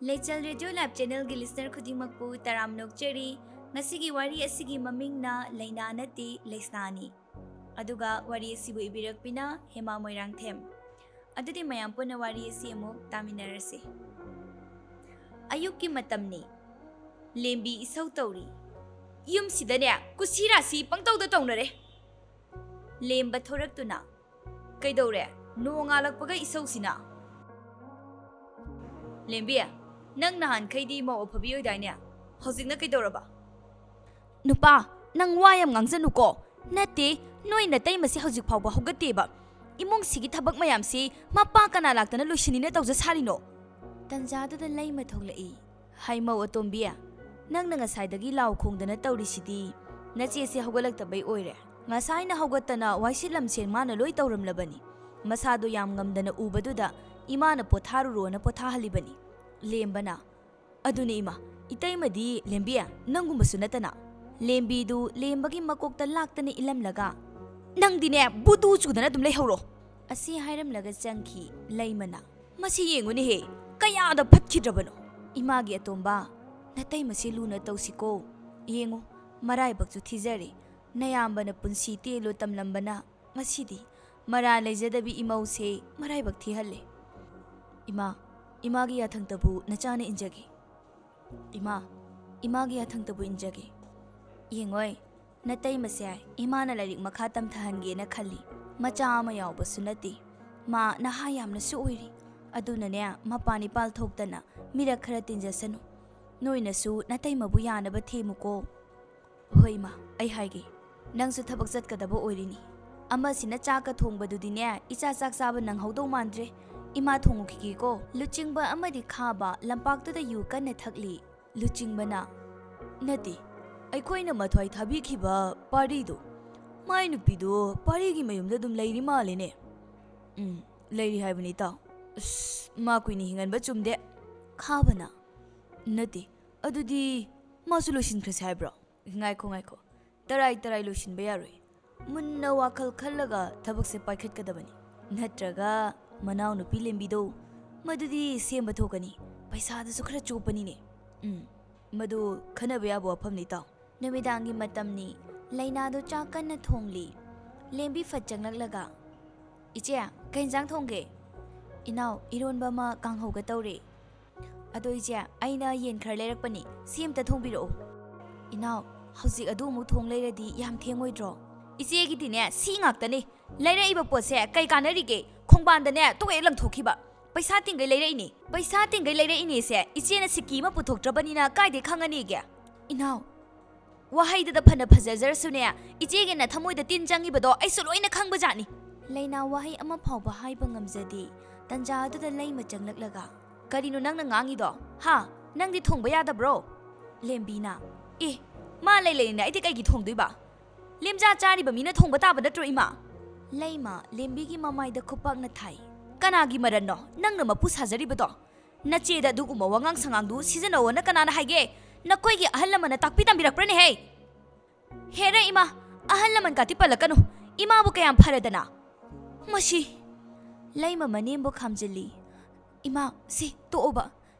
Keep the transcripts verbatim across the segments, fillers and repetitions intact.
ꯂꯩꯆꯜ radio live ꯆꯦꯅꯦꯜꯒꯤ listener ꯈꯨꯗꯤꯡꯃꯛꯄꯨ ꯇꯔꯥꯝꯅ ꯑꯣꯛꯆꯔꯤ꯫ ꯉꯁꯤꯒꯤ ꯋꯥꯔꯤ ꯑꯁꯤꯒꯤ ꯃꯃꯤꯡꯅ ꯂꯩꯅꯥ ꯅꯠꯇꯦ, ꯂꯩꯁꯅꯥꯅꯤ꯫ ꯑꯗꯨꯒ ꯋꯥꯔꯤ ꯑꯁꯤꯕꯨ ꯏꯕꯤꯔꯛꯄꯤꯅ ꯍꯦꯃꯥ ꯃꯣꯏꯔꯥꯡꯊꯦꯝ꯫ ꯑꯗꯨꯗꯤ ꯃꯌꯥꯝ ꯄꯨꯟꯅ ꯋꯥꯔꯤ ꯑꯁꯤ ꯑꯃꯨꯛ ꯇꯥꯃꯤꯟꯅꯔꯁꯤ꯫ ꯑꯌꯨꯛꯀꯤ ꯃꯇꯝꯅꯤ꯫ ꯂꯦꯝꯕꯤ ꯏꯁꯧ ꯇꯧꯔꯤ꯫ "ꯌꯨꯝꯁꯤꯗꯅꯦ ꯀꯨꯁꯤ ꯔꯥꯁꯤ ꯄꯪꯇꯧꯗ ꯇꯧꯅꯔꯦ꯫" ꯂꯦꯝꯕ ꯊꯣꯔꯛꯇꯨꯅ, "ꯀꯩꯗꯧꯔꯦ? ꯅꯣꯡꯉꯥꯜꯂꯛꯄꯒ ꯏꯁꯧꯁꯤꯅ?" "ꯂꯦꯝꯕꯤ, ꯅꯪ ꯅꯍꯥꯟꯈꯩꯗꯤ ꯃꯧ ꯑꯐꯕꯤ ꯑꯣꯏꯗꯥꯏꯅꯦ? ꯍꯧꯖꯤꯛꯅ ꯀꯩꯗꯧꯔꯕ?" "ꯅꯨꯄꯥ, ꯅꯪ ꯋꯥ ꯌꯥꯝ ꯉꯥꯡꯖꯅꯨꯀꯣ꯫ ꯅꯠꯇꯦ, ꯅꯣꯏ ꯅꯇꯩꯃꯁꯦ ꯍꯧꯖꯤꯛ ꯐꯥꯎꯕ ꯍꯧꯒꯠꯇꯦꯕ꯫ ꯏꯃꯨꯡꯁꯤꯒꯤ ꯊꯕꯛ ꯃꯌꯥꯝꯁꯤ ꯃꯄꯥ ꯀꯅꯥ ꯂꯥꯛꯇꯅ ꯂꯣꯏꯁꯤꯟꯅꯤꯅ ꯇꯧꯖ ꯁꯥꯔꯤꯅꯣ?" ꯇꯟꯖꯥꯗꯨꯗ ꯂꯩꯃ ꯊꯣꯛꯂꯛꯏ꯫ "ꯍꯩꯃꯧ ꯑꯇꯣꯝꯕꯤ, ꯅꯪꯅ ꯉꯁꯥꯏꯗꯒꯤ ꯂꯥꯎ ꯈꯣꯡꯗꯅ ꯇꯧꯔꯤꯁꯤꯗꯤ ꯅꯆꯦꯁꯦ ꯍꯧꯒꯠꯂꯛꯇꯕꯩ ꯑꯣꯏꯔꯦ꯫ ꯉꯁꯥꯏꯅ ꯍꯧꯒꯠꯇꯅ ꯋꯥꯏꯁꯤꯠ ꯂꯝꯁꯦꯟ ꯃꯥꯅ ꯂꯣꯏ ꯇꯧꯔꯝꯂꯕꯅꯤ꯫ ꯃꯁꯥꯗꯣ ꯌꯥꯝ ꯉꯝꯗꯅ ꯎꯕꯗꯨꯗ ꯏꯃꯥꯅ ꯄꯣꯊꯥꯔꯨꯔꯣꯅ ꯄꯣꯊꯥꯍꯜꯂꯤꯕꯅꯤ꯫" ꯂꯦꯝꯕꯅ, "ꯑꯗꯨꯅꯦ ꯏꯃꯥ, ꯏꯇꯩꯃꯗꯤ ꯂꯦꯝꯕꯤ, ꯅꯪꯒꯨꯝꯕꯁꯨ ꯅꯠꯇꯅ꯫" ꯂꯦꯝꯕꯤꯗꯨ ꯂꯦꯝꯕꯒꯤ ꯃꯀꯣꯛꯇ ꯂꯥꯛꯇꯅ ꯏꯜꯂꯝꯂꯒ, "ꯅꯪꯗꯤꯅꯦ ꯕꯨꯗꯨ ꯆꯨꯗꯅ ꯑꯗꯨꯝ ꯂꯩꯍꯧꯔꯣ꯫" ꯑꯁꯤ ꯍꯥꯏꯔꯝꯂꯒ ꯆꯪꯈꯤ ꯂꯩꯃꯅ꯫ "ꯃꯁꯤ ꯌꯦꯡꯉꯨꯅꯦꯍꯦ, ꯀꯌꯥꯗ ꯐꯠꯈꯤꯗ꯭ꯔꯕꯅꯣ!" "ꯏꯃꯥꯒꯤ ꯑꯇꯣꯝꯕ, ꯅꯇꯩꯃꯁꯤ ꯂꯨꯅ ꯇꯧꯁꯤꯀꯣ꯫ ꯌꯦꯡꯉꯨ, ꯃꯔꯥꯏꯕꯛꯁꯨ ꯊꯤꯖꯔꯦ꯫ ꯅꯌꯥꯝꯕꯅ ꯄꯨꯟꯁꯤ ꯇꯦꯜꯂꯨ ꯇꯝꯂꯝꯕꯅ ꯉꯁꯤꯗꯤ ꯃꯔꯥ ꯂꯩꯖꯗꯕꯤ ꯏꯃꯧꯁꯦ ꯃꯔꯥꯏꯕꯛ ꯊꯤꯍꯜꯂꯦ꯫" "ꯏꯃꯥ, ꯏꯃꯥꯒꯤ ꯌꯥꯊꯪꯇꯕꯨ ꯅꯆꯥꯅ ꯏꯟꯖꯒꯦ꯫" "ꯏꯃꯥ, ꯏꯃꯥꯒꯤ ꯌꯥꯊꯪꯇꯕꯨ ꯏꯟꯖꯒꯦ꯫" "ꯌꯦꯡꯉꯣꯏ, ꯅꯇꯩꯃꯁꯦ ꯏꯃꯥꯅ ꯂꯥꯏꯔꯤꯛ ꯃꯈꯥ ꯇꯝꯊꯍꯟꯒꯦꯅ ꯈꯜꯂꯤ꯫ ꯃꯆꯥ ꯑꯃ ꯌꯥꯎꯕꯁꯨ ꯅꯠꯇꯦ꯫ ꯃꯥ ꯅꯍꯥ ꯌꯥꯝꯅꯁꯨ ꯑꯣꯏꯔꯤ꯫ ꯑꯗꯨꯅꯅꯦ, ꯃꯄꯥꯟ ꯏꯄꯥꯜ ꯊꯣꯛꯇꯅ ꯃꯤꯔꯛ ꯈꯔ ꯇꯤꯟꯖꯁꯅꯨ꯫ ꯅꯣꯏꯅꯁꯨ ꯅꯇꯩꯃꯕꯨ ꯌꯥꯅꯕ ꯊꯦꯝꯃꯨꯀꯣ꯫" "ꯍꯣꯏ ꯏꯃꯥ, ꯑꯩ ꯍꯥꯏꯒꯦ꯫ ꯅꯪꯁꯨ ꯊꯕꯛ ꯆꯠꯀꯗꯕ ꯑꯣꯏꯔꯤꯅꯤ꯫ ꯑꯃꯁꯤꯅ ꯆꯥꯛꯀ ꯊꯣꯡꯕꯗꯨꯗꯤꯅꯦ, ꯏꯆꯥ ꯆꯥꯛ ꯆꯥꯕ ꯅꯪꯍꯧꯗꯧ ꯃꯥꯟꯗ꯭ꯔꯦ꯫ ꯏꯃꯥ ꯊꯣꯡꯉꯨꯈꯤꯒꯦꯀꯣ꯫" ꯂꯨꯆꯤꯡꯕ ꯑꯃꯗꯤ ꯈꯥꯕ ꯂꯝꯄꯥꯛꯇꯨꯗ ꯌꯨ ꯀꯟꯅ ꯊꯛꯂꯤ꯫ ꯂꯨꯆꯤꯡꯕꯅ, "ꯅꯠꯇꯦ, ꯑꯩꯈꯣꯏꯅ ꯃꯊ꯭ꯋꯥꯏ ꯊꯥꯕꯤꯈꯤꯕ ꯄꯥꯔꯤꯗꯣ, ꯃꯥꯏ ꯅꯨꯄꯤꯗꯣ ꯄꯥꯔꯤꯒꯤ ꯃꯌꯨꯝꯗ ꯑꯗꯨꯝ ꯂꯩꯔꯤ ꯃꯥꯜꯂꯦꯅꯦ꯫ ꯎꯝ, ꯂꯩꯔꯤ ꯍꯥꯏꯕꯅꯤ ꯏꯇꯥꯎ꯫ ꯑꯁ, ꯃꯥ ꯀꯨꯏꯅ ꯍꯤꯡꯍꯟꯕ ꯆꯨꯝꯗꯦ꯫" ꯈꯥꯕꯅ, "ꯅꯠꯇꯦ, ꯑꯗꯨꯗꯤ ꯃꯥꯁꯨ ꯂꯣꯏꯁꯤꯟꯈ꯭ꯔꯁꯦ ꯍꯥꯏꯕ꯭ꯔꯣ?" "ꯉꯥꯏꯈꯣ, ꯉꯥꯏꯈꯣ꯫ ꯇꯔꯥꯏ ꯇꯔꯥꯏ ꯂꯣꯏꯁꯤꯟꯕ ꯌꯥꯔꯣꯏ꯫ ꯃꯨꯟꯅ ꯋꯥꯈꯜ ꯈꯜꯂꯒ ꯊꯕꯛꯁꯦ ꯄꯥꯏꯈꯠꯀꯗꯕꯅꯤ꯫ ꯅꯠꯇ꯭ꯔꯒ ꯃꯅꯥꯎꯅꯨꯄꯤ ꯂꯦꯝꯕꯤꯗꯣ, ꯃꯗꯨꯗꯤ ꯁꯦꯝꯕ ꯊꯣꯛꯀꯅꯤ꯫ ꯄꯩꯁꯥꯗꯨꯁꯨ ꯈꯔ ꯆꯣꯞꯄꯅꯤꯅꯦ꯫ ꯎꯝ, ꯃꯗꯨ ꯈꯟꯅꯕ ꯌꯥꯕ ꯋꯥꯐꯝꯅꯤ, ꯏꯇꯥꯎ꯫ ꯅꯨꯃꯤꯗꯥꯡꯒꯤ ꯃꯇꯝꯅꯤ꯫ ꯂꯩꯅꯥꯗꯨ ꯆꯥꯛ ꯀꯟꯅ ꯊꯣꯡꯂꯤ꯫ ꯂꯦꯝꯕꯤ ꯐꯠ ꯆꯪꯂꯛꯂꯒ, "ꯏꯆꯦ, ꯀꯩ ꯏꯟꯖꯥꯡ ꯊꯣꯡꯒꯦ?" "ꯏꯅꯥꯎ, ꯏꯔꯣꯟꯕ ꯑꯃ ꯀꯥꯡꯍꯧꯒ ꯇꯧꯔꯦ꯫" "ꯑꯗꯣ ꯏꯆꯦ, ꯑꯩꯅ ꯌꯦꯟ ꯈꯔ ꯂꯩꯔꯛꯄꯅꯤ, ꯁꯤ ꯑꯝꯇ ꯊꯣꯡꯕꯤꯔꯛꯑꯣ꯫" "ꯏꯅꯥꯎ, ꯍꯧꯖꯤꯛ ꯑꯗꯨ ꯑꯃꯨꯛ ꯊꯣꯡ ꯂꯩꯔꯗꯤ ꯌꯥꯝ ꯊꯦꯡꯉꯣꯏꯗ꯭ꯔꯣ?" "ꯏꯆꯦꯒꯤꯗꯤꯅꯦ, ꯁꯤ ꯉꯥꯛꯇꯅꯦ꯫ ꯂꯩꯔꯛꯏꯕ ꯄꯣꯠꯁꯦ ꯀꯩ ꯀꯥꯟꯅꯔꯤꯒꯦ? ꯈꯣꯡꯕꯥꯟꯗꯅꯦ ꯇꯣꯛꯑꯦ ꯂꯪꯊꯣꯛꯈꯤꯕ꯫ ꯄꯩꯁꯥ ꯇꯤꯡꯒꯩ ꯂꯩꯔꯛꯏꯅꯦ, ꯄꯩꯁꯥ ꯇꯤꯡꯒꯩ ꯂꯩꯔꯛꯏꯅꯦꯁꯦ ꯏꯆꯦꯅ ꯁꯤꯀꯤ ꯑꯃ ꯄꯨꯊꯣꯛꯇ꯭ꯔꯕꯅꯤꯅ ꯀꯥꯏꯗꯩ ꯈꯪꯉꯅꯤꯒꯦ?" "ꯏꯅꯥꯎ, ꯋꯥꯍꯩꯗꯨꯗ ꯐꯅ ꯐꯖꯖꯔꯁꯨꯅꯦ, ꯏꯆꯦꯒꯤ ꯅꯊꯃꯣꯏꯗ ꯇꯤꯟ ꯆꯪꯉꯤꯕꯗꯣ ꯑꯩꯁꯨ ꯂꯣꯏꯅ ꯈꯪꯕꯖꯥꯠꯅꯤ꯫" ꯂꯩꯅꯥ ꯋꯥꯍꯩ ꯑꯃ ꯐꯥꯎꯕ ꯍꯥꯏꯕ ꯉꯝꯖꯗꯦ꯫ ꯇꯟꯖꯥ ꯑꯗꯨꯗ ꯂꯩꯃ ꯆꯪꯂꯛꯂꯒ, "ꯀꯔꯤꯅꯣ ꯅꯪꯅ ꯉꯥꯡꯉꯤꯗꯣ? ꯍꯥ? ꯅꯪꯗꯤ ꯊꯣꯡꯕ ꯌꯥꯗꯕ꯭ꯔꯣ?" ꯂꯦꯝꯕꯤꯅ, "ꯑꯦ, ꯃꯥ ꯂꯩ ꯂꯩꯅ ꯑꯩꯗꯤ ꯀꯩꯒꯤ ꯊꯣꯡꯗꯣꯏꯕ? ꯂꯦꯝꯖꯥ ꯆꯥꯔꯤꯕ ꯃꯤꯅ ꯊꯣꯡꯕ ꯇꯥꯕ ꯅꯠꯇ꯭ꯔꯣ, ꯏꯃꯥ?" ꯂꯩꯃ ꯂꯦꯝꯕꯤꯒꯤ ꯃꯃꯥꯏꯗ ꯈꯨꯄꯥꯛꯅ ꯊꯥꯏ꯫ "ꯀꯅꯥꯒꯤ ꯃꯔꯟꯅꯣ ꯅꯪꯅ ꯃꯄꯨ ꯁꯥꯖꯔꯤꯕꯗꯣ? ꯅꯆꯦꯗ ꯑꯗꯨꯒꯨꯝꯕ ꯋꯥꯉꯥꯡ ꯁꯉꯥꯡꯗꯨ ꯁꯤꯖꯤꯟꯅꯧꯑꯣꯅ ꯀꯅꯥꯅ ꯍꯥꯏꯒꯦ? ꯅꯈꯣꯏꯒꯤ ꯑꯍꯜ ꯂꯃꯟꯅ ꯇꯥꯛꯄꯤ ꯇꯝꯕꯤꯔꯛꯄ꯭ꯔꯅꯦꯍꯦ?" "ꯍꯦꯔꯥ ꯏꯃꯥ, ꯑꯍꯜ ꯂꯃꯟ ꯀꯥꯇꯤ ꯄꯜꯂꯛꯀꯅꯨ꯫ ꯏꯃꯥꯕꯨ ꯀꯌꯥꯝ ꯐꯔꯗꯅ?" "ꯃꯁꯤ!" ꯂꯩꯃ ꯃꯅꯦꯝꯕꯨ ꯈꯥꯝꯖꯤꯜꯂꯤ꯫ "ꯏꯃꯥ, ꯁꯤ ꯇꯣꯛꯑꯣꯕ꯫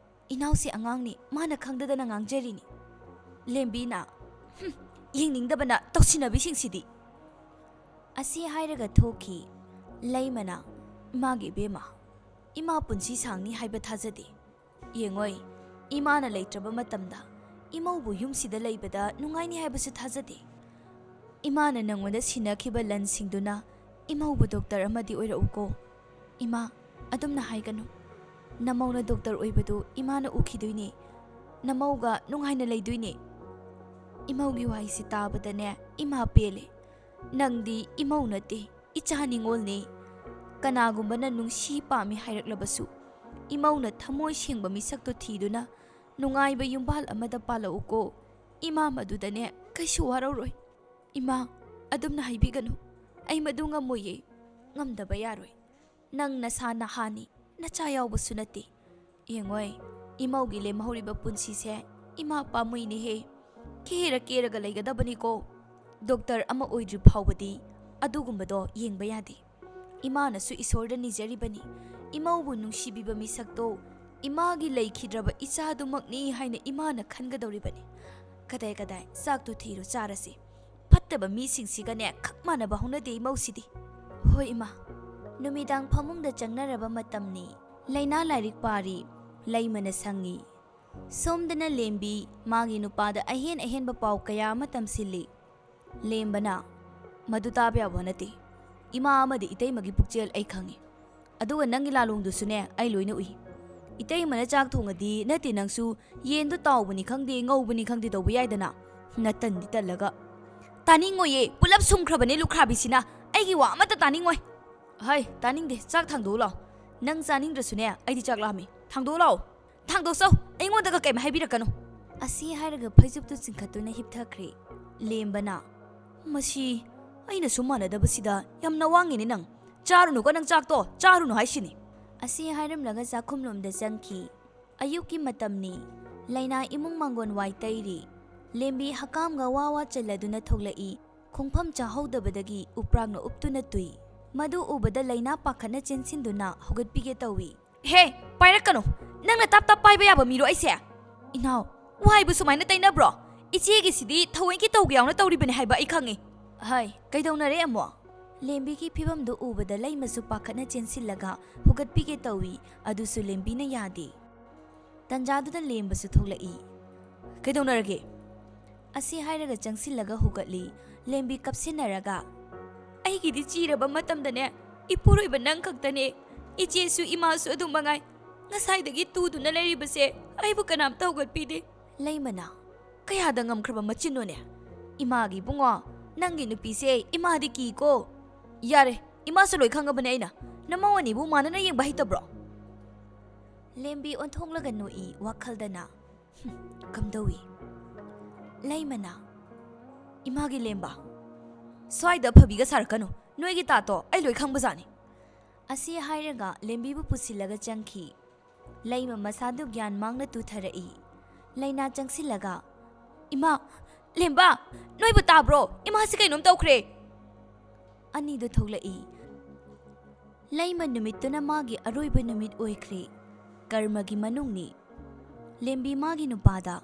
ꯏꯅꯥꯎꯁꯤ ꯑꯉꯥꯡꯅꯤ, ꯃꯥꯅ ꯈꯪꯗꯗꯅ ꯉꯥꯡꯖꯔꯤꯅꯤ꯫" ꯂꯦꯝꯕꯤꯅ, "ꯍꯨꯝ, ꯌꯦꯡꯅꯤꯡꯗꯕꯅ ꯇꯧꯁꯤꯟꯅꯕꯤꯁꯤꯡꯁꯤꯗꯤ꯫" ꯑꯁꯤ ꯍꯥꯏꯔꯒ ꯊꯣꯛꯈꯤ꯫ ꯂꯩꯃꯅ, "ꯏꯃꯥꯒꯤ ꯏꯕꯦꯝꯃ, ꯏꯃꯥ ꯄꯨꯟꯁꯤ ꯁꯥꯡꯅꯤ ꯍꯥꯏꯕ ꯊꯥꯖꯗꯦ꯫ ꯌꯦꯡꯉꯣꯏ, ꯏꯃꯥꯅ ꯂꯩꯇ꯭ꯔꯕ ꯃꯇꯝꯗ ꯏꯃꯧꯕꯨ ꯌꯨꯝꯁꯤꯗ ꯂꯩꯕꯗ ꯅꯨꯡꯉꯥꯏꯅꯤ ꯍꯥꯏꯕꯁꯨ ꯊꯥꯖꯗꯦ꯫ ꯏꯃꯥꯅ ꯅꯪꯉꯣꯟꯗ ꯁꯤꯟꯅꯈꯤꯕ ꯂꯟꯁꯤꯡꯗꯨꯅ ꯏꯃꯧꯕꯨ ꯗꯣꯛꯇꯔ ꯑꯃꯗꯤ ꯑꯣꯏꯔꯛꯎꯀꯣ꯫ ꯏꯃꯥ, ꯑꯗꯨꯝꯅ ꯍꯥꯏꯒꯅꯨ꯫ ꯅꯃꯧꯅ ꯗꯣꯛꯇꯔ ꯑꯣꯏꯕꯗꯨ ꯏꯃꯥꯅ ꯎꯈꯤꯗꯣꯏꯅꯦ꯫ ꯅꯃꯧꯒ ꯅꯨꯡꯉꯥꯏꯅ ꯂꯩꯗꯣꯏꯅꯦ꯫" ꯏꯃꯧꯒꯤ ꯋꯥꯍꯩꯁꯤ ꯇꯥꯕꯗꯅꯦ ꯏꯃꯥ ꯄꯦꯜꯂꯦ꯫ "ꯅꯪꯗꯤ ꯏꯃꯧ ꯅꯠꯇꯦ, ꯏꯆꯥ ꯅꯤꯉꯣꯜꯅꯦ꯫ ꯀꯅꯥꯒꯨꯝꯕꯅ ꯅꯨꯡꯁꯤ ꯄꯥꯝꯃꯤ ꯍꯥꯏꯔꯛꯂꯕꯁꯨ, ꯏꯃꯧꯅ ꯊꯃꯣꯏ ꯁꯦꯡꯕ ꯃꯤꯁꯛꯇꯣ ꯊꯤꯗꯨꯅ ꯅꯨꯡꯉꯥꯏꯕ ꯌꯨꯝꯕꯥꯜ ꯑꯃꯗ ꯄꯥꯜꯂꯛꯎꯀꯣ꯫ ꯏꯃꯥ ꯃꯗꯨꯗꯅꯦ ꯀꯩꯁꯨ ꯋꯥꯔꯧꯔꯣꯏ꯫" "ꯏꯃꯥ, ꯑꯗꯨꯝꯅ ꯍꯥꯏꯕꯤꯒꯅꯨ꯫ ꯑꯩ ꯃꯗꯨ ꯉꯝꯃꯣꯏꯌꯦ꯫ ꯉꯝꯗꯕ ꯌꯥꯔꯣꯏ꯫ ꯅꯪ ꯅꯁꯥ ꯅꯍꯥꯅꯤ, ꯅꯆꯥ ꯌꯥꯎꯕꯁꯨ ꯅꯠꯇꯦ꯫ ꯌꯦꯡꯉꯣꯏ, ꯏꯃꯧꯒꯤ ꯂꯦꯝꯍꯧꯔꯤꯕ ꯄꯨꯟꯁꯤꯁꯦ ꯏꯃꯥ ꯄꯥꯝꯃꯨꯏꯅꯦꯍꯦ꯫ ꯀꯦꯔ ꯀꯦꯔꯒ ꯂꯩꯒꯗꯕꯅꯤꯀꯣ꯫ ꯗꯣꯛꯇꯔ ꯑꯃ ꯑꯣꯏꯗ꯭ꯔꯤ ꯐꯥꯎꯕꯗꯤ ꯑꯗꯨꯒꯨꯝꯕꯗꯣ ꯌꯦꯡꯕ ꯌꯥꯗꯦ꯫ ꯏꯃꯥꯅꯁꯨ ꯏꯁꯣꯔꯗ ꯅꯤꯖꯔꯤꯕꯅꯤ, ꯏꯃꯧꯕꯨ ꯅꯨꯡꯁꯤꯕꯤꯕ ꯃꯤꯁꯛꯇꯣ ꯏꯃꯥꯒꯤ ꯂꯩꯈꯤꯗ꯭ꯔꯕ ꯏꯆꯥꯗꯨꯃꯛꯅꯤ ꯍꯥꯏꯅ ꯏꯃꯥꯅ ꯈꯟꯒꯗꯧꯔꯤꯕꯅꯤ꯫ ꯀꯗꯥꯏ ꯀꯗꯥꯏ, ꯆꯥꯛꯇꯨ ꯊꯤꯔꯣ, ꯆꯥꯔꯁꯤ꯫ ꯐꯠꯇꯕ ꯃꯤꯁꯤꯡꯁꯤꯒꯅꯦ ꯈꯛ ꯃꯥꯟꯅꯕ ꯍꯧꯅꯗꯦ ꯏꯃꯧꯁꯤꯗꯤ꯫ ꯍꯣꯏ ꯏꯃꯥ꯫ ꯅꯨꯃꯤꯗꯥꯡ ꯐꯃꯨꯡꯗ ꯆꯪꯅꯔꯕ ꯃꯇꯝꯅꯤ꯫ ꯂꯩꯅꯥ ꯂꯥꯏꯔꯤꯛ ꯄꯥꯔꯤ꯫ ꯂꯩꯃꯅ ꯁꯪꯉꯤ꯫ ꯁꯣꯝꯗꯅ ꯂꯦꯝꯕꯤ ꯃꯥꯒꯤ ꯅꯨꯄꯥꯗ ꯑꯍꯦꯟ ꯑꯍꯦꯟꯕ ꯄꯥꯎ ꯀꯌꯥ ꯑꯃ ꯇꯝꯁꯤꯜꯂꯤ꯫ ꯂꯦꯝꯕꯅ, "ꯃꯗꯨ ꯇꯥꯕ ꯌꯥꯕ ꯅꯠꯇꯦ꯫ ꯏꯃꯥ ꯑꯃꯗꯤ ꯏꯇꯩꯃꯒꯤ ꯄꯨꯛꯆꯦꯜ ꯑꯩ ꯈꯪꯉꯤ꯫ ꯑꯗꯨꯒ ꯅꯪꯒꯤ ꯂꯥꯂꯣꯡꯗꯨꯁꯨꯅꯦ ꯑꯩ ꯂꯣꯏꯅ ꯎꯏ꯫ ꯏꯇꯩꯃꯅ ꯆꯥꯛ ꯊꯣꯡꯉꯗꯤ ꯅꯠꯇꯦ ꯅꯪꯁꯨ ꯌꯦꯟꯗꯣ ꯇꯥꯎꯕꯅꯤ ꯈꯪꯗꯦ, ꯉꯧꯕꯅꯤ ꯈꯪꯗꯦ ꯇꯧꯕ ꯌꯥꯏꯗꯅ꯫ ꯅꯇꯟꯗꯤ ꯇꯜꯂꯒ꯫" "ꯇꯥꯅꯤꯡꯉꯣꯏꯌꯦ, ꯄꯨꯂꯞ ꯁꯨꯝꯈ꯭ꯔꯕꯅꯦ ꯂꯨꯈ꯭ꯔꯥꯕꯤꯁꯤꯅ꯫ ꯑꯩꯒꯤ ꯋꯥ ꯑꯃꯠꯇ ꯇꯥꯅꯤꯡꯉꯣꯏ꯫" "ꯍꯩ, ꯇꯥꯅꯤꯡꯗꯦ, ꯆꯥꯛ ꯊꯥꯡꯗꯣꯛꯎ ꯂꯥꯎ꯫ ꯅꯪ ꯆꯥꯅꯤꯡꯗ꯭ꯔꯁꯨꯅꯦ ꯑꯩꯗꯤ ꯆꯥꯛ ꯂꯥꯝꯃꯤ꯫ ꯊꯥꯡꯗꯣꯛꯎ ꯂꯥꯎ꯫ ꯊꯥꯡꯗꯣꯛꯆꯧ, ꯑꯩꯉꯣꯟꯗꯒ ꯀꯩꯝ ꯍꯥꯏꯕꯤꯔꯛꯀꯅꯨ꯫" ꯑꯁꯤ ꯍꯥꯏꯔꯒ ꯐꯩꯖꯨꯞꯇꯨ ꯆꯤꯡꯈꯠꯇꯨꯅ ꯍꯤꯞꯊꯈ꯭ꯔꯦ꯫ ꯂꯦꯝꯕꯅ, "ꯃꯁꯤ ꯑꯩꯅ ꯁꯨꯝ ꯃꯥꯟꯅꯗꯕꯁꯤꯗ ꯌꯥꯝꯅ ꯋꯥꯡꯉꯤꯅꯦ ꯅꯪ꯫ ꯆꯥꯔꯨꯅꯨꯀꯣ ꯅꯪ ꯆꯥꯛꯇꯣ, ꯆꯥꯔꯨꯅꯨ ꯍꯥꯏꯁꯤꯅꯤ꯫" ꯑꯁꯤ ꯍꯥꯏꯔꯝꯂꯒ ꯆꯥꯛꯈꯨꯝꯂꯣꯝꯗ ꯆꯪꯈꯤ꯫ ꯑꯌꯨꯛꯀꯤ ꯃꯇꯝꯅꯤ꯫ ꯂꯩꯅꯥ ꯏꯃꯨꯡ ꯃꯥꯡꯒꯣꯟ ꯋꯥꯏ ꯇꯩꯔꯤ꯫ ꯂꯦꯝꯕꯤ ꯍꯀꯥꯝꯒ ꯋꯥ ꯋꯥ ꯆꯜꯂꯗꯨꯅ ꯊꯣꯛꯂꯛꯏ꯫ ꯈꯣꯡꯐꯝ ꯆꯥꯍꯧꯗꯕꯗꯒꯤ ꯎꯄ꯭ꯔꯥꯛꯅ ꯎꯞꯇꯨꯅ ꯇꯨꯏ꯫ ꯃꯗꯨ ꯎꯕꯗ ꯂꯩꯅꯥ ꯄꯥꯈꯠꯅ ꯆꯦꯟꯁꯤꯟꯗꯨꯅ ꯍꯧꯒꯠꯄꯤꯒꯦ ꯇꯧꯏ꯫ "ꯍꯦ, ꯄꯥꯏꯔꯛꯀꯅꯨ! ꯅꯪꯅ ꯇꯥꯞ ꯇꯥꯞ ꯄꯥꯏꯕ ꯌꯥꯕ ꯃꯤꯔꯣ ꯑꯩꯁꯦ?" "ꯏꯅꯥꯎ, ꯋꯥ ꯍꯥꯏꯕꯨ ꯁꯨꯃꯥꯏꯅ ꯇꯩꯅꯕ꯭ꯔꯣ? ꯏꯆꯦꯒꯤꯁꯤꯗꯤ ꯊꯑꯣꯏꯀꯤ ꯇꯧꯒꯦ ꯌꯥꯎꯅ ꯇꯧꯔꯤꯕꯅꯤ ꯍꯥꯏꯕ ꯑꯩ ꯈꯪꯉꯤ꯫" "ꯍꯥꯏ, ꯀꯩꯗꯧꯅꯔꯦ ꯑꯃꯨꯛ?" ꯂꯦꯝꯕꯤꯒꯤ ꯐꯤꯕꯝꯗꯨ ꯎꯕꯗ ꯂꯩꯃꯁꯨ ꯄꯥꯈꯠꯅ ꯆꯦꯟꯁꯤꯜꯂꯒ ꯍꯧꯒꯠꯄꯤꯒꯦ ꯇꯧꯏ, ꯑꯗꯨꯁꯨ ꯂꯦꯝꯕꯤꯅ ꯌꯥꯗꯦ꯫ ꯇꯟꯖꯥꯗꯨꯗ ꯂꯦꯝꯕꯁꯨ ꯊꯣꯛꯂꯛꯏ꯫ "ꯀꯩꯗꯧꯅꯔꯒꯦ?" ꯑꯁꯤ ꯍꯥꯏꯔꯒ ꯆꯪꯁꯤꯜꯂꯒ ꯍꯧꯒꯠꯂꯤ꯫ ꯂꯦꯝꯕꯤ ꯀꯞꯁꯤꯟꯅꯔꯒ, "ꯑꯩꯒꯤꯗꯤ ꯆꯤꯔꯕ ꯃꯇꯝꯗꯅꯦ, ꯏꯄꯨꯔꯣꯏꯕ ꯅꯪ ꯈꯛꯇꯅꯦ꯫ ꯏꯆꯦꯁꯨ ꯏꯃꯥꯁꯨ ꯑꯗꯨꯝ ꯃꯉꯥꯏ꯫ ꯉꯁꯥꯏꯗꯒꯤ ꯇꯨꯗꯨꯅ ꯂꯩꯔꯤꯕꯁꯦ ꯑꯩꯕꯨ ꯀꯅꯥꯝꯇ ꯍꯧꯒꯠꯄꯤꯗꯦ꯫" ꯂꯩꯃꯅ, "ꯀꯌꯥꯗ ꯉꯝꯈ꯭ꯔꯕ ꯃꯆꯤꯟꯅꯣꯅꯦ? ꯏꯃꯥꯒꯤ ꯏꯕꯨꯡꯉꯣ, ꯅꯪꯒꯤ ꯅꯨꯄꯤꯁꯦ ꯏꯃꯥꯗꯤ ꯀꯤꯀꯣ꯫" "ꯌꯥꯔꯦ, ꯏꯃꯥꯁꯨ ꯂꯣꯏ ꯈꯪꯉꯕꯅꯦ ꯑꯩꯅ꯫ ꯅꯃꯧ ꯑꯅꯤꯕꯨ ꯃꯥꯟꯅꯅ ꯌꯦꯡꯕ ꯍꯩꯇꯕ꯭ꯔꯣ?" ꯂꯦꯝꯕꯤ ꯑꯣꯟꯊꯣꯛꯂꯒ ꯅꯣꯛꯏ ꯋꯥꯈꯜꯗꯅ꯫ "ꯍꯨꯝ, ꯀꯝꯗꯧꯏ?" ꯂꯩꯃꯅ, "ꯏꯃꯥꯒꯤ ꯂꯦꯝꯕ, ꯁ꯭ꯋꯥꯏꯗ ꯐꯕꯤꯒ ꯁꯥꯔꯛꯀꯅꯨ꯫ ꯅꯣꯏꯒꯤ ꯇꯥꯠꯇꯣ ꯑꯩ ꯂꯣꯏ ꯈꯪꯕꯖꯥꯠꯅꯤ꯫" ꯑꯁꯤ ꯍꯥꯏꯔꯒ ꯂꯦꯝꯕꯤꯕꯨ ꯄꯨꯁꯤꯜꯂꯒ ꯆꯪꯈꯤ꯫ ꯂꯩꯃ ꯃꯁꯥꯗꯨ ꯒ꯭ꯌꯥꯟ ꯃꯥꯡꯅ ꯇꯨꯊꯔꯛꯏ꯫ ꯂꯩꯅꯥ ꯆꯪꯁꯤꯜꯂꯒ, "ꯏꯃꯥ, ꯂꯦꯝꯕ, ꯅꯣꯏꯕꯨ ꯇꯥꯕ꯭ꯔꯣ? ꯏꯃꯥꯁꯤ ꯀꯩꯅꯣꯝ ꯇꯧꯈ꯭ꯔꯦ!" ꯑꯅꯤꯗꯨ ꯊꯣꯛꯂꯛꯏ꯫ ꯂꯩꯃ ꯅꯨꯃꯤꯠꯇꯨꯅ ꯃꯥꯒꯤ ꯑꯔꯣꯏꯕ ꯅꯨꯃꯤꯠ ꯑꯣꯏꯈ꯭ꯔꯦ꯫ ꯀꯔꯃꯒꯤ ꯃꯅꯨꯡꯅꯤ꯫ ꯂꯦꯝꯕꯤ ꯃꯥꯒꯤ ꯅꯨꯄꯥꯗ,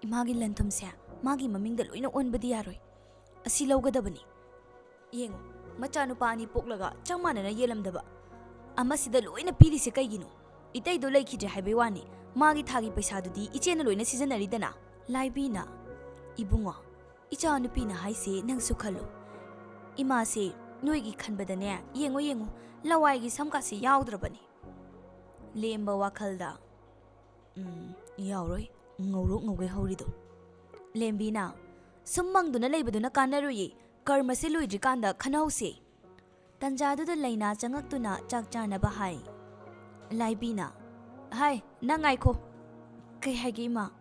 "ꯏꯃꯥꯒꯤ ꯂꯟ ꯊꯨꯝꯁꯦ ꯃꯥꯒꯤ ꯃꯃꯤꯡꯗ ꯂꯣꯏꯅ ꯑꯣꯟꯕꯗꯤ ꯌꯥꯔꯣꯏ꯫ ꯑꯁꯤ ꯂꯧꯒꯗꯕꯅꯤ꯫ ꯌꯦꯡꯉꯨ, ꯃꯆꯥꯅꯨꯄꯥ ꯑꯅꯤ ꯄꯣꯛꯂꯒ ꯆꯞ ꯃꯥꯟꯅꯅ ꯌꯦꯜꯂꯝꯗꯕ꯫ ꯑꯃꯁꯤꯗ ꯂꯣꯏꯅ ꯄꯤꯔꯤꯁꯦ ꯀꯩꯒꯤꯅꯣ? ꯏꯇꯩꯗꯣ ꯂꯩꯈꯤꯗ꯭ꯔꯦ ꯍꯥꯏꯕꯩ ꯋꯥꯅꯤ, ꯃꯥꯒꯤ ꯊꯥꯒꯤ ꯄꯩꯁꯥꯗꯨꯗꯤ ꯏꯆꯦꯅ ꯂꯣꯏꯅ ꯁꯤꯖꯤꯟꯅꯔꯤꯗꯅ?" ꯂꯥꯏꯕꯤꯅ, "ꯏꯕꯨꯡꯉꯣ, ꯏꯆꯥꯅꯨꯄꯤꯅ ꯍꯥꯏꯁꯦ ꯅꯪꯁꯨ ꯈꯜꯂꯨ꯫ ꯏꯃꯥꯁꯦ ꯅꯣꯏꯒꯤ ꯈꯟꯕꯗꯅꯦ, ꯌꯦꯡꯉꯣ ꯌꯦꯡꯉꯣ, ꯂꯋꯥꯏꯒꯤ ꯁꯝꯀꯥꯁꯦ ꯌꯥꯎꯗ꯭ꯔꯕꯅꯤ꯫" ꯂꯦꯝꯕ ꯋꯥꯈꯜꯗ, "ꯎꯝ, ꯌꯥꯎꯔꯣꯏ, ꯉꯧꯔꯣꯛ ꯉꯧꯒꯩ ꯍꯧꯔꯤꯗꯣ꯫" ꯂꯦꯝꯕꯤꯅ, "ꯁꯨꯝ ꯃꯪꯗꯨꯅ ꯂꯩꯕꯗꯨꯅ ꯀꯥꯟꯅꯔꯣꯏꯌꯦ, ꯀꯔꯃꯁꯦ ꯂꯣꯏꯗ꯭ꯔꯤꯀꯥꯟꯗ ꯈꯟꯅꯍꯧꯁꯦ꯫" ꯇꯟꯖꯥꯗꯨꯗ ꯂꯩꯅꯥ ꯆꯪꯉꯛꯇꯨꯅ ꯆꯥꯛ ꯆꯥꯅꯕ ꯍꯥꯏ꯫ ꯂꯥꯏꯕꯤꯅ, "ꯍꯥꯏ, ꯅꯪ ꯉꯥꯏꯈꯣ꯫" "ꯀꯩ ꯍꯥꯏꯒꯦ, ꯏꯃꯥ?"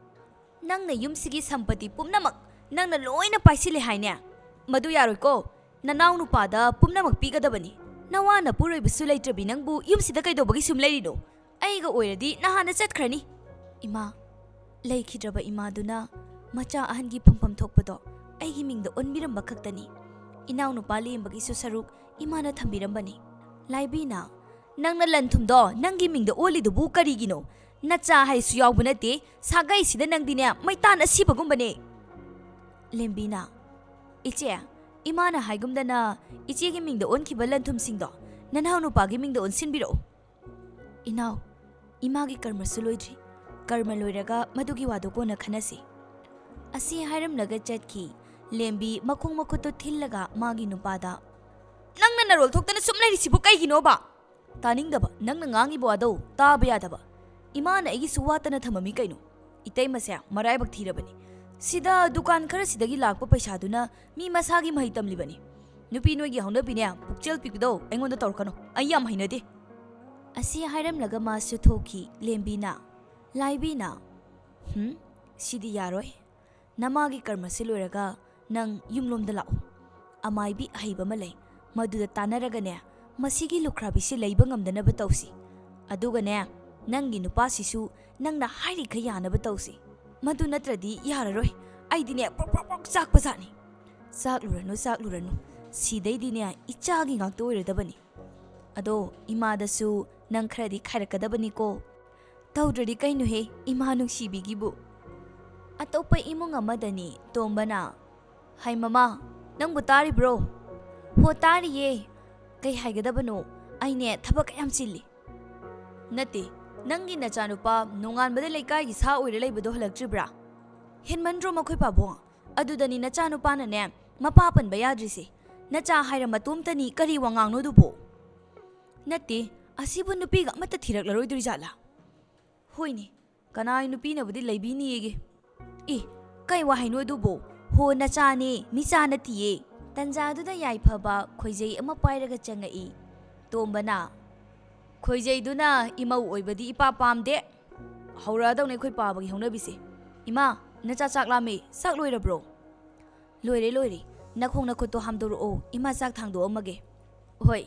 "ꯅꯪꯅ ꯌꯨꯝꯁꯤꯒꯤ ꯁꯝꯄꯇꯤ ꯄꯨꯝꯅꯃꯛ ꯅꯪꯅ ꯂꯣꯏꯅ ꯄꯥꯏꯁꯤꯜꯂꯦ ꯍꯥꯏꯅꯦ? ꯃꯗꯨ ꯌꯥꯔꯣꯏꯀꯣ꯫ ꯅꯅꯥꯎ ꯅꯨꯄꯥꯗ ꯄꯨꯝꯅꯃꯛ ꯄꯤꯒꯗꯕꯅꯤ꯫ ꯅꯋꯥ ꯅꯄꯨꯔꯣꯏꯕꯁꯨ ꯂꯩꯇ꯭ꯔꯕꯤ ꯅꯪꯕꯨ ꯌꯨꯝꯁꯤꯗ ꯀꯩꯗꯧꯕꯒꯤ ꯁꯨꯝ ꯂꯩꯔꯤꯅꯣ? ꯑꯩꯒ ꯑꯣꯏꯔꯗꯤ ꯅꯍꯥꯟꯅ ꯆꯠꯈ꯭ꯔꯅꯤ꯫" "ꯏꯃꯥ, ꯂꯩꯈꯤꯗ꯭ꯔꯕ ꯏꯃꯥꯗꯨꯅ ꯃꯆꯥ ꯑꯍꯟꯒꯤ ꯐꯪꯐꯝ ꯊꯣꯛꯄꯗꯣ ꯑꯩꯒꯤ ꯃꯤꯡꯗ ꯑꯣꯟꯕꯤꯔꯝꯕ ꯈꯛꯇꯅꯤ꯫ ꯏꯅꯥꯎꯅꯨꯄꯥ ꯂꯦꯝꯕꯒꯤꯁꯨ ꯁꯔꯨꯛ ꯏꯃꯥꯅ ꯊꯝꯕꯤꯔꯝꯕꯅꯤ꯫" ꯂꯥꯏꯕꯤꯅ, "ꯅꯪꯅ ꯂꯟ ꯊꯨꯝꯗꯣ ꯅꯪꯒꯤ ꯃꯤꯡꯗ ꯑꯣꯜꯂꯤꯗꯨꯕꯨ ꯀꯔꯤꯒꯤꯅꯣ? ꯅꯆꯥ ꯍꯥꯏꯁꯨ ꯌꯥꯎꯕ ꯅꯠꯇꯦ, ꯁꯥꯒꯩꯁꯤꯗ ꯅꯪꯗꯤꯅꯦ ꯃꯩꯇꯥꯟ ꯑꯁꯤꯕꯒꯨꯝꯕꯅꯦ꯫" ꯂꯦꯝꯕꯤꯅ, "ꯏꯆꯦ, ꯏꯃꯥꯅ ꯍꯥꯏꯒꯨꯝꯗꯅ ꯏꯆꯦꯒꯤ ꯃꯤꯡꯗ ꯑꯣꯟꯈꯤꯕ ꯂꯟ ꯊꯨꯝꯁꯤꯡꯗꯣ ꯅꯅꯥꯎ ꯅꯨꯄꯥꯒꯤ ꯃꯤꯡꯗ ꯑꯣꯟꯁꯤꯟꯕꯤꯔꯛꯑꯣ꯫" "ꯏꯅꯥꯎ, ꯏꯃꯥꯒꯤ ꯀꯔꯃꯁꯨ ꯂꯣꯏꯗ꯭ꯔꯤ꯫ ꯀꯔꯃ ꯂꯣꯏꯔꯒ ꯃꯗꯨꯒꯤ ꯋꯥꯗꯣ ꯀꯣꯟꯅ ꯈꯟꯅꯁꯤ꯫" ꯑꯁꯤ ꯍꯥꯏꯔꯝꯂꯒ ꯆꯠꯈꯤ꯫ ꯂꯦꯝꯕꯤ ꯃꯈꯣꯡ ꯃꯈꯨꯠꯇꯨ ꯊꯤꯜꯂꯒ ꯃꯥꯒꯤ ꯅꯨꯄꯥꯗ, "ꯅꯪꯅ ꯅꯔꯣꯜ ꯊꯣꯛꯇꯅ ꯁꯨꯝ ꯂꯩꯔꯤꯁꯤꯕꯨ ꯀꯩꯒꯤꯅꯣꯕ?" "ꯇꯥꯅꯤꯡꯗꯕ, ꯅꯪꯅ ꯉꯥꯡꯉꯤꯕ ꯋꯥꯗꯣ ꯇꯥꯕ ꯌꯥꯗꯕ꯫ ꯏꯃꯥꯅ ꯑꯩꯒꯤꯁꯨ ꯋꯥꯠꯇꯅ ꯊꯝꯃꯝꯃꯤ ꯀꯩꯅꯣ? ꯏꯇꯩꯃꯁꯦ ꯃꯔꯥꯏꯕꯛ ꯊꯤꯔꯕꯅꯤ꯫ ꯁꯤꯗ ꯗꯨꯀꯥꯟ ꯈꯔꯁꯤꯗꯒꯤ ꯂꯥꯛꯄ ꯄꯩꯁꯥꯗꯨꯅ ꯃꯤ ꯃꯁꯥꯒꯤ ꯃꯍꯩ ꯇꯝꯂꯤꯕꯅꯤ꯫ ꯅꯨꯄꯤ ꯅꯣꯏꯒꯤ ꯍꯧꯅꯕꯤꯅꯦ, ꯄꯨꯛꯆꯦꯜ ꯄꯤꯛꯄꯗꯣ ꯑꯩꯉꯣꯟꯗ ꯇꯧꯔꯛꯀꯅꯨ, ꯑꯩ ꯌꯥꯝ ꯍꯩꯅꯗꯦ꯫" ꯑꯁꯤ ꯍꯥꯏꯔꯝꯂꯒ ꯃꯥꯁꯨ ꯊꯣꯛꯈꯤ꯫ ꯂꯦꯝꯕꯤꯅ, ꯂꯥꯏꯕꯤꯅ, "ꯍꯨꯝ, ꯁꯤꯗꯤ ꯌꯥꯔꯣꯏ꯫ ꯅꯃꯥꯒꯤ ꯀꯔꯃꯁꯤ ꯂꯣꯏꯔꯒ ꯅꯪ ꯌꯨꯝꯂꯣꯝꯗ ꯂꯥꯛꯎ꯫ ꯑꯃꯥꯏꯕꯤ ꯑꯍꯩꯕ ꯑꯃ ꯂꯩ, ꯃꯗꯨꯗ ꯇꯥꯟꯅꯔꯒꯅꯦ, ꯃꯁꯤꯒꯤ ꯂꯨꯈ꯭ꯔꯥꯕꯤꯁꯤ ꯂꯩꯕ ꯉꯝꯗꯅꯕ ꯇꯧꯁꯤ꯫ ꯑꯗꯨꯒꯅꯦ, ꯅꯪꯒꯤ ꯅꯨꯄꯥꯁꯤꯁꯨ ꯅꯪꯅ ꯍꯥꯏꯔꯤꯈꯩ ꯌꯥꯅꯕ ꯇꯧꯁꯤ꯫ ꯃꯗꯨ ꯅꯠꯇ꯭ꯔꯗꯤ ꯌꯥꯔꯔꯣꯏ꯫ ꯑꯩꯗꯤꯅꯦ, ꯄ꯭ꯔꯣꯛ ꯄ꯭ꯔꯣꯛ ꯄ꯭ꯔꯣꯛ ꯆꯥꯛꯄꯖꯥꯠꯅꯤ꯫" "ꯆꯥꯛꯂꯨꯔꯅꯨ, ꯆꯥꯛꯂꯨꯔꯅꯨ꯫ ꯁꯤꯗꯩꯗꯤꯅꯦ, ꯏꯆꯥꯒꯤ ꯉꯥꯛꯇ ꯑꯣꯏꯔꯗꯕꯅꯤ꯫ ꯑꯗꯣ ꯏꯃꯥꯗꯁꯨ ꯅꯪ ꯈꯔꯗꯤ ꯈꯥꯏꯔꯛꯀꯗꯕꯅꯤꯀꯣ꯫ ꯇꯧꯗ꯭ꯔꯗꯤ ꯀꯩꯅꯣꯍꯦ, ꯏꯃꯥ ꯅꯨꯡꯁꯤꯕꯤꯒꯤꯕꯨ꯫ ꯑꯇꯣꯞꯄ ꯏꯃꯨꯡ ꯑꯃꯗꯅꯤ ꯇꯣꯝꯕꯅ, "ꯍꯥꯏ ꯃꯃꯥ, ꯅꯪꯕꯨ ꯇꯥꯔꯤꯕ꯭ꯔꯣ?" "ꯍꯣ, ꯇꯥꯔꯤꯌꯦ꯫ ꯀꯩ ꯍꯥꯏꯒꯗꯕꯅꯣ? ꯑꯩꯅꯦ ꯊꯕꯛ ꯌꯥꯝ ꯆꯤꯜꯂꯤ꯫" "ꯅꯠꯇꯦ, ꯅꯪꯒꯤ ꯅꯆꯥꯅꯨꯄꯥ ꯅꯣꯡꯉꯥꯟꯕꯗ ꯂꯩꯀꯥꯏꯒꯤ ꯁꯥ ꯑꯣꯏꯔ ꯂꯩꯕꯗꯣ ꯍꯜꯂꯛꯇ꯭ꯔꯤꯕ꯭ꯔꯥ? ꯍꯦꯟꯃꯟꯗ꯭ꯔꯣ ꯃꯈꯣꯏ ꯄꯥꯕꯨꯡ? ꯑꯗꯨꯗꯅꯤ ꯅꯆꯥꯅꯨꯄꯥꯅꯅꯦ ꯃꯄꯥ ꯄꯟꯕ ꯌꯥꯗ꯭ꯔꯤꯁꯦ꯫ ꯅꯆꯥ ꯍꯥꯏꯔ ꯃꯇꯣꯝꯇꯅꯤ, ꯀꯔꯤ ꯋꯥꯉꯥꯡꯅꯣ ꯑꯗꯨꯕꯣ?" "ꯅꯠꯇꯦ, ꯑꯁꯤꯕꯨ ꯅꯨꯄꯤꯒ ꯑꯃꯠꯇ ꯊꯤꯔꯛꯂꯔꯣꯏꯗꯣꯏꯖꯥꯠꯂꯥ?" "ꯍꯣꯏꯅꯦ, ꯀꯅꯥꯒꯤ ꯅꯨꯄꯤꯅꯕꯨꯗꯤ ꯂꯩꯕꯤꯅꯤꯌꯦꯒꯦ?" "ꯑꯦ, ꯀꯩ ꯋꯥꯍꯩꯅꯣ ꯑꯗꯨꯕꯣ? ꯍꯣ, ꯅꯆꯥꯅꯦ, ꯃꯤꯆꯥ ꯅꯠꯇꯤꯌꯦ꯫" ꯇꯟꯖꯥꯗꯨꯗ ꯌꯥꯏꯐꯕ ꯈꯣꯏꯖꯩ ꯑꯃ ꯄꯥꯏꯔꯒ ꯆꯪꯉꯛꯏ꯫ ꯇꯣꯝꯕꯅ, "ꯈꯣꯏꯖꯩꯗꯨꯅ ꯏꯃꯧ ꯑꯣꯏꯕꯗꯤ ꯏꯄꯥ ꯄꯥꯝꯗꯦ꯫ ꯍꯧꯔꯛꯑꯗꯧꯅꯦ ꯑꯩꯈꯣꯏ ꯄꯥꯕꯒꯤ ꯍꯧꯅꯕꯤꯁꯦ꯫ ꯏꯃꯥ, ꯅꯆꯥ ꯆꯥꯛ ꯂꯥꯝꯃꯦ, ꯆꯥꯛ ꯂꯣꯏꯔꯕ꯭ꯔꯣ?" "ꯂꯣꯏꯔꯦ, ꯂꯣꯏꯔꯦ꯫ ꯅꯈꯣꯡ ꯅꯈꯨꯠꯇꯣ ꯍꯥꯝꯗꯣꯔꯛꯑꯣ, ꯏꯃꯥ ꯆꯥꯛ ꯊꯥꯡꯗꯣꯛꯑꯝꯃꯒꯦ꯫" "ꯍꯣꯏ,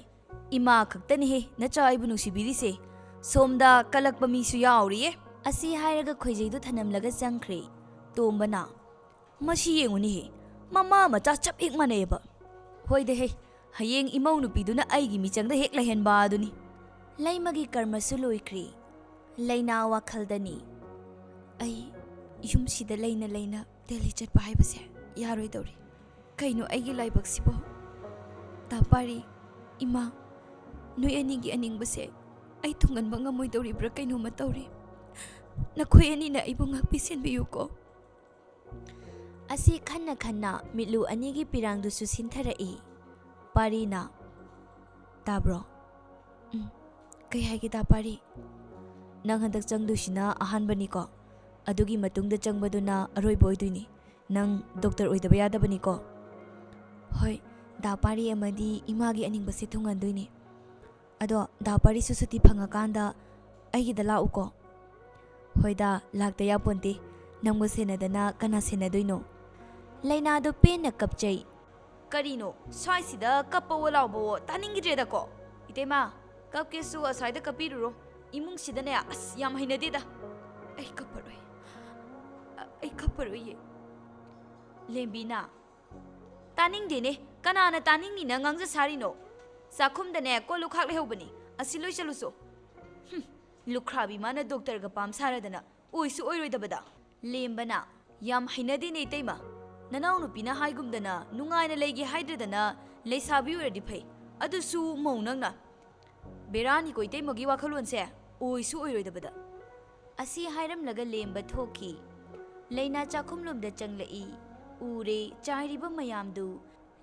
ꯏꯃꯥ ꯈꯛꯇꯅꯤꯍꯦ ꯅꯆꯥ ꯑꯩꯕꯨ ꯅꯨꯡꯁꯤꯕꯤꯔꯤꯁꯦ꯫ ꯁꯣꯝꯗ ꯀꯜꯂꯛꯄ ꯃꯤꯁꯨ ꯌꯥꯎꯔꯤꯌꯦ꯫" ꯑꯁꯤ ꯍꯥꯏꯔꯒ ꯈꯣꯏꯖꯩꯗꯨ ꯊꯅꯝꯂꯒ ꯆꯪꯈ꯭ꯔꯦ꯫ ꯇꯣꯝꯕꯅ, "ꯃꯁꯤ ꯌꯦꯡꯉꯨꯅꯦꯍꯦ, ꯃꯃꯥ ꯃꯆꯥ ꯆꯞ ꯍꯦꯛ ꯃꯥꯟꯅꯩꯌꯦꯕ꯫ ꯍꯣꯏꯗ ꯍꯦ, ꯍꯌꯦꯡ ꯏꯃꯧ ꯅꯨꯄꯤꯗꯨꯅ ꯑꯩꯒꯤ ꯃꯤꯆꯪꯗ ꯍꯦꯛ ꯂꯩꯍꯟꯕ ꯑꯗꯨꯅꯤ꯫" ꯂꯩꯃꯒꯤ ꯀꯔꯃꯁꯨ ꯂꯣꯏꯈ꯭ꯔꯦ꯫ ꯂꯩꯅꯥ ꯋꯥꯈꯜꯗꯅꯤ, "ꯑꯩ ꯌꯨꯝꯁꯤꯗ ꯂꯩꯅ ꯂꯩꯅ ꯗꯦꯜꯂꯤ ꯆꯠꯄ ꯍꯥꯏꯕꯁꯦ ꯌꯥꯔꯣꯏꯗꯧꯔꯤ꯫ ꯀꯩꯅꯣ ꯑꯩꯒꯤ ꯂꯥꯏꯕꯛꯁꯤꯕꯣ? ꯗꯥ ꯄꯥꯔꯤ, ꯏꯃꯥ, ꯅꯣꯏ ꯑꯅꯤꯒꯤ ꯑꯅꯤꯡꯕꯁꯦ ꯑꯩ ꯊꯨꯡꯍꯟꯕ ꯉꯝꯃꯣꯏꯗꯧꯔꯤꯕ꯭ꯔꯥ ꯀꯩꯅꯣꯝꯃ ꯇꯧꯔꯦ꯫ ꯅꯈꯣꯏ ꯑꯅꯤꯅ ꯑꯩꯕꯨ ꯉꯥꯛꯄꯤ ꯁꯦꯟꯕꯤꯌꯨꯀꯣ꯫" ꯑꯁꯤ ꯈꯟꯅ ꯈꯟꯅ ꯃꯤꯠꯂꯨ ꯑꯅꯤꯒꯤ ꯄꯤꯔꯥꯡꯗꯨꯁꯨ ꯁꯤꯟꯊꯔꯛꯏ꯫ ꯄꯥꯔꯤꯅ, "ꯇꯥꯕ꯭ꯔꯣ?" "ꯎꯝ, ꯀꯩ ꯍꯥꯏꯒꯦ ꯗꯥ ꯄꯥꯔꯤ?" "ꯅꯪ ꯍꯟꯗꯛ ꯆꯪꯗꯣꯏꯁꯤꯅ ꯑꯍꯥꯟꯕꯅꯤꯀꯣ? ꯑꯗꯨꯒꯤ ꯃꯇꯨꯡꯗ ꯆꯪꯕꯗꯨꯅ ꯑꯔꯣꯏꯕ ꯑꯣꯏꯗꯣꯏꯅꯤ꯫ ꯅꯪ ꯗꯣꯛꯇꯔ ꯑꯣꯏꯗꯕ ꯌꯥꯗꯕꯅꯤꯀꯣ?" "ꯍꯣꯏ, ꯗꯥ ꯄꯥꯔꯤ ꯑꯃꯗꯤ ꯏꯃꯥꯒꯤ ꯑꯅꯤꯡꯕꯁꯦ ꯊꯨꯡꯍꯟꯗꯣꯏꯅꯤ꯫ ꯑꯗꯣ ꯗꯥ ꯄꯥꯔꯤꯁꯨ ꯁꯨꯇꯤ ꯐꯪꯉꯀꯥꯟꯗ ꯑꯩꯒꯤꯗ ꯂꯥꯛꯎꯀꯣ꯫" "ꯍꯣꯏꯗ, ꯂꯥꯛꯇ ꯌꯥꯄꯣꯟꯇꯦ꯫ ꯅꯪꯕꯨ ꯁꯦꯟꯅꯗꯅ ꯀꯅꯥ ꯁꯦꯟꯅꯗꯣꯏꯅꯣ?" ꯂꯩꯅꯥꯗꯣ ꯄꯦꯟꯅ ꯀꯞꯆꯩ꯫ "ꯀꯔꯤꯅꯣ ꯁ꯭ꯋꯥꯏꯁꯤꯗ ꯀꯞꯄꯋꯣ ꯂꯥꯎꯕꯋꯣ ꯇꯥꯅꯤꯡꯈꯤꯗ꯭ꯔꯦꯗꯀꯣ꯫ ꯏꯇꯩꯃ, ꯀꯞꯀꯦꯁꯨ ꯑꯁ꯭ꯋꯥꯏꯗ ꯀꯞꯄꯤꯔꯨꯔꯣ꯫ ꯏꯃꯨꯡꯁꯤꯗꯅꯦ, ꯑꯁ, ꯌꯥꯝ ꯍꯩꯅꯗꯦꯗ꯫" "ꯑꯩ ꯀꯞꯄꯔꯣꯏ꯫ ꯑ-, ꯑꯩ ꯀꯞꯄꯔꯣꯏꯌꯦ꯫" ꯂꯦꯝꯕꯤꯅ, "ꯇꯥꯅꯤꯡꯗꯦꯅꯦ, ꯀꯅꯥꯅ ꯇꯥꯅꯤꯡꯅꯤꯅ ꯉꯥꯡꯖ ꯁꯥꯔꯤꯅꯣ? ꯆꯥꯛꯈꯨꯝꯗꯅꯦ ꯀꯣꯜ ꯂꯨꯈꯥꯛ ꯂꯩꯍꯧꯕꯅꯤ, ꯑꯁꯤ ꯂꯣꯏ ꯆꯠꯂꯨꯆꯣ꯫" "ꯍꯨꯝ, ꯂꯨꯈ꯭ꯔꯥꯕꯤ ꯃꯥꯅ ꯗꯣꯛꯇꯔꯒ ꯄꯥꯝ ꯁꯥꯔꯗꯅ ꯑꯣꯏꯁꯨ ꯑꯣꯏꯔꯣꯏꯗꯕꯗ꯫ ꯂꯦꯝꯕꯅ, "ꯌꯥꯝ ꯍꯩꯅꯗꯦꯅꯦ ꯏꯇꯩꯃ꯫ ꯅꯅꯥꯎꯅꯨꯄꯤꯅ ꯍꯥꯏꯒꯨꯝꯗꯅ ꯅꯨꯡꯉꯥꯏꯅ ꯂꯩꯒꯦ ꯍꯥꯏꯗ꯭ꯔꯗꯅ ꯂꯩꯁꯥꯕꯤ ꯑꯣꯏꯔꯗꯤ ꯐꯩ꯫ ꯑꯗꯨꯁꯨ ꯃꯧ ꯅꯪꯅ꯫ ꯕꯦꯔꯥꯅꯤꯀꯣ ꯏꯇꯩꯃꯒꯤ ꯋꯥꯈꯜꯂꯣꯟꯁꯦ, ꯑꯣꯏꯁꯨ ꯑꯣꯏꯔꯣꯏꯗꯕꯗ"꯫ ꯑꯁꯤ ꯍꯥꯏꯔꯝꯂꯒ ꯂꯦꯝꯕ ꯊꯣꯛꯈꯤ꯫ ꯂꯩꯅꯥ ꯆꯥꯛꯈꯨꯝꯂꯣꯝꯗ ꯆꯪꯂꯛꯏ꯫ ꯎꯔꯦ ꯆꯥꯏꯔꯤꯕ ꯃꯌꯥꯝꯗꯨ꯫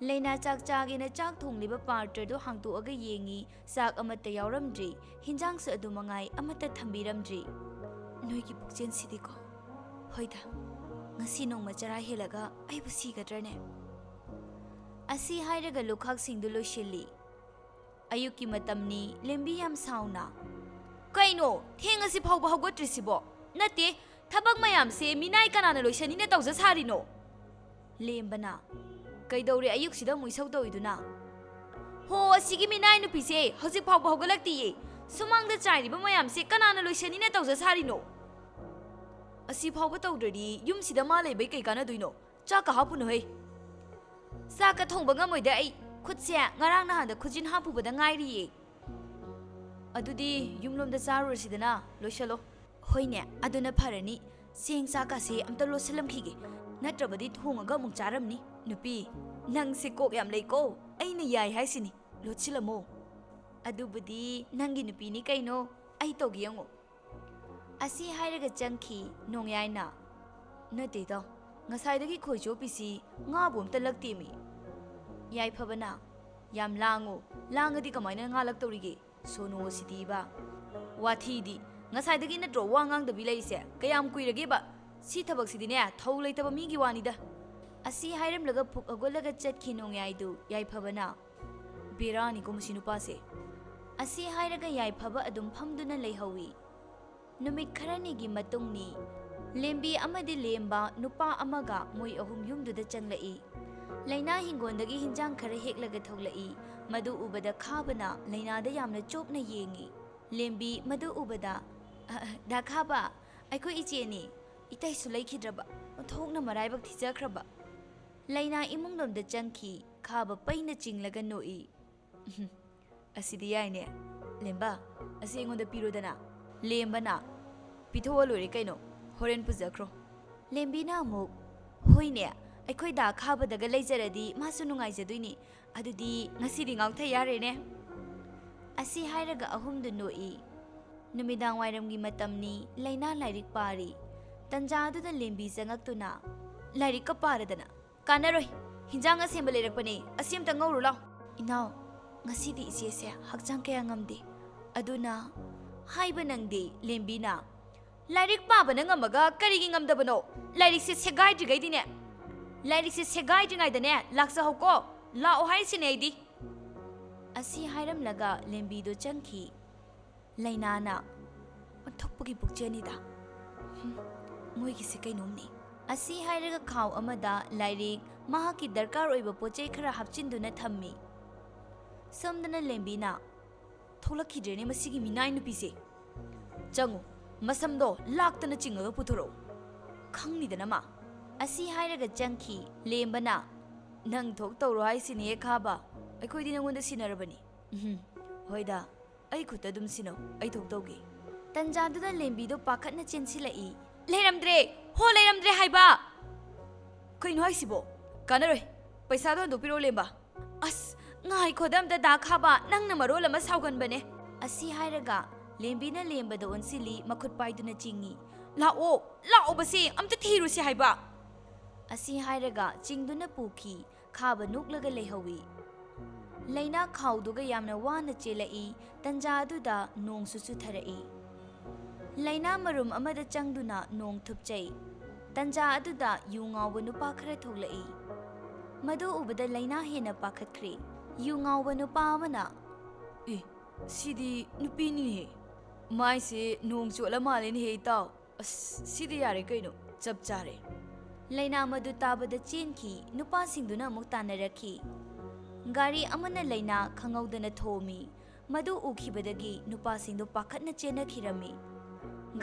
ꯂꯩꯅꯥ ꯆꯥꯛ ꯆꯥꯒꯦꯅ ꯆꯥꯛ ꯊꯣꯡꯂꯤꯕ ꯄꯥꯇ꯭ꯔꯗꯨ ꯍꯥꯡꯇꯣꯛꯑꯒ ꯌꯦꯡꯉꯤ, ꯆꯥꯛ ꯑꯃꯠꯇ ꯌꯥꯎꯔꯝꯗ꯭ꯔꯤ, ꯍꯤꯟꯖꯥꯡꯁꯨ ꯑꯗꯨ ꯃꯉꯥꯏ, ꯑꯃꯠꯇ ꯊꯝꯕꯤꯔꯝꯗ꯭ꯔꯤ꯫ "ꯅꯣꯏꯒꯤ ꯄꯨꯛꯆꯦꯜꯁꯤꯗꯤꯀꯣ꯫ ꯍꯣꯏꯗ, ꯉꯁꯤ ꯅꯣꯡꯃ ꯆꯔꯥ ꯍꯦꯜꯂꯒ ꯑꯩꯕꯨ ꯁꯤꯒꯗ꯭ꯔꯅꯦ?" ꯑꯁꯤ ꯍꯥꯏꯔꯒ ꯂꯨꯈꯥꯛꯁꯤꯡꯗꯨ ꯂꯣꯏꯁꯤꯜꯂꯤ꯫ ꯑꯌꯨꯛꯀꯤ ꯃꯇꯝꯅꯤ꯫ ꯂꯦꯝꯕꯤ ꯌꯥꯝ ꯁꯥꯎꯅ, "ꯀꯩꯅꯣ ꯊꯦꯡꯉꯁꯤ ꯐꯥꯎꯕ ꯍꯧꯒꯠꯇ꯭ꯔꯤꯁꯤꯕꯣ? ꯅꯠꯇꯦ, ꯊꯕꯛ ꯃꯌꯥꯝꯁꯦ ꯃꯤꯅꯥꯏ ꯀꯅꯥꯅ ꯂꯣꯏꯁꯟꯅꯤꯅ ꯇꯧꯖ ꯁꯥꯔꯤꯅꯣ?" ꯂꯦꯝꯕꯅ, "ꯀꯩꯗꯧꯔꯦ ꯑꯌꯨꯛꯁꯤꯗ ꯑꯃꯨꯛ ꯏꯁꯧ ꯇꯧꯏꯗꯨꯅ?" "ꯍꯣ, ꯑꯁꯤꯒꯤ ꯃꯤꯅꯥꯏ ꯅꯨꯄꯤꯁꯦ ꯍꯧꯖꯤꯛ ꯐꯥꯎꯕ ꯍꯧꯒꯠꯂꯛꯇꯤꯌꯦ꯫ ꯁꯨꯃꯥꯡꯗ ꯆꯥꯏꯔꯤꯕ ꯃꯌꯥꯝꯁꯦ ꯀꯅꯥꯅ ꯂꯣꯏꯁꯟꯅꯤꯅ ꯇꯧꯖ ꯁꯥꯔꯤꯅꯣ? ꯑꯁꯤ ꯐꯥꯎꯕ ꯇꯧꯗ꯭ꯔꯗꯤ ꯌꯨꯝꯁꯤꯗ ꯃꯥ ꯂꯩꯕꯩ ꯀꯩ ꯀꯥꯟꯅꯗꯣꯏꯅꯣ? ꯆꯥꯛꯀ ꯍꯥꯞꯄꯨꯅꯨꯍꯦ꯫ ꯆꯥꯛꯀ ꯊꯣꯡꯕ ꯉꯝꯃꯣꯏꯗ ꯑꯩ꯫ ꯈꯨꯠꯁꯦ ꯉꯔꯥꯡ ꯅꯍꯥꯟꯗ ꯈꯨꯖꯤꯟ ꯍꯥꯞꯄꯨꯕꯗ ꯉꯥꯏꯔꯤꯌꯦ꯫" "ꯑꯗꯨꯗꯤ ꯌꯨꯝꯂꯣꯝꯗ ꯆꯥꯔꯨꯔꯁꯤꯗꯅ, ꯂꯣꯏꯁꯜꯂꯣ꯫" "ꯍꯣꯏꯅꯦ, ꯑꯗꯨꯅ ꯐꯔꯅꯤ꯫ ꯆꯦꯡ ꯆꯥꯛꯀꯁꯦ ꯑꯝꯇ ꯂꯣꯠꯁꯤꯜꯂꯝꯈꯤꯒꯦ, ꯅꯠꯇ꯭ꯔꯕꯗꯤ ꯊꯣꯡꯉꯒ ꯑꯃꯨꯛ ꯆꯥꯔꯝꯅꯤ꯫" "ꯅꯨꯄꯤ, ꯅꯪꯁꯦ ꯀꯣꯛ ꯌꯥꯝ ꯂꯩꯀꯣ꯫ ꯑꯩꯅ ꯌꯥꯏ ꯍꯥꯏꯁꯤꯅꯤ, ꯂꯣꯠꯁꯤꯜꯂꯝꯃꯣ꯫" "ꯑꯗꯨꯕꯨꯗꯤ ꯅꯪꯒꯤ ꯅꯨꯄꯤꯅꯤ ꯀꯩꯅꯣ, ꯑꯩ ꯇꯧꯒꯦ ꯌꯦꯡꯉꯣ꯫" ꯑꯁꯤ ꯍꯥꯏꯔꯒ ꯆꯪꯈꯤ ꯅꯣꯡꯌꯥꯏꯅ꯫ "ꯅꯠꯇꯦꯗ, ꯉꯁꯥꯏꯗꯒꯤ ꯈꯣꯏ ꯆꯣꯞꯄꯤꯁꯤ ꯉꯥꯕꯨ ꯑꯝꯇ ꯂꯛꯇꯦꯃꯤ꯫" ꯌꯥꯏꯐꯕꯅ, "ꯌꯥꯝ ꯂꯥꯡꯉꯨ, ꯂꯥꯡꯉꯗꯤ ꯀꯃꯥꯏꯅ ꯉꯥ ꯂꯛꯇꯧꯔꯤꯒꯦ? ꯁꯣꯅꯣ ꯁꯤꯗꯤꯕ꯫ ꯋꯥꯊꯤꯗꯤ, ꯉꯁꯥꯏꯗꯒꯤ ꯅꯠꯇ꯭ꯔꯣ ꯋꯥ ꯉꯥꯡꯗꯕꯤ ꯂꯩꯔꯤꯁꯦ? ꯀꯌꯥꯝ ꯀꯨꯏꯔꯒꯦꯕ? ꯁꯤ ꯊꯕꯛꯁꯤꯗꯤꯅꯦ ꯊꯧ ꯂꯩꯇꯕ ꯃꯤꯒꯤ ꯋꯥꯅꯤꯗ꯫" ꯑꯁꯤ ꯍꯥꯏꯔꯝꯂꯒ ꯐꯨꯛ ꯍꯧꯒꯠꯂꯒ ꯆꯠꯈꯤ ꯅꯣꯡꯌꯥꯏꯗꯨ꯫ ꯌꯥꯏꯐꯕꯅ, "ꯕꯦꯔꯥꯅꯤꯀꯣ ꯃꯁꯤ ꯅꯨꯄꯥꯁꯦ꯫" ꯑꯁꯤ ꯍꯥꯏꯔꯒ ꯌꯥꯏꯐꯕ ꯑꯗꯨꯝ ꯐꯝꯗꯨꯅ ꯂꯩꯍꯧꯏ꯫ ꯅꯨꯃꯤꯠ ꯈꯔꯅꯤꯒꯤ ꯃꯇꯨꯡꯅꯤ꯫ ꯂꯦꯝꯕꯤ ꯑꯃꯗꯤ ꯂꯦꯝꯕ ꯅꯨꯄꯥ ꯑꯃꯒ ꯃꯣꯏ ꯑꯍꯨꯝ ꯌꯨꯝꯗꯨꯗ ꯆꯪꯂꯛꯏ꯫ ꯂꯩꯅꯥ ꯍꯤꯡꯒꯣꯜꯗꯒꯤ ꯍꯤꯟꯖꯥꯡ ꯈꯔ ꯍꯦꯛꯂꯒ ꯊꯣꯛꯂꯛꯏ꯫ ꯃꯗꯨ ꯎꯕꯗ ꯈꯥꯕꯅ ꯂꯩꯅꯥꯗ ꯌꯥꯝꯅ ꯆꯣꯞꯅ ꯌꯦꯡꯏ꯫ ꯂꯦꯝꯕꯤ ꯃꯗꯨ ꯎꯕꯗ, "ꯑ, ꯗꯥ ꯈꯥꯕ, ꯑꯩꯈꯣꯏ ꯏꯆꯦꯅꯤ꯫ ꯏꯇꯩꯁꯨ ꯂꯩꯈꯤꯗ꯭ꯔꯕ, ꯑꯣꯟꯊꯣꯛꯅ ꯃꯔꯥꯏꯕꯛ ꯊꯤꯖꯈ꯭ꯔꯕ꯫" ꯂꯩꯅꯥ ꯏꯃꯨꯡꯂꯣꯝꯗ ꯆꯪꯈꯤ꯫ ꯈꯥꯕ ꯄꯩꯅ ꯆꯤꯡꯂꯒ ꯅꯣꯛꯏ꯫ "ꯑꯁꯤꯗꯤ ꯌꯥꯏꯅꯦ꯫ ꯂꯦꯝꯕ, ꯑꯁꯤ ꯑꯩꯉꯣꯟꯗ ꯄꯤꯔꯣꯗꯅ꯫" ꯂꯦꯝꯕꯅ, "ꯄꯤꯊꯣꯛꯑ ꯂꯣꯏꯔꯦ ꯀꯩꯅꯣ, ꯍꯣꯔꯦꯟ ꯄꯨꯖꯈ꯭ꯔꯣ"꯫ ꯂꯦꯝꯕꯤꯅ ꯑꯃꯨꯛ, "ꯍꯣꯏꯅꯦ, ꯑꯩꯈꯣꯏ ꯗꯥ ꯈꯥꯕꯗꯒ ꯂꯩꯖꯔꯗꯤ ꯃꯥꯁꯨ ꯅꯨꯡꯉꯥꯏꯖꯗꯣꯏꯅꯤ꯫ ꯑꯗꯨꯗꯤ ꯉꯁꯤꯗꯤ ꯉꯥꯎꯊ ꯌꯥꯔꯦꯅꯦ"꯫ ꯑꯁꯤ ꯍꯥꯏꯔꯒ ꯑꯍꯨꯝꯗꯨ ꯅꯣꯛꯏ꯫ ꯅꯨꯃꯤꯗꯥꯡ ꯋꯥꯏꯔꯝꯒꯤ ꯃꯇꯝꯅꯤ, ꯂꯩꯅꯥ ꯂꯥꯏꯔꯤꯛ ꯄꯥꯔꯤ꯫ ꯇꯟꯖꯥ ꯑꯗꯨꯗ ꯂꯦꯝꯕꯤ ꯆꯪꯉꯛꯇꯨꯅ, "ꯂꯥꯏꯔꯤꯛꯀ ꯄꯥꯔꯗꯅ ꯀꯥꯟꯅꯔꯣꯏ꯫ ꯍꯤꯟꯖꯥꯡ ꯑꯁꯦꯝꯕ ꯂꯩꯔꯛꯄꯅꯦ, ꯑꯁꯤ ꯑꯝꯇ ꯉꯧꯔꯨ ꯂꯥꯎ"꯫ "ꯏꯅꯥꯎ, ꯉꯁꯤꯗꯤ ꯏꯆꯦꯁꯦ ꯍꯛꯆꯥꯡ ꯀꯌꯥ ꯉꯝꯗꯦ, ꯑꯗꯨꯅ"꯫ "ꯍꯥꯏꯕ ꯅꯪꯗꯤ, ꯂꯦꯝꯕꯤꯅ꯫ ꯂꯥꯏꯔꯤꯛ ꯄꯥꯕꯅ ꯉꯝꯃꯒ ꯀꯔꯤꯒꯤ ꯉꯝꯗꯕꯅꯣ? ꯂꯥꯏꯔꯤꯛꯁꯦ ꯁꯦꯒꯥꯏꯗ꯭ꯔꯤꯉꯩꯗꯤꯅꯦ, ꯂꯥꯏꯔꯤꯛꯁꯦ ꯁꯦꯒꯥꯏꯗ꯭ꯔꯤꯉꯩꯗꯅꯦ ꯂꯥꯛꯆꯍꯧꯀꯣ꯫ ꯂꯥꯛꯑꯣ ꯍꯥꯏꯔꯤꯁꯤꯅꯦ ꯑꯩꯗꯤ"꯫ ꯑꯁꯤ ꯍꯥꯏꯔꯝꯂꯒ ꯂꯦꯝꯕꯤꯗꯣ ꯆꯪꯈꯤ꯫ ꯂꯩꯅꯥꯅ, "ꯑꯣꯟꯊꯣꯛꯄꯒꯤ ꯄꯨꯛꯆꯦꯜꯅꯤꯗ꯫ ꯍꯨꯝ, ꯃꯣꯏꯒꯤꯁꯦ ꯀꯩꯅꯣꯝꯅꯤ"꯫ ꯑꯁꯤ ꯍꯥꯏꯔꯒ ꯈꯥꯎ ꯑꯃꯗ ꯂꯥꯏꯔꯤꯛ, ꯃꯍꯥꯛꯀꯤ ꯗꯔꯀꯥꯔ ꯑꯣꯏꯕ ꯄꯣꯠ ꯆꯩ ꯈꯔ ꯍꯥꯞꯆꯤꯟꯗꯨꯅ ꯊꯝꯃꯤ꯫ ꯁꯣꯝꯗꯅ ꯂꯦꯝꯕꯤꯅ, "ꯊꯣꯛꯂꯛꯈꯤꯗ꯭ꯔꯦꯅꯦ ꯃꯁꯤꯒꯤ ꯃꯤꯅꯥꯏ ꯅꯨꯄꯤꯁꯦ꯫ ꯆꯪꯉꯨ, ꯃꯁꯝꯗꯣ ꯂꯥꯛꯇꯅ ꯆꯤꯡꯉꯒ ꯄꯨꯊꯣꯔꯛꯎ꯫ ꯈꯪꯅꯤꯗꯅ ꯃꯥ"꯫ ꯑꯁꯤ ꯍꯥꯏꯔꯒ ꯆꯪꯈꯤ꯫ ꯂꯦꯝꯕꯅ, "ꯅꯪ ꯊꯣꯛ ꯇꯧꯔꯣ ꯍꯥꯏꯁꯤꯅꯦ ꯈꯥꯕ꯫ ꯑꯩꯈꯣꯏꯗꯤ ꯅꯪꯉꯣꯟꯗ ꯁꯤꯟꯅꯔꯕꯅꯤ"꯫ "ꯎꯝ, ꯍꯣꯏꯗ, ꯑꯩ ꯈꯨꯠꯇ ꯑꯗꯨꯝ ꯁꯤꯟꯅꯧ, ꯑꯩ ꯊꯣꯛ ꯇꯧꯒꯦ"꯫ ꯇꯟꯖꯥꯗꯨꯗ ꯂꯦꯝꯕꯤꯗꯣ ꯄꯥꯈꯠꯅ ꯆꯦꯟꯁꯤꯜꯂꯛꯏ꯫ "ꯂꯩꯔꯝꯗ꯭ꯔꯦ! ꯍꯣ, ꯂꯩꯔꯝꯗ꯭ꯔꯦ ꯍꯥꯏꯕ!" "ꯀꯩꯅꯣ ꯍꯥꯏꯁꯤꯕꯣ? ꯀꯥꯟꯅꯔꯣꯏ꯫ ꯄꯩꯁꯥꯗꯣ ꯍꯟꯗꯣꯛꯄꯤꯔꯛꯑꯣ, ꯂꯦꯝꯕ"꯫ "ꯑꯁ, ꯉꯥꯏꯈꯣꯗ ꯑꯝꯇ, ꯗꯥ ꯈꯥꯕ, ꯅꯪꯅ ꯃꯔꯣꯜ ꯑꯃ ꯁꯥꯎꯒꯟꯕꯅꯦ"꯫ ꯑꯁꯤ ꯍꯥꯏꯔꯒ ꯂꯦꯝꯕꯤꯅ ꯂꯦꯝꯕꯗ ꯑꯣꯟꯁꯤꯜꯂꯤ, ꯃꯈꯨꯠ ꯄꯥꯏꯗꯨꯅ ꯆꯤꯡꯏ꯫ "ꯂꯥꯛꯑꯣ, ꯂꯥꯛꯑꯣꯕꯁꯦ, ꯑꯝꯇ ꯊꯤꯔꯨꯁꯦ ꯍꯥꯏꯕ"꯫ ꯑꯁꯤ ꯍꯥꯏꯔꯒ ꯆꯤꯡꯗꯨꯅ ꯄꯨꯈꯤ꯫ ꯈꯥꯕ ꯅꯣꯛꯂꯒ ꯂꯩꯍꯧꯏ꯫ ꯂꯩꯅꯥ ꯈꯥꯎꯗꯨꯒ ꯌꯥꯝꯅ ꯋꯥꯅ ꯆꯦꯜꯂꯛꯏ꯫ ꯇꯟꯖꯥ ꯑꯗꯨꯗ ꯅꯣꯡꯁꯨ ꯆꯨꯊꯔꯛꯏ꯫ ꯂꯩꯅꯥ ꯃꯔꯨꯝ ꯑꯃꯗ ꯆꯪꯗꯨꯅ ꯅꯣꯡ ꯊꯨꯞꯆꯩ꯫ ꯇꯟꯖꯥ ꯑꯗꯨꯗ ꯌꯨ ꯉꯥꯎꯕ ꯅꯨꯄꯥ ꯈꯔ ꯊꯣꯛꯂꯛꯏ꯫ ꯃꯗꯨ ꯎꯕꯗ ꯂꯩꯅꯥ ꯍꯦꯟꯅ ꯄꯥꯈꯠꯈ꯭ꯔꯦ꯫ ꯌꯨ ꯉꯥꯎꯕ ꯅꯨꯄꯥ ꯑꯃꯅ, "ꯑꯦ, ꯁꯤꯗꯤ ꯅꯨꯄꯤꯅꯤꯅꯦꯍꯦ꯫ ꯃꯥꯏꯁꯦ ꯅꯣꯡ ꯆꯣꯠꯂ ꯃꯥꯜꯂꯦꯅꯦꯍꯦ, ꯏꯇꯥꯎ꯫ ꯑꯁ, ꯁꯤꯗꯤ ꯌꯥꯔꯦ ꯀꯩꯅꯣ, ꯆꯞ ꯆꯥꯔꯦ"꯫ ꯂꯩꯅꯥ ꯃꯗꯨ ꯇꯥꯕꯗ ꯆꯦꯟꯈꯤ꯫ ꯅꯨꯄꯥꯁꯤꯡꯗꯨꯅ ꯑꯃꯨꯛ ꯇꯥꯟꯅꯔꯛꯈꯤ꯫ ꯒꯥꯔꯤ ꯑꯃꯅ ꯂꯩꯅꯥ ꯈꯪꯍꯧꯗꯅ ꯊꯣꯝꯃꯤ꯫ ꯃꯗꯨ ꯎꯈꯤꯕꯗꯒꯤ ꯅꯨꯄꯥꯁꯤꯡꯗꯨ ꯄꯥꯈꯠꯅ ꯆꯦꯟꯅꯈꯤꯔꯝꯃꯤ꯫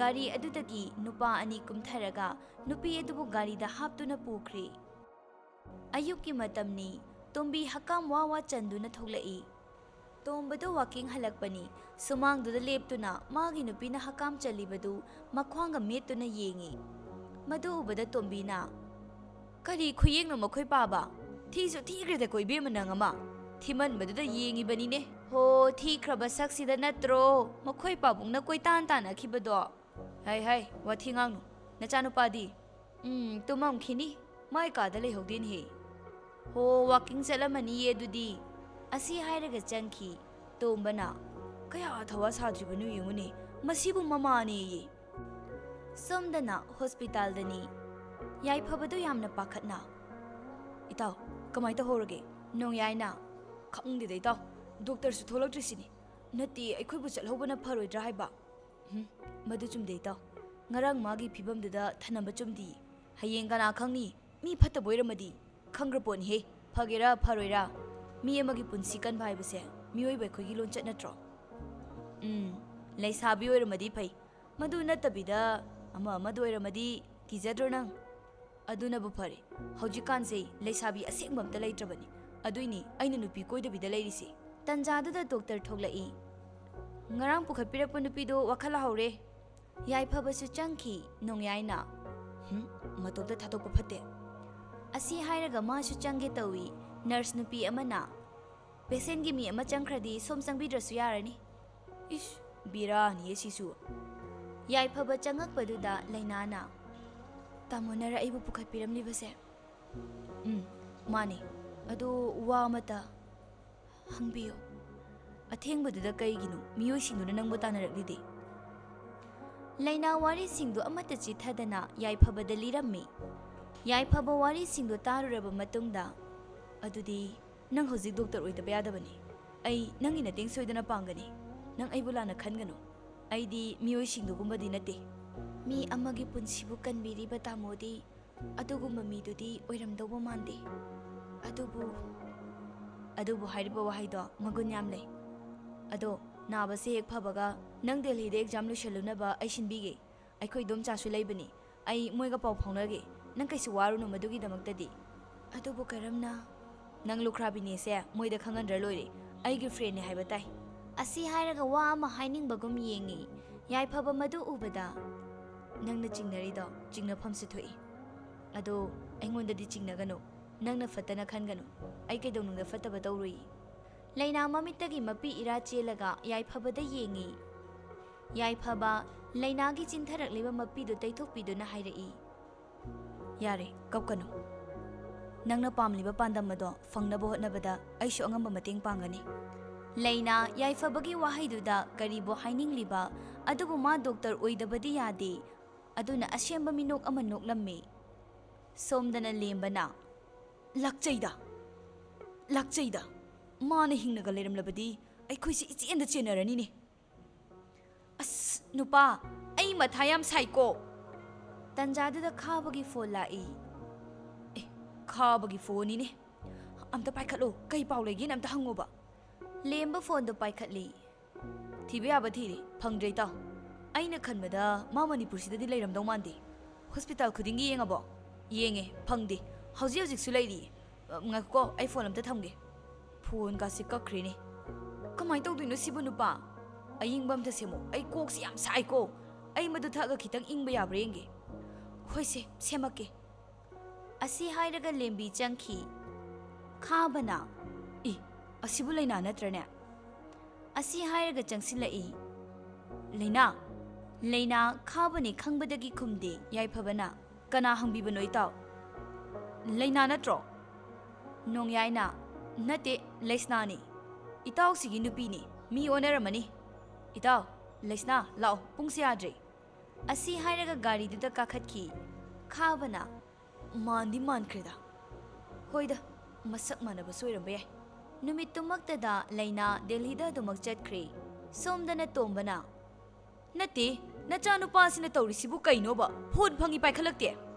ꯒꯥꯔꯤ ꯑꯗꯨꯗꯒꯤ ꯅꯨꯄꯥ ꯑꯅꯤ ꯀꯨꯝꯊꯔꯒ ꯅꯨꯄꯤ ꯑꯗꯨꯕꯨ ꯒꯥꯔꯤꯗ ꯍꯥꯞꯇꯨꯅ ꯄꯨꯈ꯭ꯔꯦ꯫ ꯑꯌꯨꯛꯀꯤ ꯃꯇꯝꯅꯤ꯫ ꯇꯣꯝꯕꯤ ꯍꯛꯀꯥꯝ ꯋꯥ ꯋꯥ ꯆꯟꯗꯨꯅ ꯊꯣꯛꯂꯛꯏ꯫ ꯇꯣꯝꯕꯗꯨ ꯋꯥꯀꯤꯡ ꯍꯜꯂꯛꯄꯅꯤ꯫ ꯁꯨꯃꯥꯡꯗꯨꯗ ꯂꯦꯞꯇꯨꯅ ꯃꯥꯒꯤ ꯅꯨꯄꯤꯅ ꯍꯀꯥꯝ ꯆꯜꯂꯤꯕꯗꯨ ꯃꯈ꯭ꯋꯥꯡꯒ ꯃꯦꯠꯇꯨꯅ ꯌꯦꯡꯏ꯫ ꯃꯗꯨ ꯎꯕꯗ ꯇꯣꯝꯕꯤꯅ, "ꯀꯔꯤ ꯈꯨꯌꯦꯡꯅꯣ ꯃꯈꯣꯏ ꯄꯥꯕ? ꯊꯤꯁꯨ ꯊꯤꯈ꯭ꯔꯦꯗꯀꯣ ꯏꯕꯦꯝꯃ ꯅꯪ ꯑꯃ꯫ ꯊꯤꯃꯟꯕꯗꯨꯗ ꯌꯦꯡꯉꯤꯕꯅꯤꯅꯦ꯫ ꯍꯣ, ꯊꯤꯈ꯭ꯔꯕ ꯁꯛꯁꯤꯗ ꯅꯠꯇ꯭ꯔꯣ ꯃꯈꯣꯏ ꯄꯥꯕꯨꯡꯅ ꯀꯣꯏꯇꯥꯟ ꯇꯥꯟꯅꯈꯤꯕꯗꯣ?" "ꯍꯥꯏ ꯍꯥꯏ, ꯋꯥꯊꯤ ꯉꯥꯡꯅꯨ꯫ ꯅꯆꯥꯅꯨꯄꯥꯗꯤ?" "ꯎꯝ, ꯇꯨꯝꯃꯝꯈꯤꯅꯤ꯫ ꯃꯥꯏ ꯀꯥꯗ ꯂꯩꯍꯧꯗꯦꯅꯦꯍꯦ꯫ ꯍꯣ, ꯋꯥꯀꯤꯡ ꯆꯠꯂꯝꯃꯅꯤꯌꯦ ꯑꯗꯨꯗꯤ꯫" ꯑꯁꯤ ꯍꯥꯏꯔꯒ ꯆꯪꯈꯤ꯫ ꯇꯣꯝꯕꯅ, "ꯀꯌꯥ ꯊꯋꯥ ꯁꯥꯗ꯭ꯔꯤꯕꯅꯣ ꯌꯦꯡꯉꯨꯅꯦ, ꯃꯁꯤꯕꯨ ꯃꯃꯥꯅꯦꯌꯦ꯫" ꯁꯣꯝꯗꯅ ꯍꯣꯁꯄꯤꯇꯥꯜꯗꯅꯤ꯫ ꯌꯥꯏꯐꯕꯗꯨ ꯌꯥꯝꯅ ꯄꯥꯈꯠꯅ, "ꯏꯇꯥꯎ, ꯀꯃꯥꯏ ꯇꯧꯍꯧꯔꯒꯦ?" ꯅꯣꯡꯌꯥꯏꯅ, "ꯈꯪꯗꯦꯗ ꯏꯇꯥꯎ, ꯗꯣꯛꯇꯔꯁꯨ ꯊꯣꯛꯂꯛꯇ꯭ꯔꯤꯁꯤꯅꯤ꯫ ꯅꯠꯇꯦ, ꯑꯩꯈꯣꯏꯕꯨ ꯆꯠꯍꯧꯕꯅ ꯐꯔꯣꯏꯗ꯭ꯔꯥ ꯍꯥꯏꯕ?" "ꯍꯨꯝ, ꯃꯗꯨ ꯆꯨꯝꯗꯦ ꯏꯇꯥꯎ꯫ ꯉꯔꯥꯡ ꯃꯥꯒꯤ ꯐꯤꯕꯝꯗꯨꯗ ꯊꯅꯝꯕ ꯆꯨꯝꯗꯦ꯫ ꯍꯌꯦꯡ ꯀꯅꯥ ꯈꯪꯅꯤ, ꯃꯤ ꯐꯠꯇꯕ ꯑꯣꯏꯔꯝꯃꯗꯤ꯫ ꯈꯪꯈ꯭ꯔ ꯄꯣꯠꯅꯤꯍꯦ, ꯐꯒꯦꯔꯥ ꯐꯔꯣꯏꯔꯥ, ꯃꯤ ꯑꯃꯒꯤ ꯄꯨꯟꯁꯤ ꯀꯟꯕ ꯍꯥꯏꯕꯁꯦ ꯃꯤꯑꯣꯏꯕ ꯑꯩꯈꯣꯏꯒꯤ ꯂꯣꯟꯆꯠ ꯅꯠꯇ꯭ꯔꯣ?" "ꯎꯝ, ꯂꯩꯁꯥꯕꯤ ꯑꯣꯏꯔꯝꯃꯗꯤ ꯐꯩ, ꯃꯗꯨ ꯅꯠꯇꯕꯤꯗ ꯑꯃ ꯑꯃꯗ ꯑꯣꯏꯔꯝꯃꯗꯤ ꯀꯤꯖꯗ꯭ꯔꯣ ꯅꯪ?" "ꯑꯗꯨꯅꯕꯨ ꯐꯔꯦ꯫ ꯍꯧꯖꯤꯛꯀꯥꯟꯁꯦ ꯂꯩꯁꯥꯕꯤ ꯑꯁꯦꯡꯕ ꯑꯝꯇ ꯂꯩꯇ꯭ꯔꯕꯅꯤ꯫ ꯑꯗꯨꯏꯅꯤ ꯑꯩꯅ ꯅꯨꯄꯤ ꯀꯣꯏꯗꯕꯤꯗ ꯂꯩꯔꯤꯁꯦ꯫" ꯇꯟꯖꯥꯗꯨꯗ ꯗꯣꯛꯇꯔ ꯊꯣꯛꯂꯛꯏ꯫ "ꯉꯔꯥꯡ ꯄꯨꯈꯠꯄꯤꯔꯛꯄ ꯅꯨꯄꯤꯗꯣ ꯋꯥꯈꯜ ꯂꯥꯍꯧꯔꯦ꯫" ꯌꯥꯏꯐꯕꯁꯨ ꯆꯪꯈꯤ꯫ ꯅꯣꯡꯌꯥꯏꯅ, "ꯍꯨꯝ, ꯃꯇꯣꯝꯇ ꯊꯥꯗꯣꯛꯄ ꯐꯠꯇꯦ꯫" ꯑꯁꯤ ꯍꯥꯏꯔꯒ ꯃꯥꯁꯨ ꯆꯪꯒꯦ ꯇꯧꯏ꯫ ꯅꯔꯁ ꯅꯨꯄꯤ ꯑꯃꯅ, "ꯄꯦꯁꯦꯟꯒꯤ ꯃꯤ ꯑꯃ ꯆꯪꯈ꯭ꯔꯗꯤ ꯁꯣꯝ ꯆꯪꯕꯤꯗ꯭ꯔꯁꯨ ꯌꯥꯔꯅꯤ꯫" ꯏꯁ, ꯕꯤꯔꯥꯅꯤꯌꯦ ꯁꯤꯁꯨ꯫ ꯌꯥꯏꯐꯕ ꯆꯪꯉꯛꯄꯗꯨꯗ ꯂꯩꯅꯥꯅ, "ꯇꯥꯃꯣꯅꯔ ꯑꯩꯕꯨ ꯄꯨꯈꯠꯄꯤꯔꯝꯂꯤꯕꯁꯦ?" "ꯎꯝ, ꯃꯥꯅꯤ꯫ ꯑꯗꯣ ꯋꯥ ꯑꯃꯇ ꯍꯪꯕꯤꯌꯨ꯫" "ꯑꯊꯦꯡꯕꯗꯨꯗ ꯀꯩꯒꯤꯅꯣ ꯃꯤꯑꯣꯏꯁꯤꯡꯗꯨꯅ ꯅꯪꯕꯨ ꯇꯥꯟꯅꯔꯛꯂꯤꯗꯤ?" ꯂꯩꯅꯥ ꯋꯥꯔꯤꯁꯤꯡꯗꯨ ꯑꯃꯠꯇ ꯆꯤꯠꯊꯗꯅ ꯌꯥꯏꯐꯕꯗ ꯂꯤꯔꯝꯃꯤ꯫ ꯌꯥꯏꯐꯕ ꯋꯥꯔꯤꯁꯤꯡꯗꯨ ꯇꯥꯔꯨꯔꯕ ꯃꯇꯨꯡꯗ, "ꯑꯗꯨꯗꯤ ꯅꯪ ꯍꯧꯖꯤꯛ ꯗꯣꯛꯇꯔ ꯑꯣꯏꯗꯕ ꯌꯥꯗꯕꯅꯤ꯫ ꯑꯩ ꯅꯪꯒꯤ ꯃꯇꯦꯡ ꯁꯣꯏꯗꯅ ꯄꯥꯡꯒꯅꯤ꯫ ꯅꯪ ꯑꯩꯕꯨ ꯂꯥꯟꯅ ꯈꯟꯒꯅꯨ꯫ ꯑꯩꯗꯤ ꯃꯤꯑꯣꯏꯁꯤꯡꯗꯨꯒꯨꯝꯕꯗꯤ ꯅꯠꯇꯦ꯫" "ꯃꯤ ꯑꯃꯒꯤ ꯄꯨꯟꯁꯤꯕꯨ ꯀꯟꯕꯤꯔꯤꯕ ꯇꯥꯃꯣꯗꯤ ꯑꯗꯨꯒꯨꯝꯕ ꯃꯤꯗꯨꯗꯤ ꯑꯣꯏꯔꯝꯗꯧꯕ ꯃꯥꯟꯗꯦ꯫ ꯑꯗꯨꯕꯨ," "ꯑꯗꯨꯕꯨ" ꯍꯥꯏꯔꯤꯕ ꯋꯥꯍꯩꯗꯣ ꯃꯒꯨꯟ ꯌꯥꯝ ꯂꯩ꯫ "ꯑꯗꯣ, ꯅꯥꯕꯁꯦ ꯍꯦꯛ ꯐꯕꯒ ꯅꯪ ꯗꯦꯜꯍꯤꯗ ꯑꯦꯛꯖꯥꯝ ꯂꯣꯏꯁꯤꯜꯂꯨꯅꯕ ꯑꯩ ꯁꯤꯟꯕꯤꯒꯦ꯫ ꯑꯩꯈꯣꯏ ꯏꯗꯣꯝꯆꯥꯁꯨ ꯂꯩꯕꯅꯤ꯫ ꯑꯩ ꯃꯣꯏꯒ ꯄꯥꯎ ꯐꯥꯎꯅꯒꯦ꯫ ꯅꯪ ꯀꯩꯁꯨ ꯋꯥꯔꯨꯅꯨ ꯃꯗꯨꯒꯤꯗꯃꯛꯇꯗꯤ꯫" "ꯑꯗꯨꯕꯨ ꯀꯔꯝꯅ?" "ꯅꯪ ꯂꯨꯈ꯭ꯔꯥꯕꯤꯅꯦꯁꯦ ꯃꯣꯏꯗ ꯈꯪꯍꯟꯗ꯭ꯔ ꯂꯣꯏꯔꯦ꯫ ꯑꯩꯒꯤ friendꯅꯦ ꯍꯥꯏꯕ ꯇꯥꯏ꯫ ꯑꯁꯤ ꯍꯥꯏꯔꯒ ꯋꯥ ꯑꯃ ꯍꯥꯏꯅꯤꯡꯕꯒꯨꯝ ꯌꯦꯡꯉꯤ꯫ ꯌꯥꯏꯐꯕ ꯃꯗꯨ ꯎꯕꯗ, "ꯅꯪꯅ ꯆꯤꯡꯅꯔꯤꯗꯣ ꯆꯤꯡꯅꯐꯝꯁꯨ ꯊꯣꯛꯏ꯫ ꯑꯗꯣ ꯑꯩꯉꯣꯟꯗꯗꯤ ꯆꯤꯡꯅꯒꯅꯨ, ꯅꯪꯅ ꯐꯠꯇꯅ ꯈꯟꯒꯅꯨ꯫ ꯑꯩ ꯀꯩꯗꯧꯅꯨꯡꯗ ꯐꯠꯇꯕ ꯇꯧꯔꯨꯏ꯫" ꯂꯩꯅꯥ ꯃꯃꯤꯠꯇꯒꯤ ꯃꯄꯤ ꯏꯔꯥ ꯆꯦꯜꯂꯒ ꯌꯥꯏꯐꯕꯗ ꯌꯦꯡꯉꯤ꯫ ꯌꯥꯏꯐꯕ, ꯂꯩꯅꯥꯒꯤ ꯆꯤꯟꯊꯔꯛꯂꯤꯕ ꯃꯄꯤꯗꯨ ꯇꯩꯊꯣꯛꯄꯤꯗꯨꯅ ꯍꯥꯏꯔꯛꯏ, "ꯌꯥꯔꯦ, ꯀꯞꯀꯅꯨ꯫ ꯅꯪꯅ ꯄꯥꯝꯂꯤꯕ ꯄꯥꯟꯗꯝ ꯑꯗꯣ ꯐꯪꯅꯕ ꯍꯣꯠꯅꯕꯗ ꯑꯩꯁꯨ ꯑꯉꯝꯕ ꯃꯇꯦꯡ ꯄꯥꯡꯒꯅꯤ꯫" ꯂꯩꯅꯥ ꯌꯥꯏꯐꯕꯒꯤ ꯋꯥꯍꯩꯗꯨꯗ ꯀꯔꯤꯕꯨ ꯍꯥꯏꯅꯤꯡꯂꯤꯕ, ꯑꯗꯨꯕꯨ ꯃꯥ doctor ꯑꯣꯏꯗꯕꯗꯤ ꯌꯥꯗꯦ꯫ ꯑꯗꯨꯅ ꯑꯁꯦꯝꯕ ꯃꯤꯅꯣꯛ ꯑꯃ ꯅꯣꯛꯂꯝꯃꯤ꯫ ꯁꯣꯝꯗꯅ ꯂꯦꯝꯕꯅ, "ꯂꯥꯛꯆꯩꯗ, ꯂꯥꯛꯆꯩꯗ꯫ ꯃꯥꯅ ꯍꯤꯡꯅꯒ ꯂꯩꯔꯝꯂꯕꯗꯤ ꯑꯩꯈꯣꯏꯁꯤ ꯏꯆꯦꯟꯗ ꯆꯦꯟꯅꯔꯅꯤꯅꯦ꯫ ꯑꯁ, ꯅꯨꯄꯥ, ꯑꯩ ꯃꯊꯥ ꯌꯥꯝ ꯁꯥꯏꯀꯣ꯫" ꯇꯟꯖꯥꯗꯨꯗ ꯈꯥꯕꯒꯤ phone ꯂꯥꯛꯏ꯫ "ꯑꯦ, ꯈꯥꯕꯒꯤ phoneꯅꯤꯅꯦ꯫ ꯑꯝꯇ ꯄꯥꯏꯈꯠꯂꯣ, ꯀꯩ ꯄꯥꯎ ꯂꯩꯒꯦꯅ ꯑꯝꯇ ꯍꯪꯉꯣꯕ꯫" ꯂꯦꯝꯕ phoneꯗꯣ ꯄꯥꯏꯈꯠꯂꯤ꯫ "ꯊꯤꯕ ꯌꯥꯕ ꯊꯤꯔꯦ, ꯐꯪꯗ꯭ꯔꯦ ꯏꯇꯥꯎ꯫ ꯑꯩꯅ ꯈꯟꯕꯗ ꯃꯥ ꯃꯅꯤꯄꯨꯔꯁꯤꯗꯗꯤ ꯂꯩꯔꯝꯗꯧ ꯃꯥꯟꯗꯦ꯫ Hospital ꯈꯨꯗꯤꯡꯒꯤ ꯌꯦꯡꯉꯕꯣ?" "ꯌꯦꯡꯉꯦ, ꯐꯪꯗꯦ꯫ ꯍꯧꯖꯤꯛ ꯍꯧꯖꯤꯛꯁꯨ ꯂꯩꯔꯤꯌꯦ꯫ ꯑ, ꯉꯥꯏꯈꯣꯀꯣ, ꯑꯩ phone ꯑꯝꯇ ꯊꯝꯒꯦ꯫" Phoneꯒꯥꯁꯦ ꯀꯛꯈ꯭ꯔꯦꯅꯦ꯫ ꯀꯃꯥꯏꯅ ꯇꯧꯗꯣꯏꯅꯣ ꯁꯤꯕꯨ ꯅꯨꯄꯥ? ꯑꯌꯤꯡꯕ ꯑꯝꯇ ꯁꯦꯝꯃꯣ, ꯑꯩ ꯀꯣꯛꯁꯤ ꯌꯥꯝ ꯁꯥꯏꯀꯣ꯫ ꯑꯩ ꯃꯗꯨ ꯊꯛꯑꯒ ꯈꯤꯇꯪ ꯏꯪꯕ ꯌꯥꯕ꯭ꯔꯥ ꯌꯦꯡꯒꯦ꯫ "ꯍꯣꯏꯁꯦ, ꯁꯦꯝꯃꯛꯀꯦ꯫" ꯑꯁꯤ ꯍꯥꯏꯔꯒ ꯂꯦꯝꯕꯤ ꯆꯪꯈꯤ꯫ ꯈꯥꯕꯅ, "ꯏ, ꯑꯁꯤꯕꯨ ꯂꯩꯅꯥ ꯅꯠꯇ꯭ꯔꯅꯦ?" ꯑꯁꯤ ꯍꯥꯏꯔꯒ ꯆꯪꯁꯤꯜꯂꯛꯏ꯫ "ꯂꯩꯅꯥ?" ꯂꯩꯅꯥ ꯈꯥꯕꯅꯦ ꯈꯪꯕꯗꯒꯤ ꯈꯨꯝꯗꯦ꯫ ꯌꯥꯏꯐꯕꯅ, "ꯀꯅꯥ ꯍꯪꯕꯤꯕꯅꯣ ꯏꯇꯥꯎ?" "ꯂꯩꯅꯥ ꯅꯠꯇ꯭ꯔꯣ?" ꯅꯣꯡꯌꯥꯏꯅ, "ꯅꯠꯇꯦ, ꯂꯩꯁꯅꯥꯅꯤ꯫ ꯏꯇꯥꯎꯁꯤꯒꯤ ꯅꯨꯄꯤꯅꯤ, ꯃꯤ ꯑꯣꯟꯅꯔꯝꯃꯅꯤ꯫ ꯏꯇꯥꯎ, ꯂꯩꯁꯅꯥ, ꯂꯥꯛꯑꯣ, ꯄꯨꯡꯁꯦ ꯌꯥꯗ꯭ꯔꯦ꯫" ꯑꯁꯤ ꯍꯥꯏꯔꯒ ꯒꯥꯔꯤꯗꯨꯗ ꯀꯥꯈꯠꯈꯤ꯫ ꯈꯥꯕꯅ, "ꯃꯥꯟꯗꯤ ꯃꯥꯟꯈ꯭ꯔꯦꯗ꯫ ꯍꯣꯏꯗ, ꯃꯁꯛ ꯃꯥꯟꯅꯕꯁꯨ ꯑꯣꯏꯔꯝꯕ ꯌꯥꯏ꯫" ꯅꯨꯃꯤꯠꯇꯨꯃꯛꯇꯗ ꯂꯩꯅꯥ ꯗꯦꯜꯍꯤꯗ ꯑꯗꯨꯃꯛ ꯆꯠꯈ꯭ꯔꯦ꯫ ꯁꯣꯝꯗꯅ ꯇꯣꯝꯕꯅ, "ꯅꯠꯇꯦ, ꯅꯆꯥꯅꯨꯄꯥꯁꯤꯅ ꯇꯧꯔꯤꯁꯤꯕꯨ ꯀꯩꯅꯣꯕ? Phone ꯐꯪꯉꯤ ꯄꯥꯏꯈꯠꯂꯛꯇꯦ꯫"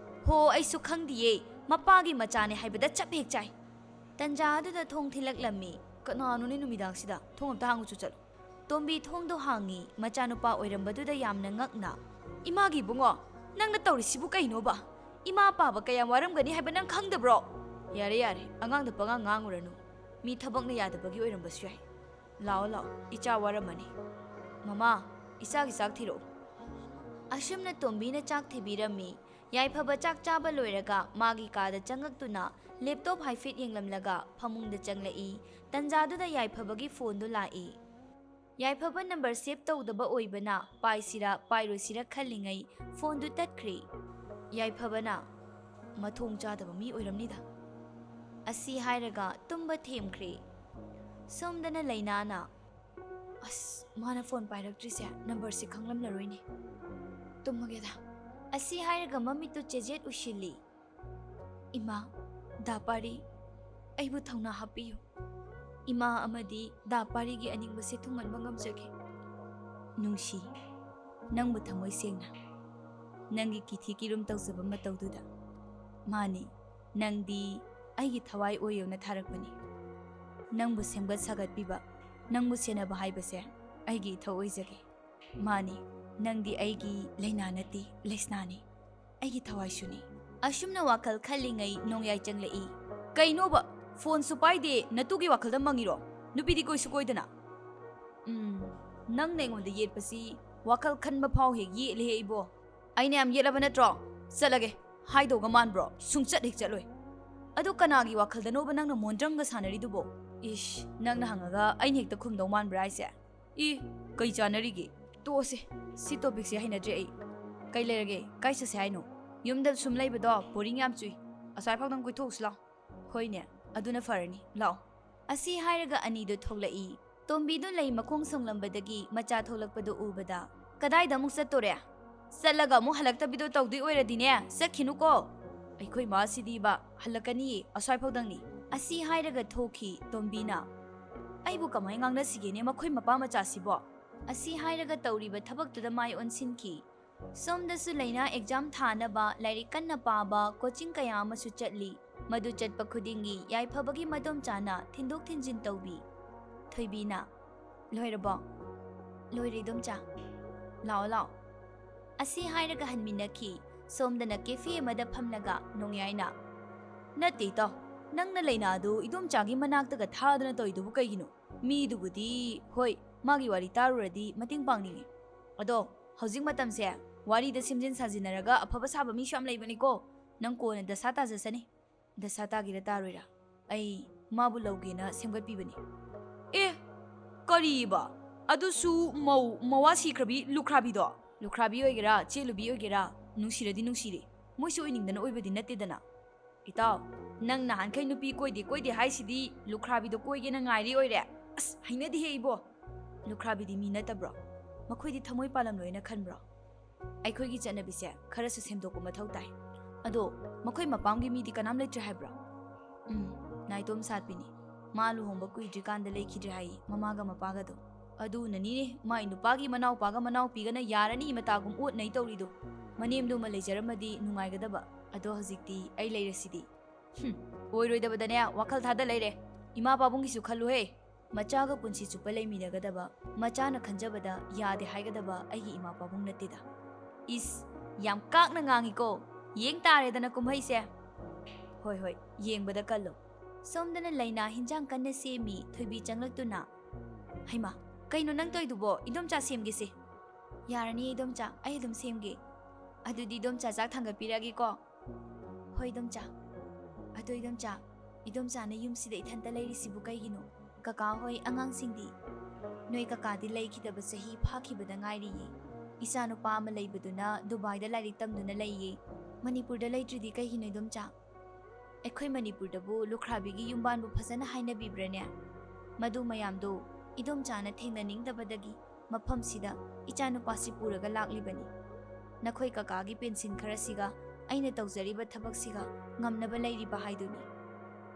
"ꯍꯣ, ꯑꯩꯁꯨ ꯈꯪꯗꯤꯌꯦ, ꯃꯄꯥꯒꯤ ꯃꯆꯥꯅꯦ ꯍꯥꯏꯕꯗ ꯆꯞ ꯍꯦꯛ ꯆꯥꯏ꯫" ꯇꯟꯖꯥ ꯑꯗꯨꯗ ꯊꯣꯡ ꯊꯤꯜꯂꯛꯂꯝꯃꯤ꯫ "ꯀꯅꯥꯅꯣꯅꯦ ꯅꯨꯃꯤꯗꯥꯡꯁꯤꯗ? ꯊꯣꯡ ꯑꯝꯇ ꯍꯥꯡꯉꯨꯆꯣ ꯆꯠꯂꯣ꯫" ꯇꯣꯝꯕꯤ ꯊꯣꯡꯗꯣ ꯍꯥꯡꯉꯤ꯫ ꯃꯆꯥꯅꯨꯄꯥ ꯑꯣꯏꯔꯝꯕꯗꯨꯗ ꯌꯥꯝꯅ ꯉꯛꯅ, "ꯏꯃꯥꯒꯤ ꯏꯕꯨꯡꯉꯣ, ꯅꯪꯅ ꯇꯧꯔꯤꯁꯤꯕꯨ ꯀꯩꯅꯣꯕ? ꯏꯃꯥ ꯄꯥꯕ ꯀꯌꯥꯝ ꯋꯥꯔꯝꯒꯅꯤ ꯍꯥꯏꯕ ꯅꯪ ꯈꯪꯗꯕ꯭ꯔꯣ?" "ꯌꯥꯔꯦ, ꯌꯥꯔꯦ, ꯑꯉꯥꯡꯗ ꯄꯉꯥꯡ ꯉꯥꯡꯉꯨꯔꯅꯨ꯫ ꯃꯤ ꯊꯕꯛꯅ ꯌꯥꯗꯕꯒꯤ ꯑꯣꯏꯔꯝꯕꯁꯨ ꯌꯥꯏ꯫ ꯂꯥꯛꯑꯣ, ꯂꯥꯛꯑꯣ, ꯏꯆꯥ ꯋꯥꯔꯝꯃꯅꯤ꯫ ꯃꯃꯥ, ꯏꯆꯥꯒꯤ ꯆꯥꯛ ꯊꯤꯔꯛꯑꯣ꯫ ꯑꯁꯨꯝꯅ ꯇꯣꯝꯕꯤꯅ ꯆꯥꯛ ꯊꯤꯕꯤꯔꯝꯃꯤ꯫ ꯌꯥꯏꯐꯕ ꯆꯥꯛ ꯆꯥꯕ ꯂꯣꯏꯔꯒ ꯃꯥꯒꯤ ꯀꯥꯗ ꯆꯪꯉꯛꯇꯨꯅ ꯂꯦꯞꯇꯣꯞ ꯍꯥꯏꯐꯦꯠ ꯌꯦꯡꯂꯝꯂꯒ ꯐꯃꯨꯡꯗ ꯆꯪꯂꯛꯏ꯫ ꯇꯟꯖꯥꯗꯨꯗ ꯌꯥꯏꯐꯕꯒꯤ ꯐꯣꯟꯗꯨ ꯂꯥꯛꯏ꯫ ꯌꯥꯏꯐꯕ ꯅꯝꯕꯔ ꯁꯦꯚ ꯇꯧꯗꯕ ꯑꯣꯏꯕꯅ ꯄꯥꯏꯁꯤꯔꯥ ꯄꯥꯏꯔꯣꯏꯁꯤꯔꯥ ꯈꯜꯂꯤꯉꯩ ꯐꯣꯟꯗꯨ ꯇꯠꯈ꯭ꯔꯦ꯫ ꯌꯥꯏꯐꯕꯅ, "ꯃꯊꯣꯡ ꯆꯥꯗꯕ ꯃꯤ ꯑꯣꯏꯔꯝꯅꯤꯗ" ꯑꯁꯤ ꯍꯥꯏꯔꯒ ꯇꯨꯝꯕ ꯊꯦꯝꯈ꯭ꯔꯦ꯫ ꯁꯣꯝꯗꯅ ꯂꯩꯅꯥꯅ, "ꯑꯁ, ꯃꯥꯅ ꯐꯣꯟ ꯄꯥꯏꯔꯛꯇ꯭ꯔꯤꯁꯦ ꯅꯝꯕꯔꯁꯦ ꯈꯪꯂꯝꯂꯔꯣꯏꯅꯦ꯫ ꯇꯨꯝꯃꯒꯦꯗ" ꯑꯁꯤ ꯍꯥꯏꯔꯒ ꯃꯃꯤꯠꯇꯨ ꯆꯦꯖꯦꯠ ꯎꯏꯁꯤꯜꯂꯤ꯫ "ꯏꯃꯥ, ꯗꯥ ꯄꯥꯔꯤ, ꯑꯩꯕꯨ ꯊꯧꯅꯥ ꯍꯥꯞꯄꯤꯌꯨ꯫ ꯏꯃꯥ ꯑꯃꯗꯤ ꯗꯥ ꯄꯥꯔꯤꯒꯤ ꯑꯅꯤꯡꯕꯁꯦ ꯊꯨꯡꯍꯟꯕ ꯉꯝꯖꯒꯦ꯫" "ꯅꯨꯡꯁꯤ, ꯅꯪꯕꯨ ꯊꯃꯣꯏ ꯁꯦꯡꯅ ꯅꯪꯒꯤ ꯀꯤꯊꯤ ꯀꯤꯔꯨꯝ ꯇꯧꯖꯕ ꯃꯇꯧꯗꯨꯗ꯫ ꯃꯥꯅꯤ, ꯅꯪꯗꯤ ꯑꯩꯒꯤ ꯊꯋꯥꯏ ꯑꯣꯏꯌꯣꯅ ꯊꯥꯔꯛꯄꯅꯤ꯫ ꯅꯪꯕꯨ ꯁꯦꯝꯒꯠ ꯁꯥꯒꯠꯄꯤꯕ, ꯅꯪꯕꯨ ꯁꯦꯟꯅꯕ ꯍꯥꯏꯕꯁꯦ ꯑꯩꯒꯤ ꯏꯊꯧ ꯑꯣꯏꯖꯒꯦ꯫ ꯃꯥꯅꯤ, ꯅꯪꯗꯤ ꯑꯩꯒꯤ ꯂꯩꯅꯥ ꯅꯠꯇꯦ, ꯂꯩꯁꯅꯥꯅꯤ, ꯑꯩꯒꯤ ꯊꯋꯥꯏꯁꯨꯅꯤ꯫" ꯑꯁꯨꯝꯅ ꯋꯥꯈꯜ ꯈꯜꯂꯤꯉꯩ ꯅꯣꯡꯌꯥꯏ ꯆꯪꯂꯛꯏ꯫ "ꯀꯩꯅꯣꯕ? ꯐꯣꯟꯁꯨ ꯄꯥꯏꯗꯦ, ꯅꯇꯨꯒꯤ ꯋꯥꯈꯜꯗ ꯃꯪꯉꯤꯔꯣ? ꯅꯨꯄꯤꯗꯤ ꯀꯣꯏꯁꯨ ꯀꯣꯏꯗꯅ?" "ꯎꯝ, ꯅꯪꯅ ꯑꯩꯉꯣꯟꯗ ꯌꯦꯠꯄꯁꯤ ꯋꯥꯈꯜ ꯈꯟꯕ ꯐꯥꯎ ꯍꯦꯛ ꯌꯦꯠꯂꯦꯍꯦ ꯏꯕꯣ꯫ ꯑꯩꯅ ꯌꯥꯝ ꯌꯦꯠꯂꯕ ꯅꯠꯇ꯭ꯔꯣ? ꯆꯠꯂꯒꯦ꯫ ꯍꯥꯏꯗꯧꯒ ꯃꯥꯟꯕ꯭ꯔꯣ? ꯁꯨꯡꯆꯠ ꯍꯦꯛ ꯆꯠꯂꯣꯏ꯫" "ꯑꯗꯣ ꯀꯅꯥꯒꯤ ꯋꯥꯈꯜꯗꯅꯣꯕ ꯅꯪꯅ ꯃꯣꯟꯗ꯭ꯔꯪꯒ ꯁꯥꯟꯅꯔꯤꯗꯨꯕꯣ?" "ꯏꯁ, ꯅꯪꯅ ꯍꯪꯉꯒ ꯑꯩꯅ ꯍꯦꯛꯇ ꯈꯨꯝꯗꯧ ꯃꯥꯟꯕ꯭ꯔꯥ ꯍꯥꯏꯁꯦ?" "ꯏ, ꯀꯩ ꯆꯥꯟꯅꯔꯤꯒꯦ? ꯇꯣꯛꯑꯁꯦ, ꯁꯤ ꯇꯣꯄꯤꯛꯁꯦ ꯍꯩꯅꯗ꯭ꯔꯦ ꯑꯩ꯫ ꯀꯩ ꯂꯩꯔꯒꯦ? ꯀꯥꯏ ꯆꯠꯁꯦ ꯍꯥꯏꯅꯣ? ꯌꯨꯝꯗ ꯁꯨꯝ ꯂꯩꯕꯗꯣ ꯕꯣꯔꯤꯡ ꯌꯥꯝ ꯆꯨꯏ꯫ ꯑꯁ꯭ꯋꯥꯏꯐꯥꯎꯗꯪ ꯀꯣꯏꯊꯣꯛꯎꯁꯤ ꯂꯥꯎ꯫" "ꯍꯣꯏꯅꯦ, ꯑꯗꯨꯅ ꯐꯔꯅꯤ, ꯂꯥꯛꯑꯣ꯫" ꯑꯁꯤ ꯍꯥꯏꯔꯒ ꯑꯅꯤꯗꯨ ꯊꯣꯛꯂꯛꯏ꯫ ꯇꯣꯝꯕꯤꯗꯨ ꯂꯩ ꯃꯈꯣꯡ ꯁꯣꯡꯂꯝꯕꯗꯒꯤ ꯃꯆꯥ ꯊꯣꯛꯂꯛꯄꯗꯨ ꯎꯕꯗ, "ꯀꯗꯥꯏꯗ ꯑꯃꯨꯛ ꯆꯠꯇꯣꯔꯦ? ꯆꯠꯂꯒ ꯑꯃꯨꯛ ꯍꯜꯂꯛꯇꯕꯤꯗꯣ ꯇꯧꯗꯣꯏ ꯑꯣꯏꯔꯗꯤꯅꯦ, ꯆꯠꯈꯤꯅꯨꯀꯣ꯫ ꯑꯩꯈꯣꯏ ꯃꯥꯁꯤꯗꯤꯕ ꯍꯜꯂꯛꯀꯅꯤꯌꯦ, ꯑꯁ꯭ꯋꯥꯏꯐꯥꯎꯗꯪꯅꯤ꯫" ꯑꯁꯤ ꯍꯥꯏꯔꯒ ꯊꯣꯛꯈꯤ ꯇꯣꯝꯕꯤꯅ꯫ "ꯑꯩꯕꯨ ꯀꯃꯥꯏ ꯉꯥꯡꯅꯁꯤꯒꯦꯅꯦ ꯃꯈꯣꯏ ꯃꯄꯥ ꯃꯆꯥꯁꯤꯕꯣ?" ꯑꯁꯤ ꯍꯥꯏꯔꯒ ꯇꯧꯔꯤꯕ ꯊꯕꯛꯇꯨꯗ ꯃꯥꯏ ꯑꯣꯟꯁꯤꯟꯈꯤ꯫ ꯁꯣꯝꯗꯁꯨ ꯂꯩꯅꯥ ꯑꯦꯛꯖꯥꯝ ꯊꯥꯅꯕ ꯂꯥꯏꯔꯤꯛ ꯀꯟꯅ ꯄꯥꯕ ꯀꯣꯆꯤꯡ ꯀꯌꯥ ꯑꯃꯁꯨ ꯆꯠꯂꯤ꯫ ꯃꯗꯨ ꯆꯠꯄ ꯈꯨꯗꯤꯡꯒꯤ ꯌꯥꯏꯐꯕꯒꯤ ꯃꯗꯣꯝꯆꯥꯅ ꯊꯤꯟꯗꯣꯛ ꯊꯤꯟꯖꯤꯟ ꯇꯧꯕꯤ꯫ ꯊꯣꯏꯕꯤꯅ, "ꯂꯣꯏꯔꯕꯣ?" "ꯂꯣꯏꯔꯦ ꯏꯗꯣꯝꯆꯥ꯫" "ꯂꯥꯛꯑꯣ, ꯂꯥꯛꯑꯣ꯫" ꯑꯁꯤ ꯍꯥꯏꯔꯒ ꯍꯟꯃꯤꯟꯅꯈꯤ꯫ ꯁꯣꯝꯗꯅ ꯀꯦꯐꯦ ꯑꯃꯗ ꯐꯝꯂꯒ ꯅꯣꯡꯌꯥꯏꯅ, "ꯅꯠꯇꯦ ꯏꯇꯥꯎ, ꯅꯪꯅ ꯂꯩꯅꯥꯗꯨ ꯏꯗꯣꯝꯆꯥꯒꯤ ꯃꯅꯥꯛꯇꯒ ꯊꯥꯗꯅ ꯇꯧꯔꯤꯗꯨꯕꯨ ꯀꯩꯒꯤꯅꯣ? ꯃꯤꯗꯨꯕꯨꯗꯤ, ꯍꯣꯏ, ꯃꯥꯒꯤ ꯋꯥꯔꯤ ꯇꯥꯔꯨꯔꯗꯤ ꯃꯇꯦꯡ ꯄꯥꯡꯅꯤꯡꯉꯤ꯫ ꯑꯗꯣ ꯍꯧꯖꯤꯛ ꯃꯇꯝꯁꯦ ꯋꯥꯔꯤꯗ ꯁꯦꯝꯖꯤꯟ ꯁꯥꯖꯤꯟꯅꯔꯒ ꯑꯐꯕ ꯁꯥꯕ ꯃꯤꯁꯨ ꯌꯥꯝ ꯂꯩꯕꯅꯤꯀꯣ꯫ ꯅꯪ ꯀꯣꯟꯅ ꯗꯁꯥ ꯇꯥꯖꯁꯅꯤ꯫ ꯗꯁꯥ ꯇꯥꯒꯦꯔꯥ ꯇꯥꯔꯣꯏꯔꯥ, ꯑꯩ ꯃꯥꯕꯨ ꯂꯧꯒꯦꯅ ꯁꯦꯝꯒꯠꯄꯤꯕꯅꯤ꯫ ꯑꯦ, ꯀꯔꯤꯕ? ꯑꯗꯨꯁꯨ ꯃꯧ, ꯃꯋꯥ ꯁꯤꯈ꯭ꯔꯕꯤ ꯂꯨꯈ꯭ꯔꯥꯕꯤꯗꯣ? ꯂꯨꯈ꯭ꯔꯥꯕꯤ ꯑꯣꯏꯒꯦꯔꯥ, ꯆꯦꯜꯂꯨꯕꯤ ꯑꯣꯏꯒꯦꯔꯥ, ꯅꯨꯡꯁꯤꯔꯗꯤ ꯅꯨꯡꯁꯤꯔꯦ꯫ ꯃꯣꯏꯁꯨ ꯑꯣꯏꯅꯤꯡꯗꯅ ꯑꯣꯏꯕꯗꯤ ꯅꯠꯇꯦꯗꯅ꯫ ꯏꯇꯥꯎ, ꯅꯪ ꯅꯍꯥꯟꯈꯩ ꯅꯨꯄꯤ ꯀꯣꯏꯗꯦ ꯀꯣꯏꯗꯦ ꯍꯥꯏꯁꯤꯗꯤ ꯂꯨꯈ꯭ꯔꯥꯕꯤꯗꯣ ꯀꯣꯏꯒꯦꯅ ꯉꯥꯏꯔꯤ ꯑꯣꯏꯔꯦ꯫ ꯑꯁ, ꯍꯩꯅꯗꯦꯍꯦ ꯏꯕꯣ꯫ ꯂꯨꯈ꯭ꯔꯥꯕꯤꯗꯤ ꯃꯤ ꯅꯠꯇꯕ꯭ꯔꯣ? ꯃꯈꯣꯏꯗꯤ ꯊꯃꯣꯏ ꯄꯥꯜꯂꯝꯂꯣꯏꯅ ꯈꯟꯕ꯭ꯔꯣ? ꯑꯩꯈꯣꯏꯒꯤ ꯆꯠꯅꯕꯤꯁꯦ ꯈꯔꯁꯨ ꯁꯦꯝꯗꯣꯛꯄ ꯃꯊꯧ ꯇꯥꯏ꯫ ꯑꯗꯣ ꯃꯈꯣꯏ ꯃꯄꯥꯝꯒꯤ ꯃꯤꯗꯤ ꯀꯅꯥꯝ ꯂꯩꯇ꯭ꯔꯦ ꯍꯥꯏꯕ꯭ꯔꯣ? ꯎꯝ, ꯅꯥꯏꯇꯣꯝ ꯁꯥꯠꯄꯤꯅꯤ꯫ ꯃꯥ ꯂꯨꯍꯣꯡꯕ ꯀꯨꯏꯗ꯭ꯔꯤꯀꯥꯟꯗ ꯂꯩꯈꯤꯗ꯭ꯔꯦ ꯍꯥꯏꯌꯦ, ꯃꯃꯥꯒ ꯃꯄꯥꯒꯗꯣ꯫ ꯑꯗꯨꯅꯅꯤꯅꯦ ꯃꯥꯏ ꯅꯨꯄꯥꯒꯤ ꯃꯅꯥꯎꯄꯥꯒ ꯃꯅꯥꯎꯄꯤꯒꯅ ꯌꯥꯔꯅꯤ ꯃꯇꯥꯒꯨꯝ ꯑꯣꯠꯅꯩ ꯇꯧꯔꯤꯗꯣ꯫ ꯃꯅꯦꯝꯗꯨꯃ ꯂꯩꯖꯔꯝꯃꯗꯤ ꯅꯨꯡꯉꯥꯏꯒꯗꯕ꯫ ꯑꯗꯣ ꯍꯧꯖꯤꯛꯇꯤ ꯑꯩ ꯂꯩꯔꯁꯤꯗꯤ꯫ ꯍꯨꯝ, ꯑꯣꯏꯔꯣꯏꯗꯕꯗꯅꯦ ꯋꯥꯈꯜ ꯊꯥꯗ ꯂꯩꯔꯦ꯫ ꯏꯃꯥ ꯄꯥꯕꯨꯡꯒꯤꯁꯨ ꯈꯜꯂꯨꯍꯦ꯫ ꯃꯆꯥꯒ ꯄꯨꯟꯁꯤ ꯆꯨꯞꯄ ꯂꯩꯃꯤꯟꯅꯒꯗꯕ, ꯃꯆꯥꯅ ꯈꯟꯖꯕꯗ ꯌꯥꯗꯦ ꯍꯥꯏꯒꯗꯕ ꯑꯩꯒꯤ ꯏꯃꯥ ꯄꯥꯕꯨꯡ ꯅꯠꯇꯦꯗ꯫ ꯏꯁ, ꯌꯥꯝ ꯀꯥꯛꯅ ꯉꯥꯡꯉꯤꯀꯣ꯫ ꯌꯦꯡ ꯇꯥꯔꯦꯗꯅ ꯀꯨꯝꯍꯩꯁꯦ꯫ ꯍꯣꯏ ꯍꯣꯏ, ꯌꯦꯡꯕꯗ ꯀꯜꯂꯣ꯫ ꯁꯣꯝꯗꯅ ꯂꯩꯅꯥ ꯍꯤꯟꯖꯥꯡ ꯀꯟꯅ ꯁꯦꯝꯃꯤ, ꯊꯣꯏꯕꯤ ꯆꯪꯂꯛꯇꯨꯅ꯫ ꯍꯩꯃꯥ, ꯀꯩꯅꯣ ꯅꯪ ꯇꯧꯏꯗꯨꯕꯣ? ꯏꯗꯣꯝꯆꯥ ꯁꯦꯝꯒꯦꯁꯦ꯫ ꯌꯥꯔꯅꯤ ꯏꯗꯣꯝꯆꯥ, ꯑꯩ ꯑꯗꯨꯝ ꯁꯦꯝꯒꯦ꯫ ꯑꯗꯨꯗꯤ ꯏꯗꯣꯝꯆꯥ ꯆꯥꯛ ꯊꯥꯡꯒꯠꯄꯤꯔꯛꯑꯒꯦꯀꯣ꯫ ꯍꯣꯏ ꯏꯗꯣꯝꯆꯥ꯫ ꯑꯗꯣ ꯏꯗꯣꯝꯆꯥ, ꯏꯗꯣꯝꯆꯥꯅ ꯌꯨꯝꯁꯤꯗ ꯏꯊꯟꯇ ꯂꯩꯔꯤꯁꯤꯕꯨ ꯀꯩꯒꯤꯅꯣ? ꯀꯀꯥ ꯍꯣꯏ, ꯑꯉꯥꯡꯁꯤꯡꯗꯤ? ꯅꯣꯏ ꯀꯀꯥꯗꯤ ꯂꯩꯈꯤꯗꯕ ꯆꯍꯤ ꯐꯥꯈꯤꯕꯗ ꯉꯥꯏꯔꯤꯌꯦ꯫ ꯏꯆꯥꯅꯨꯄꯥ ꯑꯃ ꯂꯩꯕꯗꯨꯅ ꯗꯨꯕꯥꯏꯗ ꯂꯥꯏꯔꯤꯛ ꯇꯝꯗꯨꯅ ꯂꯩꯌꯦ꯫ ꯃꯅꯤꯄꯨꯔꯗ ꯂꯩꯇ꯭ꯔꯤꯗꯤ ꯀꯩꯒꯤꯅꯣ ꯏꯗꯣꯝꯆꯥ? ꯑꯩꯈꯣꯏ ꯃꯅꯤꯄꯨꯔꯗꯕꯨ ꯂꯨꯈ꯭ꯔꯥꯕꯤꯒꯤ ꯌꯨꯝꯕꯥꯟꯕꯨ ꯐꯖꯅ ꯍꯥꯏꯅꯕꯤꯕ꯭ꯔꯅꯦ? ꯃꯗꯨ ꯃꯌꯥꯝꯗꯣ ꯏꯗꯣꯝꯆꯥꯅ ꯊꯦꯡꯅꯅꯤꯡꯗꯕꯗꯒꯤ ꯃꯐꯝꯁꯤꯗ ꯏꯆꯥꯅꯨꯄꯥꯁꯤ ꯄꯨꯔꯒ ꯂꯥꯛꯂꯤꯕꯅꯤ꯫ ꯅꯈꯣꯏ ꯀꯀꯥꯒꯤ ꯄꯦꯟꯁꯤꯟ ꯈꯔꯁꯤꯒ ꯑꯩꯅ ꯇꯧꯖꯔꯤꯕ ꯊꯕꯛꯁꯤꯒ ꯉꯝꯅꯕ ꯂꯩꯔꯤꯕ ꯍꯥꯏꯗꯨꯅꯤ꯫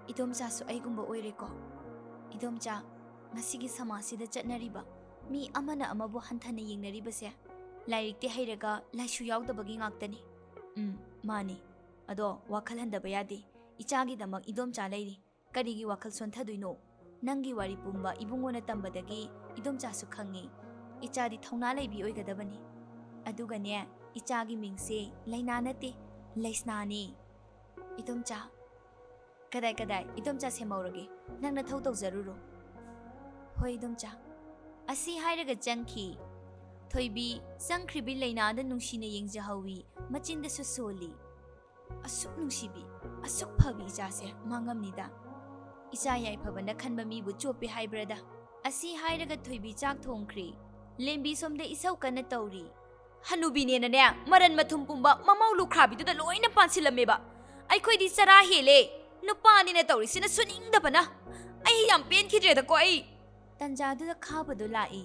ꯏꯗꯣꯝꯆꯥꯁꯨ ꯑꯩꯒꯨꯝꯕ ꯑꯣꯏꯔꯦꯀꯣ꯫ ꯏꯗꯣꯝꯆꯥ, ꯉꯁꯤꯒꯤ ꯁꯃꯥꯖꯁꯤꯗ ꯆꯠꯅꯔꯤꯕ ꯃꯤ ꯑꯃꯅ ꯑꯃꯕꯨ ꯍꯟꯊꯅ ꯌꯦꯡꯅꯔꯤꯕꯁꯦ ꯂꯥꯏꯔꯤꯛꯇꯤ ꯍꯩꯔꯒ ꯂꯥꯏꯁꯨ ꯌꯥꯎꯗꯕꯒꯤ ꯉꯥꯛꯇꯅꯤ꯫ ꯎꯝ, ꯃꯥꯅꯤ꯫ ꯑꯗꯣ ꯋꯥꯈꯜ ꯍꯟꯊꯕ ꯌꯥꯗꯦ꯫ ꯏꯆꯥꯒꯤꯗꯃꯛ ꯏꯗꯣꯝꯆꯥ ꯂꯩꯔꯤ꯫ ꯀꯔꯤꯒꯤ ꯋꯥꯈꯜ ꯁꯣꯟꯊꯗꯣꯏꯅꯣ? ꯅꯪꯒꯤ ꯋꯥꯔꯤ ꯄꯨꯝꯕ ꯏꯕꯨꯡꯉꯣꯅ ꯇꯝꯕꯗꯒꯤ ꯏꯗꯣꯝꯆꯥꯁꯨ ꯈꯪꯉꯤ꯫ ꯏꯆꯥꯗꯤ ꯊꯧꯅꯥ ꯂꯩꯕꯤ ꯑꯣꯏꯒꯗꯕꯅꯤ꯫ ꯑꯗꯨꯒꯅꯦ, ꯏꯆꯥꯒꯤ ꯃꯤꯡꯁꯦ ꯂꯩꯅꯥ ꯅꯠꯇꯦ, ꯂꯩꯁꯅꯥꯅꯤ꯫ ꯏꯗꯣꯝꯆꯥ, "ꯀꯗꯥꯏ ꯀꯗꯥꯏ, ꯏꯗꯣꯝꯆꯥ ꯁꯦꯝꯍꯧꯔꯒꯦ, ꯅꯪ ꯅꯊꯧ ꯇꯧꯖꯔꯨꯔꯣ꯫" "ꯍꯣꯏ ꯏꯗꯣꯝꯆꯥ꯫" ꯑꯁꯤ ꯍꯥꯏꯔꯒ ꯆꯪꯈꯤ꯫ ꯊꯣꯏꯕꯤ ꯆꯪꯈ꯭ꯔꯤꯕꯤ ꯂꯩꯅꯥꯗ ꯅꯨꯡꯁꯤꯅ ꯌꯦꯡꯖꯍꯧꯋꯤ, ꯃꯆꯤꯟꯗꯁꯨ ꯁꯣꯜꯂꯤ꯫ "ꯑꯁꯨꯛ ꯅꯨꯡꯁꯤꯕꯤ, ꯑꯁꯨꯛ ꯐꯕꯤ ꯏꯆꯥꯁꯦ ꯃꯥꯡꯉꯝꯅꯤꯗ꯫ ꯏꯆꯥ ꯌꯥꯏꯐꯕꯅ ꯈꯟꯕ ꯃꯤꯕꯨ ꯆꯣꯞꯄꯦ ꯍꯥꯏꯕ꯭ꯔꯗ?" ꯑꯁꯤ ꯍꯥꯏꯔꯒ ꯊꯣꯏꯕꯤ ꯆꯥꯛ ꯊꯣꯡꯈ꯭ꯔꯤ꯫ ꯂꯦꯝꯕꯤ ꯁꯣꯝꯗ ꯏꯁꯧ ꯀꯟꯅ ꯇꯧꯔꯤ꯫ "ꯍꯅꯨꯕꯤꯅꯦꯅꯅꯦ, ꯃꯔꯟ ꯃꯊꯨꯝ ꯄꯨꯝꯕ ꯃꯃꯧ ꯂꯨꯈ꯭ꯔꯥꯕꯤꯗꯨꯗ ꯂꯣꯏꯅ ꯄꯥꯟꯁꯤꯜꯂꯝꯃꯦꯕ꯫ ꯑꯩꯈꯣꯏꯗꯤ ꯆꯔꯥ ꯍꯦꯜꯂꯦ꯫ ꯅꯨꯄꯥꯅꯤꯅ ꯇꯧꯔꯤꯁꯤꯅ ꯁꯨꯅꯤꯡꯗꯕꯅ꯫ ꯑꯩ ꯌꯥꯝ ꯄꯦꯟꯈꯤꯗ꯭ꯔꯦꯗꯀꯣ ꯑꯩ꯫" ꯇꯟꯖꯥꯗꯨꯗ ꯈꯥꯕꯗꯣ ꯂꯥꯛꯏ꯫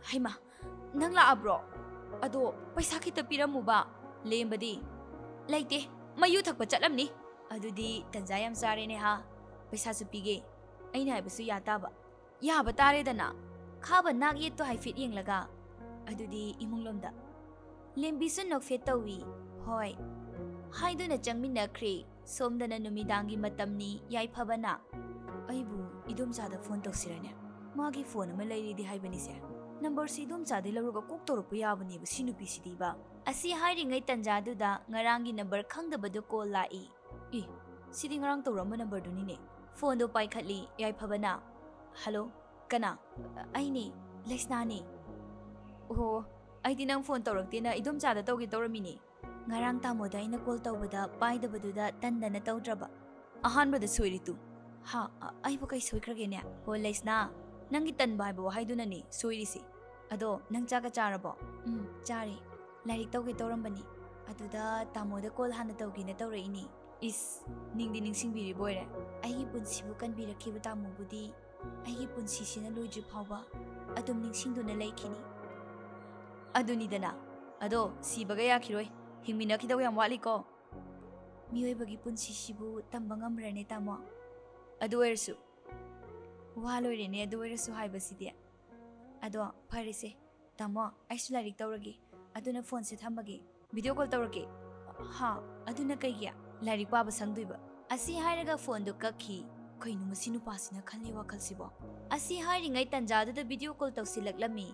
"ꯍꯩꯃꯥ, ꯅꯪ ꯂꯥꯛꯑꯕ꯭ꯔꯣ? ꯑꯗꯣ ꯄꯩꯁꯥ ꯈꯤꯇ ꯄꯤꯔꯝꯃꯨꯕ꯫" "ꯂꯦꯝꯕꯗꯤ?" "ꯂꯩꯇꯦ, ꯃꯌꯨ ꯊꯛꯄ ꯆꯠꯂꯝꯅꯤ꯫" "ꯑꯗꯨꯗꯤ ꯇꯟꯖꯥ ꯌꯥꯝ ꯆꯥꯔꯦꯅꯦ ꯍꯥ꯫ ꯄꯩꯁꯥꯁꯨ ꯄꯤꯒꯦ, ꯑꯩꯅ ꯍꯥꯏꯕꯁꯨ ꯌꯥ ꯇꯥꯕ꯫" "ꯌꯥꯕ ꯇꯥꯔꯦꯗꯅ꯫" ꯈꯥꯕ ꯅꯥꯛ ꯌꯦꯠꯇꯣ ꯍꯥꯏꯐꯦꯠ ꯌꯦꯡꯂꯒ, "ꯑꯗꯨꯗꯤ ꯏꯃꯨꯡꯂꯣꯝꯗ꯫" ꯂꯦꯝꯕꯤꯁꯨ ꯅꯣꯛꯐꯦꯠ ꯇꯧꯏ꯫ "ꯍꯣꯏ" ꯍꯥꯏꯗꯨꯅ ꯆꯪꯃꯤꯟꯅꯈ꯭ꯔꯦ꯫ ꯁꯣꯝꯗꯅ ꯅꯨꯃꯤꯗꯥꯡꯒꯤ ꯃꯇꯝꯅꯤ꯫ ꯌꯥꯏꯐꯕꯅ, "ꯑꯩꯕꯨ ꯏꯗꯣꯝꯆꯥꯗ ꯐꯣꯟ ꯇꯧꯁꯤꯔꯅꯦ? ꯃꯥꯒꯤ ꯐꯣꯟ ꯑꯃ ꯂꯩꯔꯤꯗꯤ ꯍꯥꯏꯕꯅꯤꯁꯦ꯫ ꯅꯝꯕꯔꯁꯤ ꯏꯗꯣꯝꯆꯥꯗꯩ ꯂꯧꯔꯒ ꯀꯣꯛ ꯇꯧꯔꯛꯄ ꯌꯥꯕꯅꯦꯕ ꯁꯤ ꯅꯨꯄꯤꯁꯤꯗꯤꯕ꯫" ꯑꯁꯤ ꯍꯥꯏꯔꯤꯉꯩ ꯇꯟꯖꯥꯗꯨꯗ ꯉꯔꯥꯡꯒꯤ ꯅꯝꯕꯔ ꯈꯪꯗꯕꯗꯨ ꯀꯣꯜ ꯂꯥꯛꯏ꯫ "ꯑꯦ, ꯁꯤꯗꯤ ꯉꯔꯥꯡ ꯇꯧꯔꯛꯑꯝꯕ ꯅꯝꯕꯔꯗꯨꯅꯤꯅꯦ꯫" ꯐꯣꯟꯗꯣ ꯄꯥꯏꯈꯠꯂꯤ ꯌꯥꯏꯐꯕꯅ꯫ "ꯍꯜꯂꯣ, ꯀꯅꯥ?" "ꯑꯩꯅꯦ, ꯂꯩꯁꯅꯥꯅꯦ꯫" "ꯑꯣꯍꯣ, ꯑꯩꯗꯤ ꯅꯪ ꯐꯣꯟ ꯇꯧꯔꯛꯇꯦꯅ ꯏꯗꯣꯝꯆꯥꯗ ꯇꯧꯒꯦ ꯇꯧꯔꯝꯃꯤꯅꯦ꯫ ꯉꯔꯥꯡ ꯇꯥꯃꯣꯗ ꯑꯩꯅ ꯀꯣꯜ ꯇꯧꯕꯗ ꯄꯥꯏꯗꯕꯗꯨꯗ ꯇꯟꯗꯅ ꯇꯧꯗ꯭ꯔꯕ꯫" "ꯑꯍꯥꯟꯕꯗ ꯁꯣꯏꯔꯤꯇꯨ꯫" "ꯍꯥ? ꯑ-, ꯑꯩꯕꯨ ꯀꯩ ꯁꯣꯏꯈ꯭ꯔꯒꯦꯅꯦ?" "ꯍꯣ ꯂꯩꯁꯅꯥ, ꯅꯪꯒꯤ ꯇꯟꯕ ꯍꯥꯏꯕ ꯋꯥꯍꯩꯗꯨꯅꯅꯦ ꯁꯣꯏꯔꯤꯁꯦ꯫ ꯑꯗꯣ ꯅꯪ ꯆꯥꯛꯀ ꯆꯥꯔꯕꯣ?" "ꯎꯝ, ꯆꯥꯔꯦ꯫ ꯂꯥꯏꯔꯤꯛ ꯇꯧꯒꯦ ꯇꯧꯔꯝꯕꯅꯤ꯫ ꯑꯗꯨꯗ ꯇꯥꯃꯣꯗ ꯀꯣꯜ ꯍꯥꯟꯅ ꯇꯧꯒꯦꯅ ꯇꯧꯔꯛꯏꯅꯦ꯫" "ꯏꯁ, ꯅꯤꯡꯗꯤ ꯅꯤꯡꯁꯤꯡꯕꯤꯔꯤꯕ ꯑꯣꯏꯔꯦ꯫" "ꯑꯩꯒꯤ ꯄꯨꯟꯁꯤꯕꯨ ꯀꯟꯕꯤꯔꯛꯈꯤꯕ ꯇꯥꯃꯣꯕꯨꯗꯤ ꯑꯩꯒꯤ ꯄꯨꯟꯁꯤꯁꯤꯅ ꯂꯣꯏꯗ꯭ꯔꯤ ꯐꯥꯎꯕ ꯑꯗꯨꯝ ꯅꯤꯡꯁꯤꯡꯗꯨꯅ ꯂꯩꯈꯤꯅꯤ꯫" "ꯑꯗꯨꯅꯤꯗꯅ꯫ ꯑꯗꯣ ꯁꯤꯕꯒ ꯌꯥꯈꯤꯔꯣꯏ꯫ ꯍꯤꯡꯃꯤꯟꯅꯈꯤꯗꯧ ꯌꯥꯝ ꯋꯥꯠꯂꯤꯀꯣ꯫" "ꯃꯤꯑꯣꯏꯕꯒꯤ ꯄꯨꯟꯁꯤꯁꯤꯕꯨ ꯇꯝꯕ ꯉꯝꯕ꯭ꯔꯅꯦ ꯇꯥꯃꯣ?" "ꯑꯗꯨ ꯑꯣꯏꯔꯁꯨ꯫" "ꯋꯥ ꯂꯣꯏꯔꯦꯅꯦ, ꯑꯗꯨ ꯑꯣꯏꯔꯁꯨ ꯍꯥꯏꯕꯁꯤꯗꯤ꯫ ꯑꯗꯣ ꯐꯔꯦꯁꯦ ꯇꯥꯃꯣ, ꯑꯩꯁꯨ ꯂꯥꯏꯔꯤꯛ ꯇꯧꯔꯒꯦ꯫ ꯑꯗꯨꯅ ꯐꯣꯟꯁꯦ ꯊꯝꯃꯒꯦ꯫ ꯚꯤꯗꯤꯑꯣ ꯀꯣꯜ ꯇꯧꯔꯛꯀꯦ꯫" "ꯍꯥ? ꯑꯗꯨꯅ ꯀꯩꯒꯤ? ꯂꯥꯏꯔꯤꯛ ꯄꯥꯕ ꯁꯪꯗꯣꯏꯕ꯫" ꯑꯁꯤ ꯍꯥꯏꯔꯒ ꯐꯣꯟꯗꯣ ꯀꯛꯈꯤ꯫ "ꯀꯩꯅꯣ ꯃꯁꯤ ꯅꯨꯄꯥꯁꯤꯅ ꯈꯜꯂꯤ ꯋꯥꯈꯜꯁꯤꯕꯣ?" ꯑꯁꯤ ꯍꯥꯏꯔꯤꯉꯩ ꯇꯟꯖꯥꯗꯨꯗ ꯚꯤꯗꯤꯑꯣ ꯀꯣꯜ ꯇꯧꯁꯤꯜꯂꯛꯂꯝꯃꯤ꯫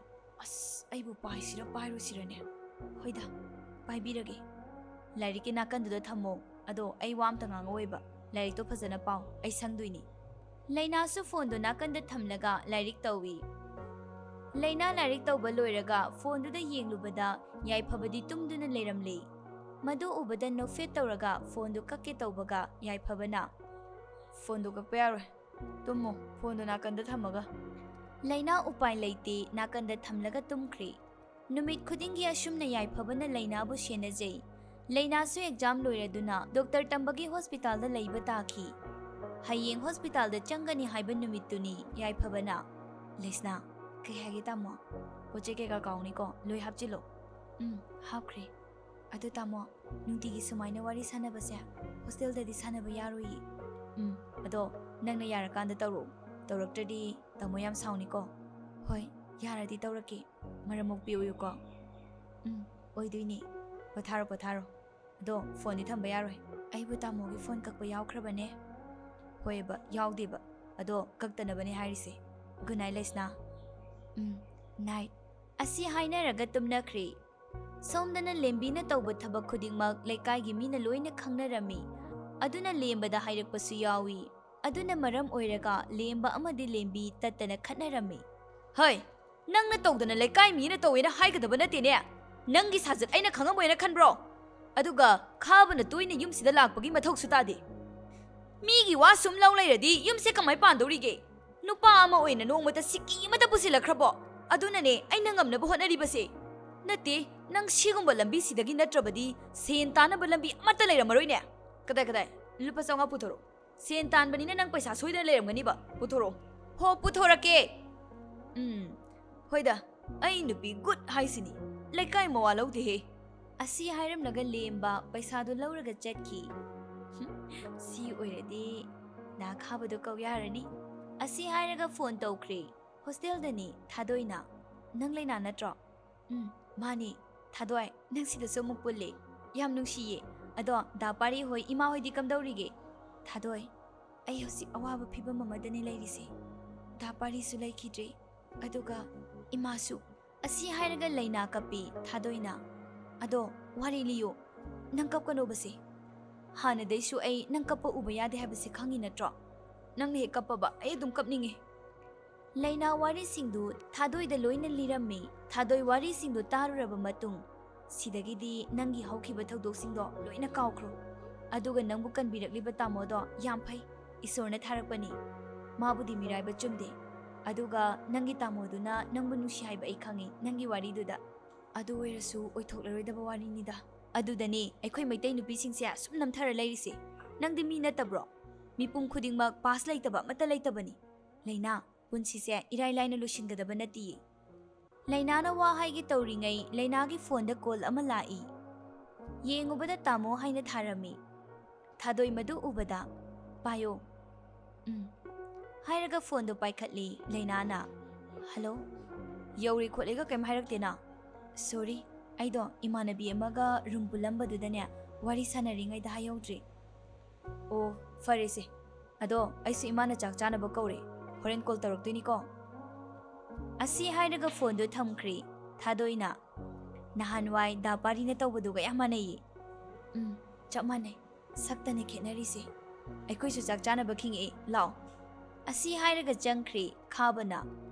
"ꯑꯁ, ꯑꯩꯕꯨ ꯄꯥꯏꯁꯤꯔ ꯄꯥꯏꯔꯣꯏꯁꯤꯔꯅꯦ? ꯍꯣꯏꯗ, ꯄꯥꯏꯕꯤꯔꯒꯦ꯫ ꯂꯥꯏꯔꯤꯛꯀꯤ ꯅꯥꯀꯟꯗꯨꯗ ꯊꯝꯃꯣ꯫ ꯑꯗꯣ ꯑꯩ ꯋꯥ ꯑꯝꯇ ꯉꯥꯡꯉꯛꯑꯣꯏꯕ꯫" ꯂꯥꯏꯔꯤꯛꯇꯣ ꯐꯖꯅ ꯄꯥꯎ, ꯑꯩ ꯁꯪꯗꯣꯏꯅꯤ꯫ ꯂꯩꯅꯥꯁꯨ ꯐꯣꯟꯗꯣ ꯅꯥꯀꯟꯗ ꯊꯝꯂꯒ ꯂꯥꯏꯔꯤꯛ ꯇꯧꯏ꯫ ꯂꯩꯅꯥ ꯂꯥꯏꯔꯤꯛ ꯇꯧꯕ ꯂꯣꯏꯔꯒ ꯐꯣꯟꯗꯨꯗ ꯌꯦꯡꯂꯨꯕꯗ ꯌꯥꯏꯐꯕꯗꯤ ꯇꯨꯝꯗꯨꯅ ꯂꯩꯔꯝꯂꯦ꯫ ꯃꯗꯨ ꯎꯕꯗ ꯅꯣꯛꯐꯦꯠ ꯇꯧꯔꯒ ꯐꯣꯟꯗꯨ ꯀꯛꯀꯦ ꯇꯧꯕꯒ ꯌꯥꯏꯐꯕꯅ, "ꯐꯣꯟꯗꯣ ꯀꯛꯄ ꯌꯥꯔꯣꯏ, ꯇꯨꯝꯃꯣ, ꯐꯣꯟꯗꯣ ꯅꯥꯀꯟꯗ ꯊꯝꯃꯒ꯫" ꯂꯩꯅꯥ ꯎꯄꯥꯏ ꯂꯩꯇꯦ, ꯅꯥꯀꯟꯗ ꯊꯝꯂꯒ ꯇꯨꯝꯈ꯭ꯔꯦ꯫ ꯅꯨꯃꯤꯠ ꯈꯨꯗꯤꯡꯒꯤ ꯑꯁꯨꯝꯅ ꯌꯥꯏꯐꯕꯅ ꯂꯩꯅꯥꯕꯨ ꯁꯦꯟꯅꯖꯩ꯫ ꯂꯩꯅꯥꯁꯨ ꯑꯦꯛꯖꯥꯝ ꯂꯣꯏꯔꯗꯨꯅ ꯗꯣꯛꯇꯔ ꯇꯝꯕꯒꯤ ꯍꯣꯁꯄꯤꯇꯥꯜꯗ ꯂꯩꯕ ꯇꯥꯈꯤ꯫ ꯍꯌꯦꯡ ꯍꯣꯁꯄꯤꯇꯥꯜꯗ ꯆꯪꯒꯅꯤ ꯍꯥꯏꯕ ꯅꯨꯃꯤꯠꯇꯨꯅꯤ ꯌꯥꯏꯐꯕꯅ꯫ "ꯂꯩꯁꯅꯥ, ꯀꯩ ꯍꯥꯏꯒꯦ ꯇꯥꯃꯣ? ꯄꯣꯠ ꯆꯩ ꯀꯩꯀꯥ ꯀꯥꯎꯅꯤꯀꯣ, ꯂꯣꯏ ꯍꯥꯞꯆꯤꯜꯂꯣ꯫" "ꯎꯝ, ꯍꯥꯞꯈ꯭ꯔꯦ꯫ ꯑꯗꯨ ꯇꯥꯃꯣ, ꯅꯨꯡꯇꯤꯒꯤ ꯁꯨꯃꯥꯏꯅ ꯋꯥꯔꯤ ꯁꯥꯟꯅꯕꯁꯦ ꯍꯣꯁꯇꯦꯜꯗꯗꯤ ꯁꯥꯟꯅꯕ ꯌꯥꯔꯣꯏꯌꯦ꯫" "ꯎꯝ, ꯑꯗꯣ ꯅꯪꯅ ꯌꯥꯔꯀꯥꯟꯗ ꯇꯧꯔꯛꯑꯣ, ꯇꯧꯔꯛꯇ꯭ꯔꯗꯤ ꯇꯥꯃꯣ ꯌꯥꯝ ꯁꯥꯎꯅꯤꯀꯣ꯫" "ꯍꯣꯏ, ꯌꯥꯔꯗꯤ ꯇꯧꯔꯛꯀꯦ, ꯃꯔꯝ ꯃꯣꯛꯄꯤꯌꯨꯀꯣ꯫" "ꯎꯝ, ꯑꯣꯏꯗꯣꯏꯅꯦ, ꯄꯣꯊꯥꯔꯣ, ꯄꯣꯊꯥꯔꯣ꯫ ꯑꯗꯣ ꯐꯣꯟꯗꯤ ꯊꯝꯕ ꯌꯥꯔꯣꯏ, ꯑꯩꯕꯨ ꯇꯥꯃꯣꯒꯤ ꯐꯣꯟ ꯀꯛꯄ ꯌꯥꯎꯈ꯭ꯔꯕꯅꯦ꯫" "ꯍꯣꯏꯕ, ꯌꯥꯎꯗꯦꯕ, ꯑꯗꯣ ꯀꯛꯇꯅꯕꯅꯦ ꯍꯥꯏꯔꯤꯁꯦ꯫ ꯒꯨꯗ ꯅꯥꯏꯠ, ꯂꯩꯁꯅꯥ꯫" "Um, night." ꯑꯁꯤ ꯍꯥꯏꯅꯔꯒ ꯇꯨꯝꯅꯈ꯭ꯔꯦ꯫ ꯁꯣꯝꯗꯅ ꯂꯦꯝꯕꯤꯅ ꯇꯧꯕ ꯊꯕꯛ ꯈꯨꯗꯤꯡꯃꯛ ꯂꯩꯀꯥꯏꯒꯤ ꯃꯤꯅ ꯂꯣꯏꯅ ꯈꯪꯅꯔꯝꯃꯤ꯫ ꯑꯗꯨꯅ ꯂꯦꯝꯕꯗ ꯍꯥꯏꯔꯛꯄꯁꯨ ꯌꯥꯎꯏ꯫ ꯑꯗꯨꯅ ꯃꯔꯝ ꯑꯣꯏꯔꯒ ꯂꯦꯝꯕ ꯑꯃꯗꯤ ꯂꯦꯝꯕꯤ ꯇꯠꯇꯅ ꯈꯠꯅꯔꯝꯃꯤ꯫ "ꯍꯩ, ꯅꯪꯅ ꯇꯧꯗꯅ ꯂꯩꯀꯥꯏ ꯃꯤꯅ ꯇꯧꯋꯦꯅ ꯍꯥꯏꯒꯗꯕ ꯅꯠꯇꯦꯅꯦ꯫ ꯅꯪꯒꯤ ꯁꯥꯖꯠ ꯑꯩꯅ ꯈꯪꯉꯝꯃꯣꯏꯅ ꯈꯟꯕ꯭ꯔꯣ? ꯑꯗꯨꯒ ꯈꯥꯕꯅ ꯇꯣꯏꯅ ꯌꯨꯝꯁꯤꯗ ꯂꯥꯛꯄꯒꯤ ꯃꯊꯧꯁꯨ ꯇꯥꯗꯦ꯫ ꯃꯤꯒꯤ ꯋꯥ ꯁꯨꯝ ꯂꯧ ꯂꯩꯔꯗꯤ ꯌꯨꯝꯁꯦ ꯀꯃꯥꯏ ꯄꯥꯟꯗꯧꯔꯤꯒꯦ? ꯅꯨꯄꯥ ꯑꯃ ꯑꯣꯏꯅ ꯅꯣꯡꯃꯇ ꯁꯤꯀꯤ ꯑꯃꯇ ꯄꯨꯁꯤꯜꯂꯛꯈ꯭ꯔꯕꯣ? ꯑꯗꯨꯅꯅꯦ ꯑꯩꯅ ꯉꯝꯅꯕ ꯍꯣꯠꯅꯔꯤꯕꯁꯦ꯫ ꯅꯠꯇꯦ, ꯅꯪ ꯁꯤꯒꯨꯝꯕ ꯂꯝꯕꯤꯁꯤꯗꯒꯤ ꯅꯠꯇ꯭ꯔꯕꯗꯤ ꯁꯦꯟ ꯇꯥꯅꯕ ꯂꯝꯕꯤ ꯑꯃꯠꯇ ꯂꯩꯔꯝꯃꯔꯣꯏꯅꯦ꯫" "ꯀꯗꯥꯏ, ꯀꯗꯥꯏ? ꯂꯨꯄꯥ ꯆꯥꯝꯃꯉꯥ ꯄꯨꯊꯣꯔꯛꯑꯣ꯫ ꯁꯦꯟ ꯇꯥꯟꯕꯅꯤꯅ ꯅꯪ ꯄꯩꯁꯥ ꯁꯣꯏꯗꯅ ꯂꯩꯔꯝꯒꯅꯤꯕ꯫ ꯄꯨꯊꯣꯔꯛꯑꯣ꯫" "ꯍꯣ, ꯄꯨꯊꯣꯔꯛꯀꯦ꯫" "ꯎꯝ, ꯍꯣꯏꯗ, ꯑꯩ ꯅꯨꯄꯤ ꯒꯨꯗ ꯍꯥꯏꯁꯤꯅꯤ꯫ ꯂꯩꯀꯥꯏ ꯃꯋꯥ ꯂꯧꯗꯦꯍꯦ꯫" ꯑꯁꯤ ꯍꯥꯏꯔꯝꯂꯒ ꯂꯦꯝꯕ ꯄꯩꯁꯥꯗꯨ ꯂꯧꯔꯒ ꯆꯠꯈꯤ꯫ "ꯁꯤ ꯑꯣꯏꯔꯗꯤ ꯗꯥ ꯈꯥꯕꯗꯣ ꯀꯧ ꯌꯥꯔꯅꯤ꯫" ꯑꯁꯤ ꯍꯥꯏꯔꯒ ꯐꯣꯟ ꯇꯧꯈ꯭ꯔꯦ꯫ ꯍꯣꯁꯇꯦꯜꯗꯅꯤ ꯊꯥꯗꯣꯏꯅ꯫ "ꯅꯪ ꯂꯩꯅꯥ ꯅꯠꯇ꯭ꯔꯣ?" "ꯎꯝ, ꯃꯥꯅꯤ꯫ ꯊꯥꯗꯣꯏ, ꯅꯪ ꯁꯤꯗꯁꯨ ꯑꯃꯨꯛ ꯄꯨꯜꯂꯦ꯫ ꯌꯥꯝ ꯅꯨꯡꯁꯤꯌꯦ꯫ ꯑꯗꯣ ꯗꯥ ꯄꯥꯔꯤ ꯍꯣꯏ, ꯏꯃꯥ ꯍꯣꯏꯗꯤ ꯀꯝꯗꯧꯔꯤꯒꯦ?" "ꯊꯥꯗꯣꯏ, ꯑꯩ ꯍꯧꯖꯤꯛ ꯑꯋꯥꯕ ꯐꯤꯕꯝ ꯑꯃꯗꯅꯤ ꯂꯩꯔꯤꯁꯦ꯫ ꯗꯥ ꯄꯥꯔꯤꯁꯨ ꯂꯩꯈꯤꯗ꯭ꯔꯦ, ꯑꯗꯨꯒ ꯏꯃꯥꯁꯨ꯫" ꯑꯁꯤ ꯍꯥꯏꯔꯒ ꯂꯩꯅꯥ ꯀꯞꯄꯤ ꯊꯥꯗꯣꯏꯅ꯫ "ꯑꯗꯣ ꯋꯥꯔꯤ ꯂꯤꯌꯨ, ꯅꯪ ꯀꯞꯀꯅꯣꯕꯁꯦ꯫" ꯍꯥꯟꯅꯗꯩꯁꯨ ꯑꯩ ꯅꯪ ꯀꯞꯄ ꯎꯕ ꯌꯥꯗꯦ ꯍꯥꯏꯕꯁꯦ ꯈꯪꯉꯤ ꯅꯠꯇ꯭ꯔꯣ? ꯅꯪꯅ ꯍꯦꯛ ꯀꯞꯄꯕ ꯑꯩ ꯑꯗꯨꯝ ꯀꯞꯅꯤꯡꯉꯤ꯫ ꯂꯩꯅꯥ ꯋꯥꯔꯤꯁꯤꯡꯗꯨ ꯊꯥꯗꯣꯏꯗ ꯂꯣꯏꯅ ꯂꯤꯔꯝꯃꯤ꯫ ꯊꯥꯗꯣꯏ ꯋꯥꯔꯤꯁꯤꯡꯗꯨ ꯇꯥꯔꯨꯔꯕ ꯃꯇꯨꯡ, "ꯁꯤꯗꯒꯤꯗꯤ ꯅꯪꯒꯤ ꯍꯧꯈꯤꯕ ꯊꯧꯗꯣꯛꯁꯤꯡꯗꯣ ꯂꯣꯏꯅ ꯀꯥꯎꯈ꯭ꯔꯣ꯫ ꯑꯗꯨꯒ ꯅꯪꯕꯨ ꯀꯟꯕꯤꯔꯛꯂꯤꯕ ꯇꯥꯃꯣꯗꯣ ꯌꯥꯝ ꯐꯩ, ꯏꯁꯣꯔꯅ ꯊꯥꯔꯛꯄꯅꯤ꯫ ꯃꯥꯕꯨꯗꯤ ꯃꯤꯔꯥꯏꯕ ꯆꯨꯝꯗꯦ꯫ ꯑꯗꯨꯒ ꯅꯪꯒꯤ ꯇꯥꯃꯣꯗꯨꯅ ꯅꯪꯕꯨ ꯅꯨꯡꯁꯤ ꯍꯥꯏꯕ ꯑꯩ ꯈꯪꯉꯤ ꯅꯪꯒꯤ ꯋꯥꯔꯤꯗꯨꯗ꯫ ꯑꯗꯨ ꯑꯣꯏꯔꯁꯨ ꯑꯣꯏꯊꯣꯛꯂꯔꯣꯏꯗꯕ ꯋꯥꯔꯤꯅꯤꯗ꯫ ꯑꯗꯨꯗꯅꯦ ꯑꯩꯈꯣꯏ ꯃꯩꯇꯩ ꯅꯨꯄꯤꯁꯤꯡꯁꯦ ꯑꯁꯨꯝ ꯅꯝꯊꯔ ꯂꯩꯔꯤꯁꯦ꯫ ꯅꯪꯗꯤ ꯃꯤ ꯅꯠꯇꯕ꯭ꯔꯣ? ꯃꯤꯄꯨꯝ ꯈꯨꯗꯤꯡꯃꯛ ꯄꯥꯁ ꯂꯩꯇꯕ ꯑꯃꯠꯇ ꯂꯩꯇꯕꯅꯤ꯫ ꯂꯩꯅꯥ, ꯄꯨꯟꯁꯤꯁꯦ ꯏꯔꯥꯏ ꯂꯥꯏꯅ ꯂꯣꯏꯁꯤꯟꯒꯗꯕ ꯅꯠꯇꯤꯌꯦ꯫" ꯂꯩꯅꯥꯅ ꯋꯥ ꯍꯥꯏꯒꯦ ꯇꯧꯔꯤꯉꯩ ꯂꯩꯅꯥꯒꯤ ꯐꯣꯟꯗ ꯀꯣꯜ ꯑꯃ ꯂꯥꯛꯏ꯫ ꯌꯦꯡꯉꯨꯕꯗ ꯇꯥꯃꯣ ꯍꯥꯏꯅ ꯊꯥꯔꯝꯃꯤ꯫ ꯊꯥꯗꯣꯏ ꯃꯗꯨ ꯎꯕꯗ, "ꯄꯥꯏꯌꯣ꯫" "ꯎꯝ," ꯍꯥꯏꯔꯒ ꯐꯣꯟꯗꯣ ꯄꯥꯏꯈꯠꯂꯤ ꯂꯩꯅꯥꯅ꯫ "ꯍꯜꯂꯣ?" "ꯌꯧꯔꯦ ꯈꯣꯠꯂꯦꯒ ꯀꯩꯝ ꯍꯥꯏꯔꯛꯇꯦꯅ?" "ꯁꯣꯔꯤ, ꯑꯩꯗꯣ ꯏꯃꯥꯟꯅꯕꯤ ꯑꯃꯒ ꯔꯨꯝ ꯄꯨꯜꯂꯝꯕꯗꯨꯗꯅꯦ ꯋꯥꯔꯤ ꯁꯥꯟꯅꯔꯤꯉꯩꯗ ꯍꯥꯏꯍꯧꯗ꯭ꯔꯦ꯫" "ꯑꯣ, ꯐꯔꯦꯁꯦ꯫ ꯑꯗꯣ ꯑꯩꯁꯨ ꯏꯃꯥꯅ ꯆꯥꯛ ꯆꯥꯅꯕ ꯀꯧꯔꯦ꯫ ꯍꯣꯔꯦꯟ ꯀꯣꯜ ꯇꯧꯔꯛꯇꯣꯏꯅꯤꯀꯣ꯫" ꯑꯁꯤ ꯍꯥꯏꯔꯒ ꯐꯣꯟꯗꯣ ꯊꯝꯈ꯭ꯔꯦ ꯊꯥꯗꯣꯏꯅ꯫ "ꯅꯍꯥꯟꯋꯥꯏ ꯗꯥ ꯄꯥꯔꯤꯅ ꯇꯧꯕꯗꯨꯒ ꯌꯥꯝ ꯃꯥꯟꯅꯩꯌꯦ꯫" "ꯎꯝ, ꯆꯞ ꯃꯥꯟꯅꯩ꯫ ꯁꯛꯇꯅꯦ ꯈꯦꯠꯅꯔꯤꯁꯦ꯫ ꯑꯩꯈꯣꯏꯁꯨ ꯆꯥꯛ ꯆꯥꯅꯕ ꯈꯤꯡꯉꯛꯑꯦ, ꯂꯥꯛꯑꯣ꯫" ꯑꯁꯤ ꯍꯥꯏꯔꯒ ꯆꯪꯈ꯭ꯔꯦ ꯈꯥꯕꯅ꯫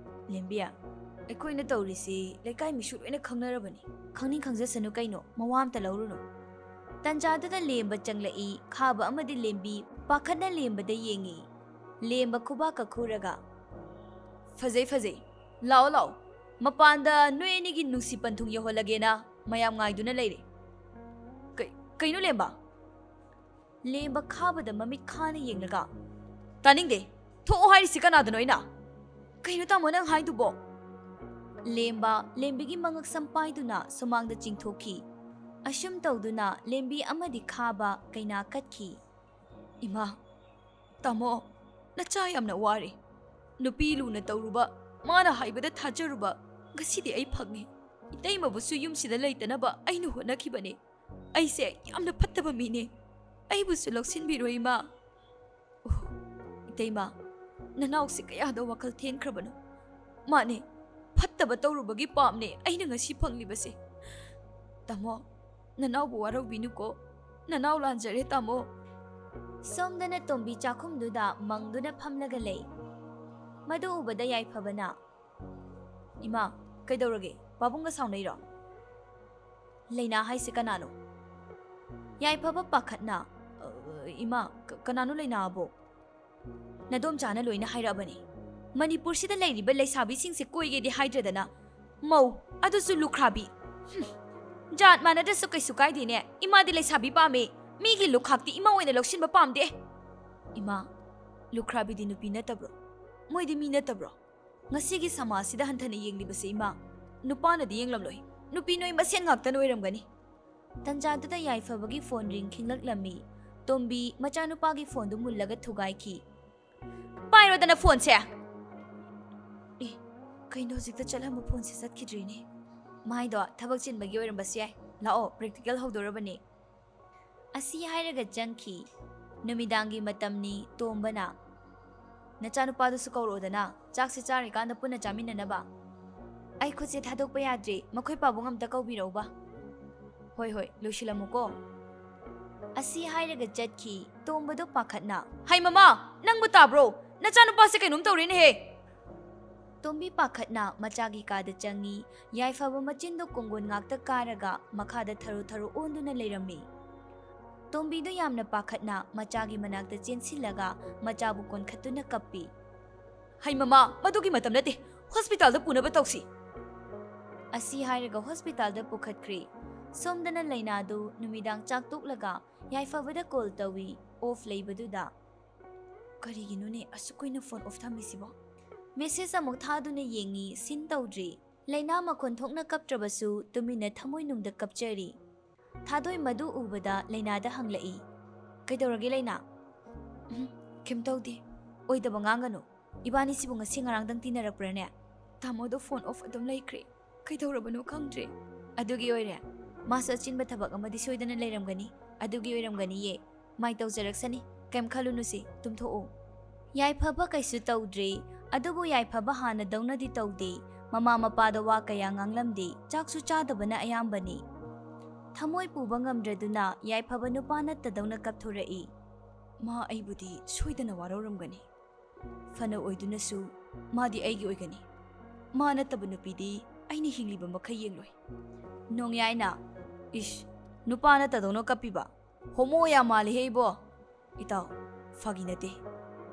"ꯂꯦꯝꯕꯤ, ꯑꯩꯈꯣꯏꯅ ꯇꯧꯔꯤꯁꯤ ꯂꯩꯀꯥꯏ ꯃꯤꯁꯨ ꯂꯣꯏꯅ ꯈꯪꯅꯔꯕꯅꯤ꯫ ꯈꯪꯅꯤꯡ ꯈꯪꯖꯁꯅꯨ ꯀꯩꯅꯣ, ꯃꯋꯥ ꯑꯝꯇ ꯂꯧꯔꯨꯅꯨ꯫" ꯇꯟꯖꯥꯗꯨꯗ ꯂꯦꯝꯕ ꯆꯪꯂꯛꯏ꯫ ꯈꯥꯕ ꯑꯃꯗꯤ ꯂꯦꯝꯕꯤ ꯄꯥꯈꯠꯅ ꯂꯦꯝꯕꯗ ꯌꯦꯡꯉꯤ꯫ ꯂꯦꯝꯕ ꯈꯨꯕꯥꯛꯀ ꯈꯨꯔꯒ, "ꯐꯖꯩ, ꯐꯖꯩ꯫ ꯂꯥꯛꯑꯣ, ꯂꯥꯛꯑꯣ꯫ ꯃꯄꯥꯟꯗ ꯅꯣꯏ ꯑꯅꯤꯒꯤ ꯅꯨꯡꯁꯤ ꯄꯟꯊꯨꯡ ꯌꯧꯍꯜꯂꯒꯦꯅ ꯃꯌꯥꯝ ꯉꯥꯏꯗꯨꯅ ꯂꯩꯔꯦ꯫" "ꯀꯩ-, ꯀꯩꯅꯣ ꯂꯦꯝꯕ?" ꯂꯦꯝꯕ ꯈꯥꯕꯗ ꯃꯃꯤꯠ ꯈꯥꯅ ꯌꯦꯡꯂꯒ, "ꯇꯥꯅꯤꯡꯗꯦ꯫ ꯊꯣꯛꯑꯣ ꯍꯥꯏꯔꯤꯁꯤ ꯀꯅꯥꯗꯅꯣ ꯑꯩꯅ?" "ꯀꯩꯅꯣ ꯇꯥꯃꯣ ꯅꯪ ꯍꯥꯏꯗꯨꯕꯣ?" ꯂꯦꯝꯕ ꯂꯦꯝꯕꯤꯒꯤ ꯃꯉꯛꯁꯝ ꯄꯥꯏꯗꯨꯅ ꯁꯨꯃꯥꯡꯗ ꯆꯤꯡꯊꯣꯛꯈꯤ꯫ ꯑꯁꯨꯝ ꯇꯧꯗꯨꯅ ꯂꯦꯝꯕꯤ ꯑꯃꯗꯤ ꯈꯥꯕ ꯀꯩꯅꯥ ꯀꯠꯈꯤ꯫ "ꯏꯃꯥ, ꯇꯥꯃꯣ, ꯅꯆꯥ ꯌꯥꯝꯅ ꯋꯥꯔꯦ꯫ ꯅꯨꯄꯤ ꯂꯨꯅ ꯇꯧꯔꯨꯕ, ꯃꯥꯅ ꯍꯥꯏꯕꯗ ꯊꯥꯖꯔꯨꯕ, ꯉꯁꯤꯗꯤ ꯑꯩ ꯐꯪꯉꯦ꯫ ꯏꯇꯩꯃꯕꯨꯁꯨ ꯌꯨꯝꯁꯤꯗ ꯂꯩꯇꯅꯕ ꯑꯩꯅ ꯍꯣꯠꯅꯈꯤꯕꯅꯦ꯫ ꯑꯩꯁꯦ ꯌꯥꯝꯅ ꯐꯠꯇꯕ ꯃꯤꯅꯦ꯫ ꯑꯩꯕꯨꯁꯨ ꯂꯧꯁꯤꯟꯕꯤꯔꯣ, ꯏꯃꯥ꯫" "ꯑꯣ, ꯏꯇꯩꯃ, ꯅꯅꯥꯎꯁꯦ ꯀꯌꯥꯗ ꯋꯥꯈꯜ ꯊꯦꯟꯈ꯭ꯔꯕꯅꯣ꯫ ꯃꯥꯅꯦ, ꯐꯠꯇꯕ ꯇꯧꯔꯨꯕꯒꯤ ꯄꯥꯞꯅꯦ ꯑꯩꯅ ꯉꯁꯤ ꯐꯪꯂꯤꯕꯁꯦ꯫ ꯇꯥꯃꯣ, ꯅꯅꯥꯎꯕꯨ ꯋꯥꯔꯧꯕꯤꯅꯨꯀꯣ꯫ ꯅꯅꯥꯎ ꯂꯥꯟꯖꯔꯦ, ꯇꯥꯃꯣ꯫ ꯁꯣꯝꯗꯅ ꯇꯣꯝꯕꯤ ꯆꯥꯛꯈꯨꯝꯗꯨꯗ ꯃꯪꯗꯨꯅ ꯐꯝꯂꯒ ꯂꯩ꯫ ꯃꯗꯨ ꯎꯕꯗ ꯌꯥꯏꯐꯕꯅ, "ꯏꯃꯥ, ꯀꯩꯗꯧꯔꯒꯦ? ꯄꯥꯕꯨꯡꯒ ꯁꯥꯎꯅꯩꯔꯣ?" "ꯂꯩꯅꯥ ꯍꯥꯏꯁꯦ ꯀꯅꯥꯅꯣ?" ꯌꯥꯏꯐꯕ ꯄꯥꯈꯠꯅ, "ꯑ, ꯏꯃꯥ, ꯀ-, ꯀꯅꯥꯅꯣ ꯂꯩꯅꯥ ꯑꯕꯣ?" "ꯅꯗꯣꯝꯆꯥꯅ ꯂꯣꯏꯅ ꯍꯥꯏꯔꯛꯑꯕꯅꯤ꯫ ꯃꯅꯤꯄꯨꯔꯁꯤꯗ ꯂꯩꯔꯤꯕ ꯂꯩꯁꯥꯕꯤꯁꯤꯡꯁꯦ ꯀꯣꯏꯒꯦꯗꯤ ꯍꯥꯏꯗ꯭ꯔꯗꯅ, ꯃꯧ, ꯑꯗꯨꯁꯨ ꯂꯨꯈ꯭ꯔꯥꯕꯤ꯫ ꯍꯨꯝ, ꯖꯥꯠ ꯃꯥꯟꯅꯗ꯭ꯔꯁꯨ ꯀꯩꯁꯨ ꯀꯥꯏꯗꯦꯅꯦ꯫ ꯏꯃꯥꯗꯤ ꯂꯩꯁꯥꯕꯤ ꯄꯥꯝꯃꯦ꯫ ꯃꯤꯒꯤ ꯂꯨꯈꯥꯛꯇꯤ ꯏꯃꯥ ꯑꯣꯏꯅ ꯂꯧꯁꯤꯟꯕ ꯄꯥꯝꯗꯦ꯫" "ꯏꯃꯥ, ꯂꯨꯈ꯭ꯔꯥꯕꯤꯗꯤ ꯅꯨꯄꯤ ꯅꯠꯇꯕ꯭ꯔꯣ? ꯃꯣꯏꯗꯤ ꯃꯤ ꯅꯠꯇꯕ꯭ꯔꯣ? ꯉꯁꯤꯒꯤ ꯁꯃꯥꯖꯁꯤꯗ ꯍꯟꯊꯅ ꯌꯦꯡꯂꯤꯕꯁꯦ, ꯏꯃꯥ, ꯅꯨꯄꯥꯅꯗꯤ ꯌꯦꯡꯂꯝꯂꯣꯏ꯫ ꯅꯨꯄꯤ ꯅꯣꯏ ꯃꯁꯦꯟ ꯉꯥꯛꯇꯅ ꯑꯣꯏꯔꯝꯒꯅꯤ꯫" ꯇꯟꯖꯥꯗꯨꯗ ꯌꯥꯏꯐꯕꯒꯤ ꯐꯣꯟ ꯔꯤꯡ ꯈꯤꯡꯂꯛꯂꯝꯃꯤ꯫ ꯇꯣꯝꯕꯤ ꯃꯆꯥꯅꯨꯄꯥꯒꯤ ꯐꯣꯟꯗꯨ ꯃꯨꯜꯂꯒ ꯊꯨꯒꯥꯏꯈꯤ꯫ "ꯄꯥꯏꯔꯣꯗꯅ ꯐꯣꯟꯁꯦ!" "ꯑꯦ, ꯀꯩꯅꯣ, ꯍꯧꯖꯤꯛꯇ ꯆꯠꯂꯝꯕ ꯐꯣꯟꯁꯦ ꯆꯠꯈꯤꯗ꯭ꯔꯤꯅꯦ?" "ꯃꯥꯏꯗꯣ ꯊꯕꯛ ꯆꯤꯟꯕꯒꯤ ꯑꯣꯏꯔꯝꯕꯁꯨ ꯌꯥꯏ꯫ ꯂꯥꯛꯑꯣ, ꯄ꯭ꯔꯦꯛꯇꯤꯀꯦꯜ ꯍꯧꯗꯣꯔꯕꯅꯦ꯫" ꯑꯁꯤ ꯍꯥꯏꯔꯒ ꯆꯪꯈꯤ꯫ ꯅꯨꯃꯤꯗꯥꯡꯒꯤ ꯃꯇꯝꯅꯤ꯫ ꯇꯣꯝꯕꯅ, "ꯅꯆꯥꯅꯨꯄꯥꯗꯨꯁꯨ ꯀꯧꯔꯛꯑꯣꯗꯅ, ꯆꯥꯛꯁꯦ ꯆꯥꯔꯤꯀꯥꯟꯗ ꯄꯨꯟꯅ ꯆꯥꯃꯤꯟꯅꯅꯕ꯫" "ꯑꯩ ꯈꯨꯠꯁꯦ ꯊꯥꯗꯣꯛꯄ ꯌꯥꯗ꯭ꯔꯦ, ꯃꯈꯣꯏ ꯄꯥꯕꯨꯡ ꯑꯝꯇ ꯀꯧꯕꯤꯔꯛꯎꯕ꯫" "ꯍꯣꯏ, ꯍꯣꯏ, ꯂꯣꯏꯁꯤꯜꯂꯝꯃꯨꯀꯣ꯫" ꯑꯁꯤ ꯍꯥꯏꯔꯒ ꯆꯠꯈꯤ꯫ ꯇꯣꯝꯕꯗꯣ ꯄꯥꯈꯠꯅ, "ꯍꯩ ꯃꯃꯥ, ꯅꯪꯕꯨ ꯇꯥꯕ꯭ꯔꯣ? ꯅꯆꯥꯅꯨꯄꯥꯁꯦ ꯀꯩꯅꯣꯝ ꯇꯧꯔꯦꯅꯦꯍꯦ!" ꯇꯣꯝꯕꯤ ꯄꯥꯈꯠꯅ ꯃꯆꯥꯒꯤ ꯀꯥꯗ ꯆꯪꯉꯤ꯫ ꯌꯥꯏꯐꯕ ꯃꯆꯤꯟꯗꯣ ꯀꯣꯡꯒꯣꯟ ꯉꯥꯛꯇ ꯀꯥꯔꯒ ꯃꯈꯥꯗ ꯊꯔꯣ ꯊꯔꯣ ꯑꯣꯟꯗꯨꯅ ꯂꯩꯔꯝꯃꯤ꯫ ꯇꯣꯝꯕꯤꯗꯣ ꯌꯥꯝꯅ ꯄꯥꯈꯠꯅ ꯃꯆꯥꯒꯤ ꯃꯅꯥꯛꯇ ꯆꯦꯟꯁꯤꯜꯂꯒ ꯃꯆꯥꯕꯨ ꯀꯣꯟꯈꯠꯇꯨꯅ ꯀꯞꯄꯤ꯫ "ꯍꯩ ꯃꯃꯥ, ꯃꯗꯨꯒꯤ ꯃꯇꯝ ꯅꯠꯇꯦ, ꯍꯣꯁꯄꯤꯇꯥꯜꯗ ꯄꯨꯅꯕ ꯇꯧꯁꯤ꯫" ꯑꯁꯤ ꯍꯥꯏꯔꯒ ꯍꯣꯁꯄꯤꯇꯥꯜꯗ ꯄꯨꯈꯠꯈ꯭ꯔꯦ꯫ ꯁꯣꯝꯗꯅ ꯂꯩꯅꯥꯗꯨ ꯅꯨꯃꯤꯗꯥꯡ ꯆꯥꯛ ꯇꯣꯛꯂꯒ ꯌꯥꯏꯐꯕꯗ ꯀꯣꯜ ꯇꯧꯏ, ꯑꯣꯐ ꯂꯩꯕꯗꯨꯗ꯫ "ꯀꯔꯤꯒꯤꯅꯣꯅꯦ ꯑꯁꯨꯛ ꯀꯨꯏꯅ ꯐꯣꯟ ꯑꯣꯐ ꯊꯝꯃꯤꯁꯤꯕꯣ?" ꯃꯦꯁꯦꯖ ꯑꯃꯨꯛ ꯊꯥꯗꯨꯅ ꯌꯦꯡꯉꯤ, ꯁꯤꯟ ꯇꯧꯗ꯭ꯔꯤ꯫ ꯂꯩꯅꯥ ꯃꯈꯣꯟ ꯊꯣꯛꯅ ꯀꯞꯇ꯭ꯔꯕꯁꯨ ꯇꯨꯃꯤꯟꯅ ꯊꯃꯣꯏꯅꯨꯡꯗ ꯀꯞꯆꯔꯤ꯫ ꯊꯥꯗꯣꯏ ꯃꯗꯨ ꯎꯕꯗ ꯂꯩꯅꯥꯗ ꯍꯪꯂꯛꯏ, "ꯀꯩꯗꯧꯔꯒꯦ ꯂꯩꯅꯥ?" "ꯎꯝ, ꯀꯩꯝ ꯇꯧꯗꯦ꯫ ꯑꯣꯏꯗꯕ ꯉꯥꯡꯒꯅꯨ꯫ ꯏꯕꯥꯅꯤꯁꯤꯕꯨ ꯉꯁꯤ ꯉꯔꯥꯡꯗꯪ ꯇꯤꯟꯅꯔꯛꯄ꯭ꯔꯥꯅꯦ?" "ꯇꯥꯃꯣꯗꯣ ꯐꯣꯟ ꯑꯣꯐ ꯑꯗꯨꯝ ꯂꯩꯈ꯭ꯔꯦ꯫ ꯀꯩꯗꯧꯔꯕꯅꯣ ꯈꯪꯗ꯭ꯔꯦ꯫" "ꯑꯗꯨꯒꯤ ꯑꯣꯏꯔꯦ꯫ ꯃꯥꯁꯨ ꯑꯆꯤꯟꯕ ꯊꯕꯛ ꯑꯃꯗꯤ ꯁꯣꯏꯗꯅ ꯂꯩꯔꯝꯒꯅꯤ꯫ ꯑꯗꯨꯒꯤ ꯑꯣꯏꯔꯝꯒꯅꯤꯌꯦ꯫ ꯃꯥꯏ ꯇꯧꯖꯔꯛꯁꯅꯤ꯫ ꯀꯩꯝ ꯈꯜꯂꯨꯅꯨꯁꯤ, ꯇꯨꯝꯊꯣꯛꯑꯣ꯫" ꯌꯥꯏꯐꯕ ꯀꯩꯁꯨ ꯇꯧꯗ꯭ꯔꯦ꯫ ꯑꯗꯨꯕꯨ ꯌꯥꯏꯐꯕ ꯍꯥꯟꯅꯗꯧꯅꯗꯤ ꯇꯧꯗꯦ꯫ ꯃꯃꯥ ꯃꯄꯥꯗ ꯋꯥ ꯀꯌꯥ ꯉꯥꯡꯂꯝꯗꯦ꯫ ꯆꯥꯛꯁꯨ ꯆꯥꯗꯕꯅ ꯑꯌꯥꯝꯕꯅꯤ꯫ ꯊꯃꯣꯏ ꯄꯨꯕ ꯉꯝꯗ꯭ꯔꯗꯨꯅ ꯌꯥꯏꯐꯕ ꯅꯨꯄꯥ ꯅꯠꯇꯗꯧꯅ ꯀꯞꯊꯣꯔꯛꯏ꯫ ꯃꯥ ꯑꯩꯕꯨꯗꯤ ꯁꯣꯏꯗꯅ ꯋꯥꯔꯧꯔꯝꯒꯅꯤ꯫ ꯐꯅ ꯑꯣꯏꯗꯨꯅꯁꯨ ꯃꯥꯗꯤ ꯑꯩꯒꯤ ꯑꯣꯏꯒꯅꯤ꯫ ꯃꯥ ꯅꯠꯇꯕ ꯅꯨꯄꯤꯗꯤ ꯑꯩꯅ ꯍꯤꯡꯂꯤꯕ ꯃꯈꯩ ꯌꯦꯡꯂꯣꯏ꯫ ꯅꯣꯡꯌꯥꯏꯅ, ꯏꯁ, ꯅꯨꯄꯥ ꯅꯠꯇꯗꯧꯅ ꯀꯞꯄꯤꯕ? ꯍꯣꯃꯣ ꯌꯥꯝ ꯃꯥꯜꯂꯤꯍꯦ ꯏꯕꯣ꯫ ꯏꯇꯥꯎ, ꯐꯥꯒꯤ ꯅꯠꯇꯦ꯫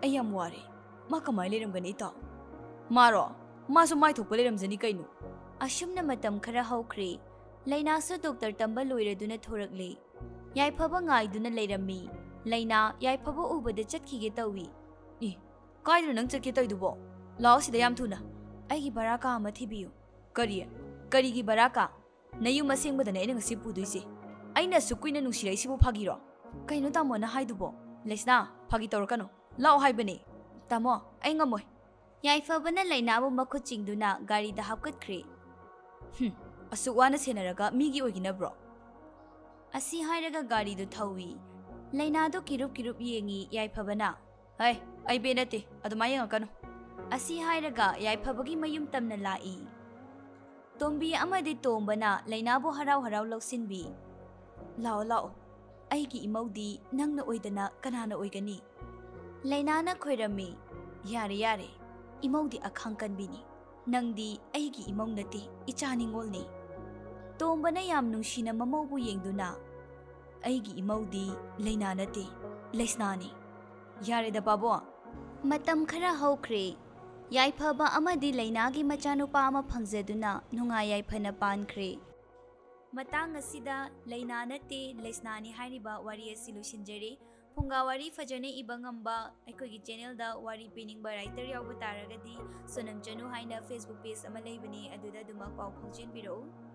ꯑꯩ ꯌꯥꯝ ꯋꯥꯔꯦ꯫ ꯃꯥ ꯀꯃꯥꯏ ꯂꯩꯔꯝꯒꯅꯤ ꯏꯇꯥꯎ? ꯃꯥꯔꯣ? ꯃꯥꯁꯨ ꯃꯥꯏ ꯊꯣꯛꯄ ꯂꯩꯔꯝꯖꯅꯤ ꯀꯩꯅꯣ꯫ ꯑꯁꯨꯝꯅ ꯃꯇꯝ ꯈꯔ ꯍꯧꯈ꯭ꯔꯦ꯫ ꯂꯩꯅꯥꯁꯨ ꯗꯣꯛꯇꯔ ꯇꯝꯕ ꯂꯣꯏꯔꯗꯨꯅ ꯊꯣꯔꯛꯂꯦ꯫ ꯌꯥꯏꯐꯕ ꯉꯥꯏꯗꯨꯅ ꯂꯩꯔꯝꯃꯤ꯫ ꯂꯩꯅꯥ ꯌꯥꯏꯐꯕ ꯎꯕꯗ ꯆꯠꯈꯤꯒꯦ ꯇꯧꯏ꯫ ꯏ, ꯀꯥꯏꯗꯅꯣ ꯅꯪ ꯆꯠꯀꯦ ꯇꯧꯏꯗꯨꯕꯣ? ꯂꯥꯛꯑꯣ ꯁꯤꯗ ꯌꯥꯝ ꯊꯨꯅ꯫ ꯑꯩꯒꯤ ꯚꯔꯥ ꯀꯥ ꯑꯃ ꯊꯤꯕꯤꯌꯨ꯫ ꯀꯔꯤ? ꯀꯔꯤꯒꯤ ꯚꯔꯥ ꯀꯥ? ꯅꯌꯨꯝ ꯑꯁꯦꯡꯕꯗꯅꯦ ꯑꯩꯅ ꯉꯁꯤ ꯄꯨꯗꯣꯏꯁꯦ꯫ ꯑꯩꯅ ꯑꯁꯨꯛ ꯀꯨꯏꯅ ꯅꯨꯡꯁꯤꯔꯛꯏꯁꯤꯕꯨ ꯐꯥꯒꯤꯔꯣ? ꯀꯩꯅꯣ ꯇꯥꯃꯣꯅ ꯍꯥꯏꯗꯨꯕꯣ? ꯂꯩꯁꯅꯥ, ꯐꯥꯒꯤ ꯇꯧꯔꯛꯀꯅꯨ꯫ ꯂꯥꯛꯑꯣ ꯍꯥꯏꯕꯅꯦ꯫ ꯇꯥꯃꯣ, ꯑꯩ ꯉꯝꯃꯣꯏ꯫ ꯌꯥꯏꯐꯕꯅ ꯂꯩꯅꯥꯕꯨ ꯃꯈꯨꯠ ꯆꯤꯡꯗꯨꯅ ꯒꯥꯔꯤꯗ ꯍꯥꯞꯀꯠꯈ꯭ꯔꯦ꯫ ꯍꯨꯝ, ꯑꯁꯨꯛ ꯋꯥꯅ ꯁꯦꯟꯅꯔꯒ ꯃꯤꯒꯤ ꯑꯣꯏꯒꯤꯅꯕ꯭ꯔꯣ? ꯑꯁꯤ ꯍꯥꯏꯔꯒ ꯒꯥꯔꯤꯗꯨ ꯊꯧꯏ꯫ ꯂꯩꯅꯥꯗꯨ ꯀꯤꯔꯨꯞ ꯀꯤꯔꯨꯞ ꯌꯦꯡꯉꯤ ꯌꯥꯏꯐꯕꯅ꯫ ꯍꯩ, ꯑꯩ ꯕꯦ ꯅꯠꯇꯦ, ꯑꯗꯨꯃꯥꯏ ꯌꯦꯡꯉꯛꯀꯅꯨ꯫ ꯑꯁꯤ ꯍꯥꯏꯔꯒ ꯌꯥꯏꯐꯕꯒꯤ ꯃꯌꯨꯝ ꯇꯝꯅ ꯂꯥꯛꯏ꯫ ꯇꯣꯝꯕꯤ ꯑꯃꯗꯤ ꯇꯣꯝꯕꯅ ꯂꯩꯅꯥꯕꯨ ꯍꯔꯥꯎ ꯍꯔꯥꯎ ꯂꯧꯁꯤꯟꯕꯤ꯫ ꯂꯥꯛꯑꯣ, ꯂꯥꯛꯑꯣ꯫ ꯑꯩꯒꯤ ꯏꯃꯧꯗꯤ ꯅꯪꯅ ꯑꯣꯏꯗꯅ ꯀꯅꯥꯅ ꯑꯣꯏꯒꯅꯤ? ꯂꯩꯅꯥꯅ ꯈꯣꯏꯔꯝꯃꯤ꯫ ꯌꯥꯔꯦ, ꯌꯥꯔꯦ꯫ ꯏꯃꯧꯗꯤ ꯑꯈꯥꯡ ꯀꯟꯕꯤꯅꯤ꯫ ꯅꯪꯗꯤ ꯑꯩꯒꯤ ꯏꯃꯧ ꯅꯠꯇꯦ, ꯏꯆꯥ ꯅꯤꯉꯣꯜꯅꯤ꯫ ꯇꯣꯝꯕꯅ ꯌꯥꯝ ꯅꯨꯡꯁꯤꯅ ꯃꯃꯧꯕꯨ ꯌꯦꯡꯗꯨꯅ, ꯑꯩꯒꯤ ꯏꯃꯧꯗꯤ ꯂꯩꯅꯥ ꯅꯠꯇꯦ, ꯂꯩꯁꯅꯥꯅꯤ꯫ ꯌꯥꯔꯦꯗ ꯄꯥꯕꯣ꯫ ꯃꯇꯝ ꯈꯔ ꯍꯧꯈ꯭ꯔꯦ꯫ ꯌꯥꯏꯐꯕ ꯑꯃꯗꯤ ꯂꯩꯅꯥꯒꯤ ꯃꯆꯥꯅꯨꯄꯥ ꯑꯃ ꯐꯪꯖꯗꯨꯅ ꯅꯨꯡꯉꯥꯏ ꯌꯥꯏꯐꯅ ꯄꯥꯟꯈ꯭ꯔꯦ꯫ ꯃꯇꯥꯡ ꯑꯁꯤꯗ ꯂꯩꯅꯥ ꯅꯠꯇꯦ, ꯂꯩꯁꯅꯥꯅꯤ ꯍꯥꯏꯔꯤꯕ ꯋꯥꯔꯤ ꯑꯁꯤ ꯂꯣꯏꯁꯤꯟꯖꯔꯦ꯫ ꯐꯨꯡꯒꯥ ꯋꯥꯔꯤ ꯐꯖꯅ ꯏꯕ ꯉꯝꯕ ꯑꯩꯈꯣꯏꯒꯤ ꯆꯦꯅꯦꯜꯗ ꯋꯥꯔꯤ ꯄꯤꯅꯤꯡꯕ ꯔꯥꯏꯇꯔ ꯌꯥꯎꯕ ꯇꯥꯔꯒꯗꯤ, ꯁꯣꯅꯝ ꯆꯅꯨ ꯍꯥꯏꯅ Facebook ꯄꯦꯖ ꯑꯃ ꯂꯩꯕꯅꯤ, ꯑꯗꯨꯗ ꯑꯗꯨꯃꯛ ꯄꯥꯎ ꯐꯥꯎꯖꯤꯟꯕꯤꯔꯛꯎ꯫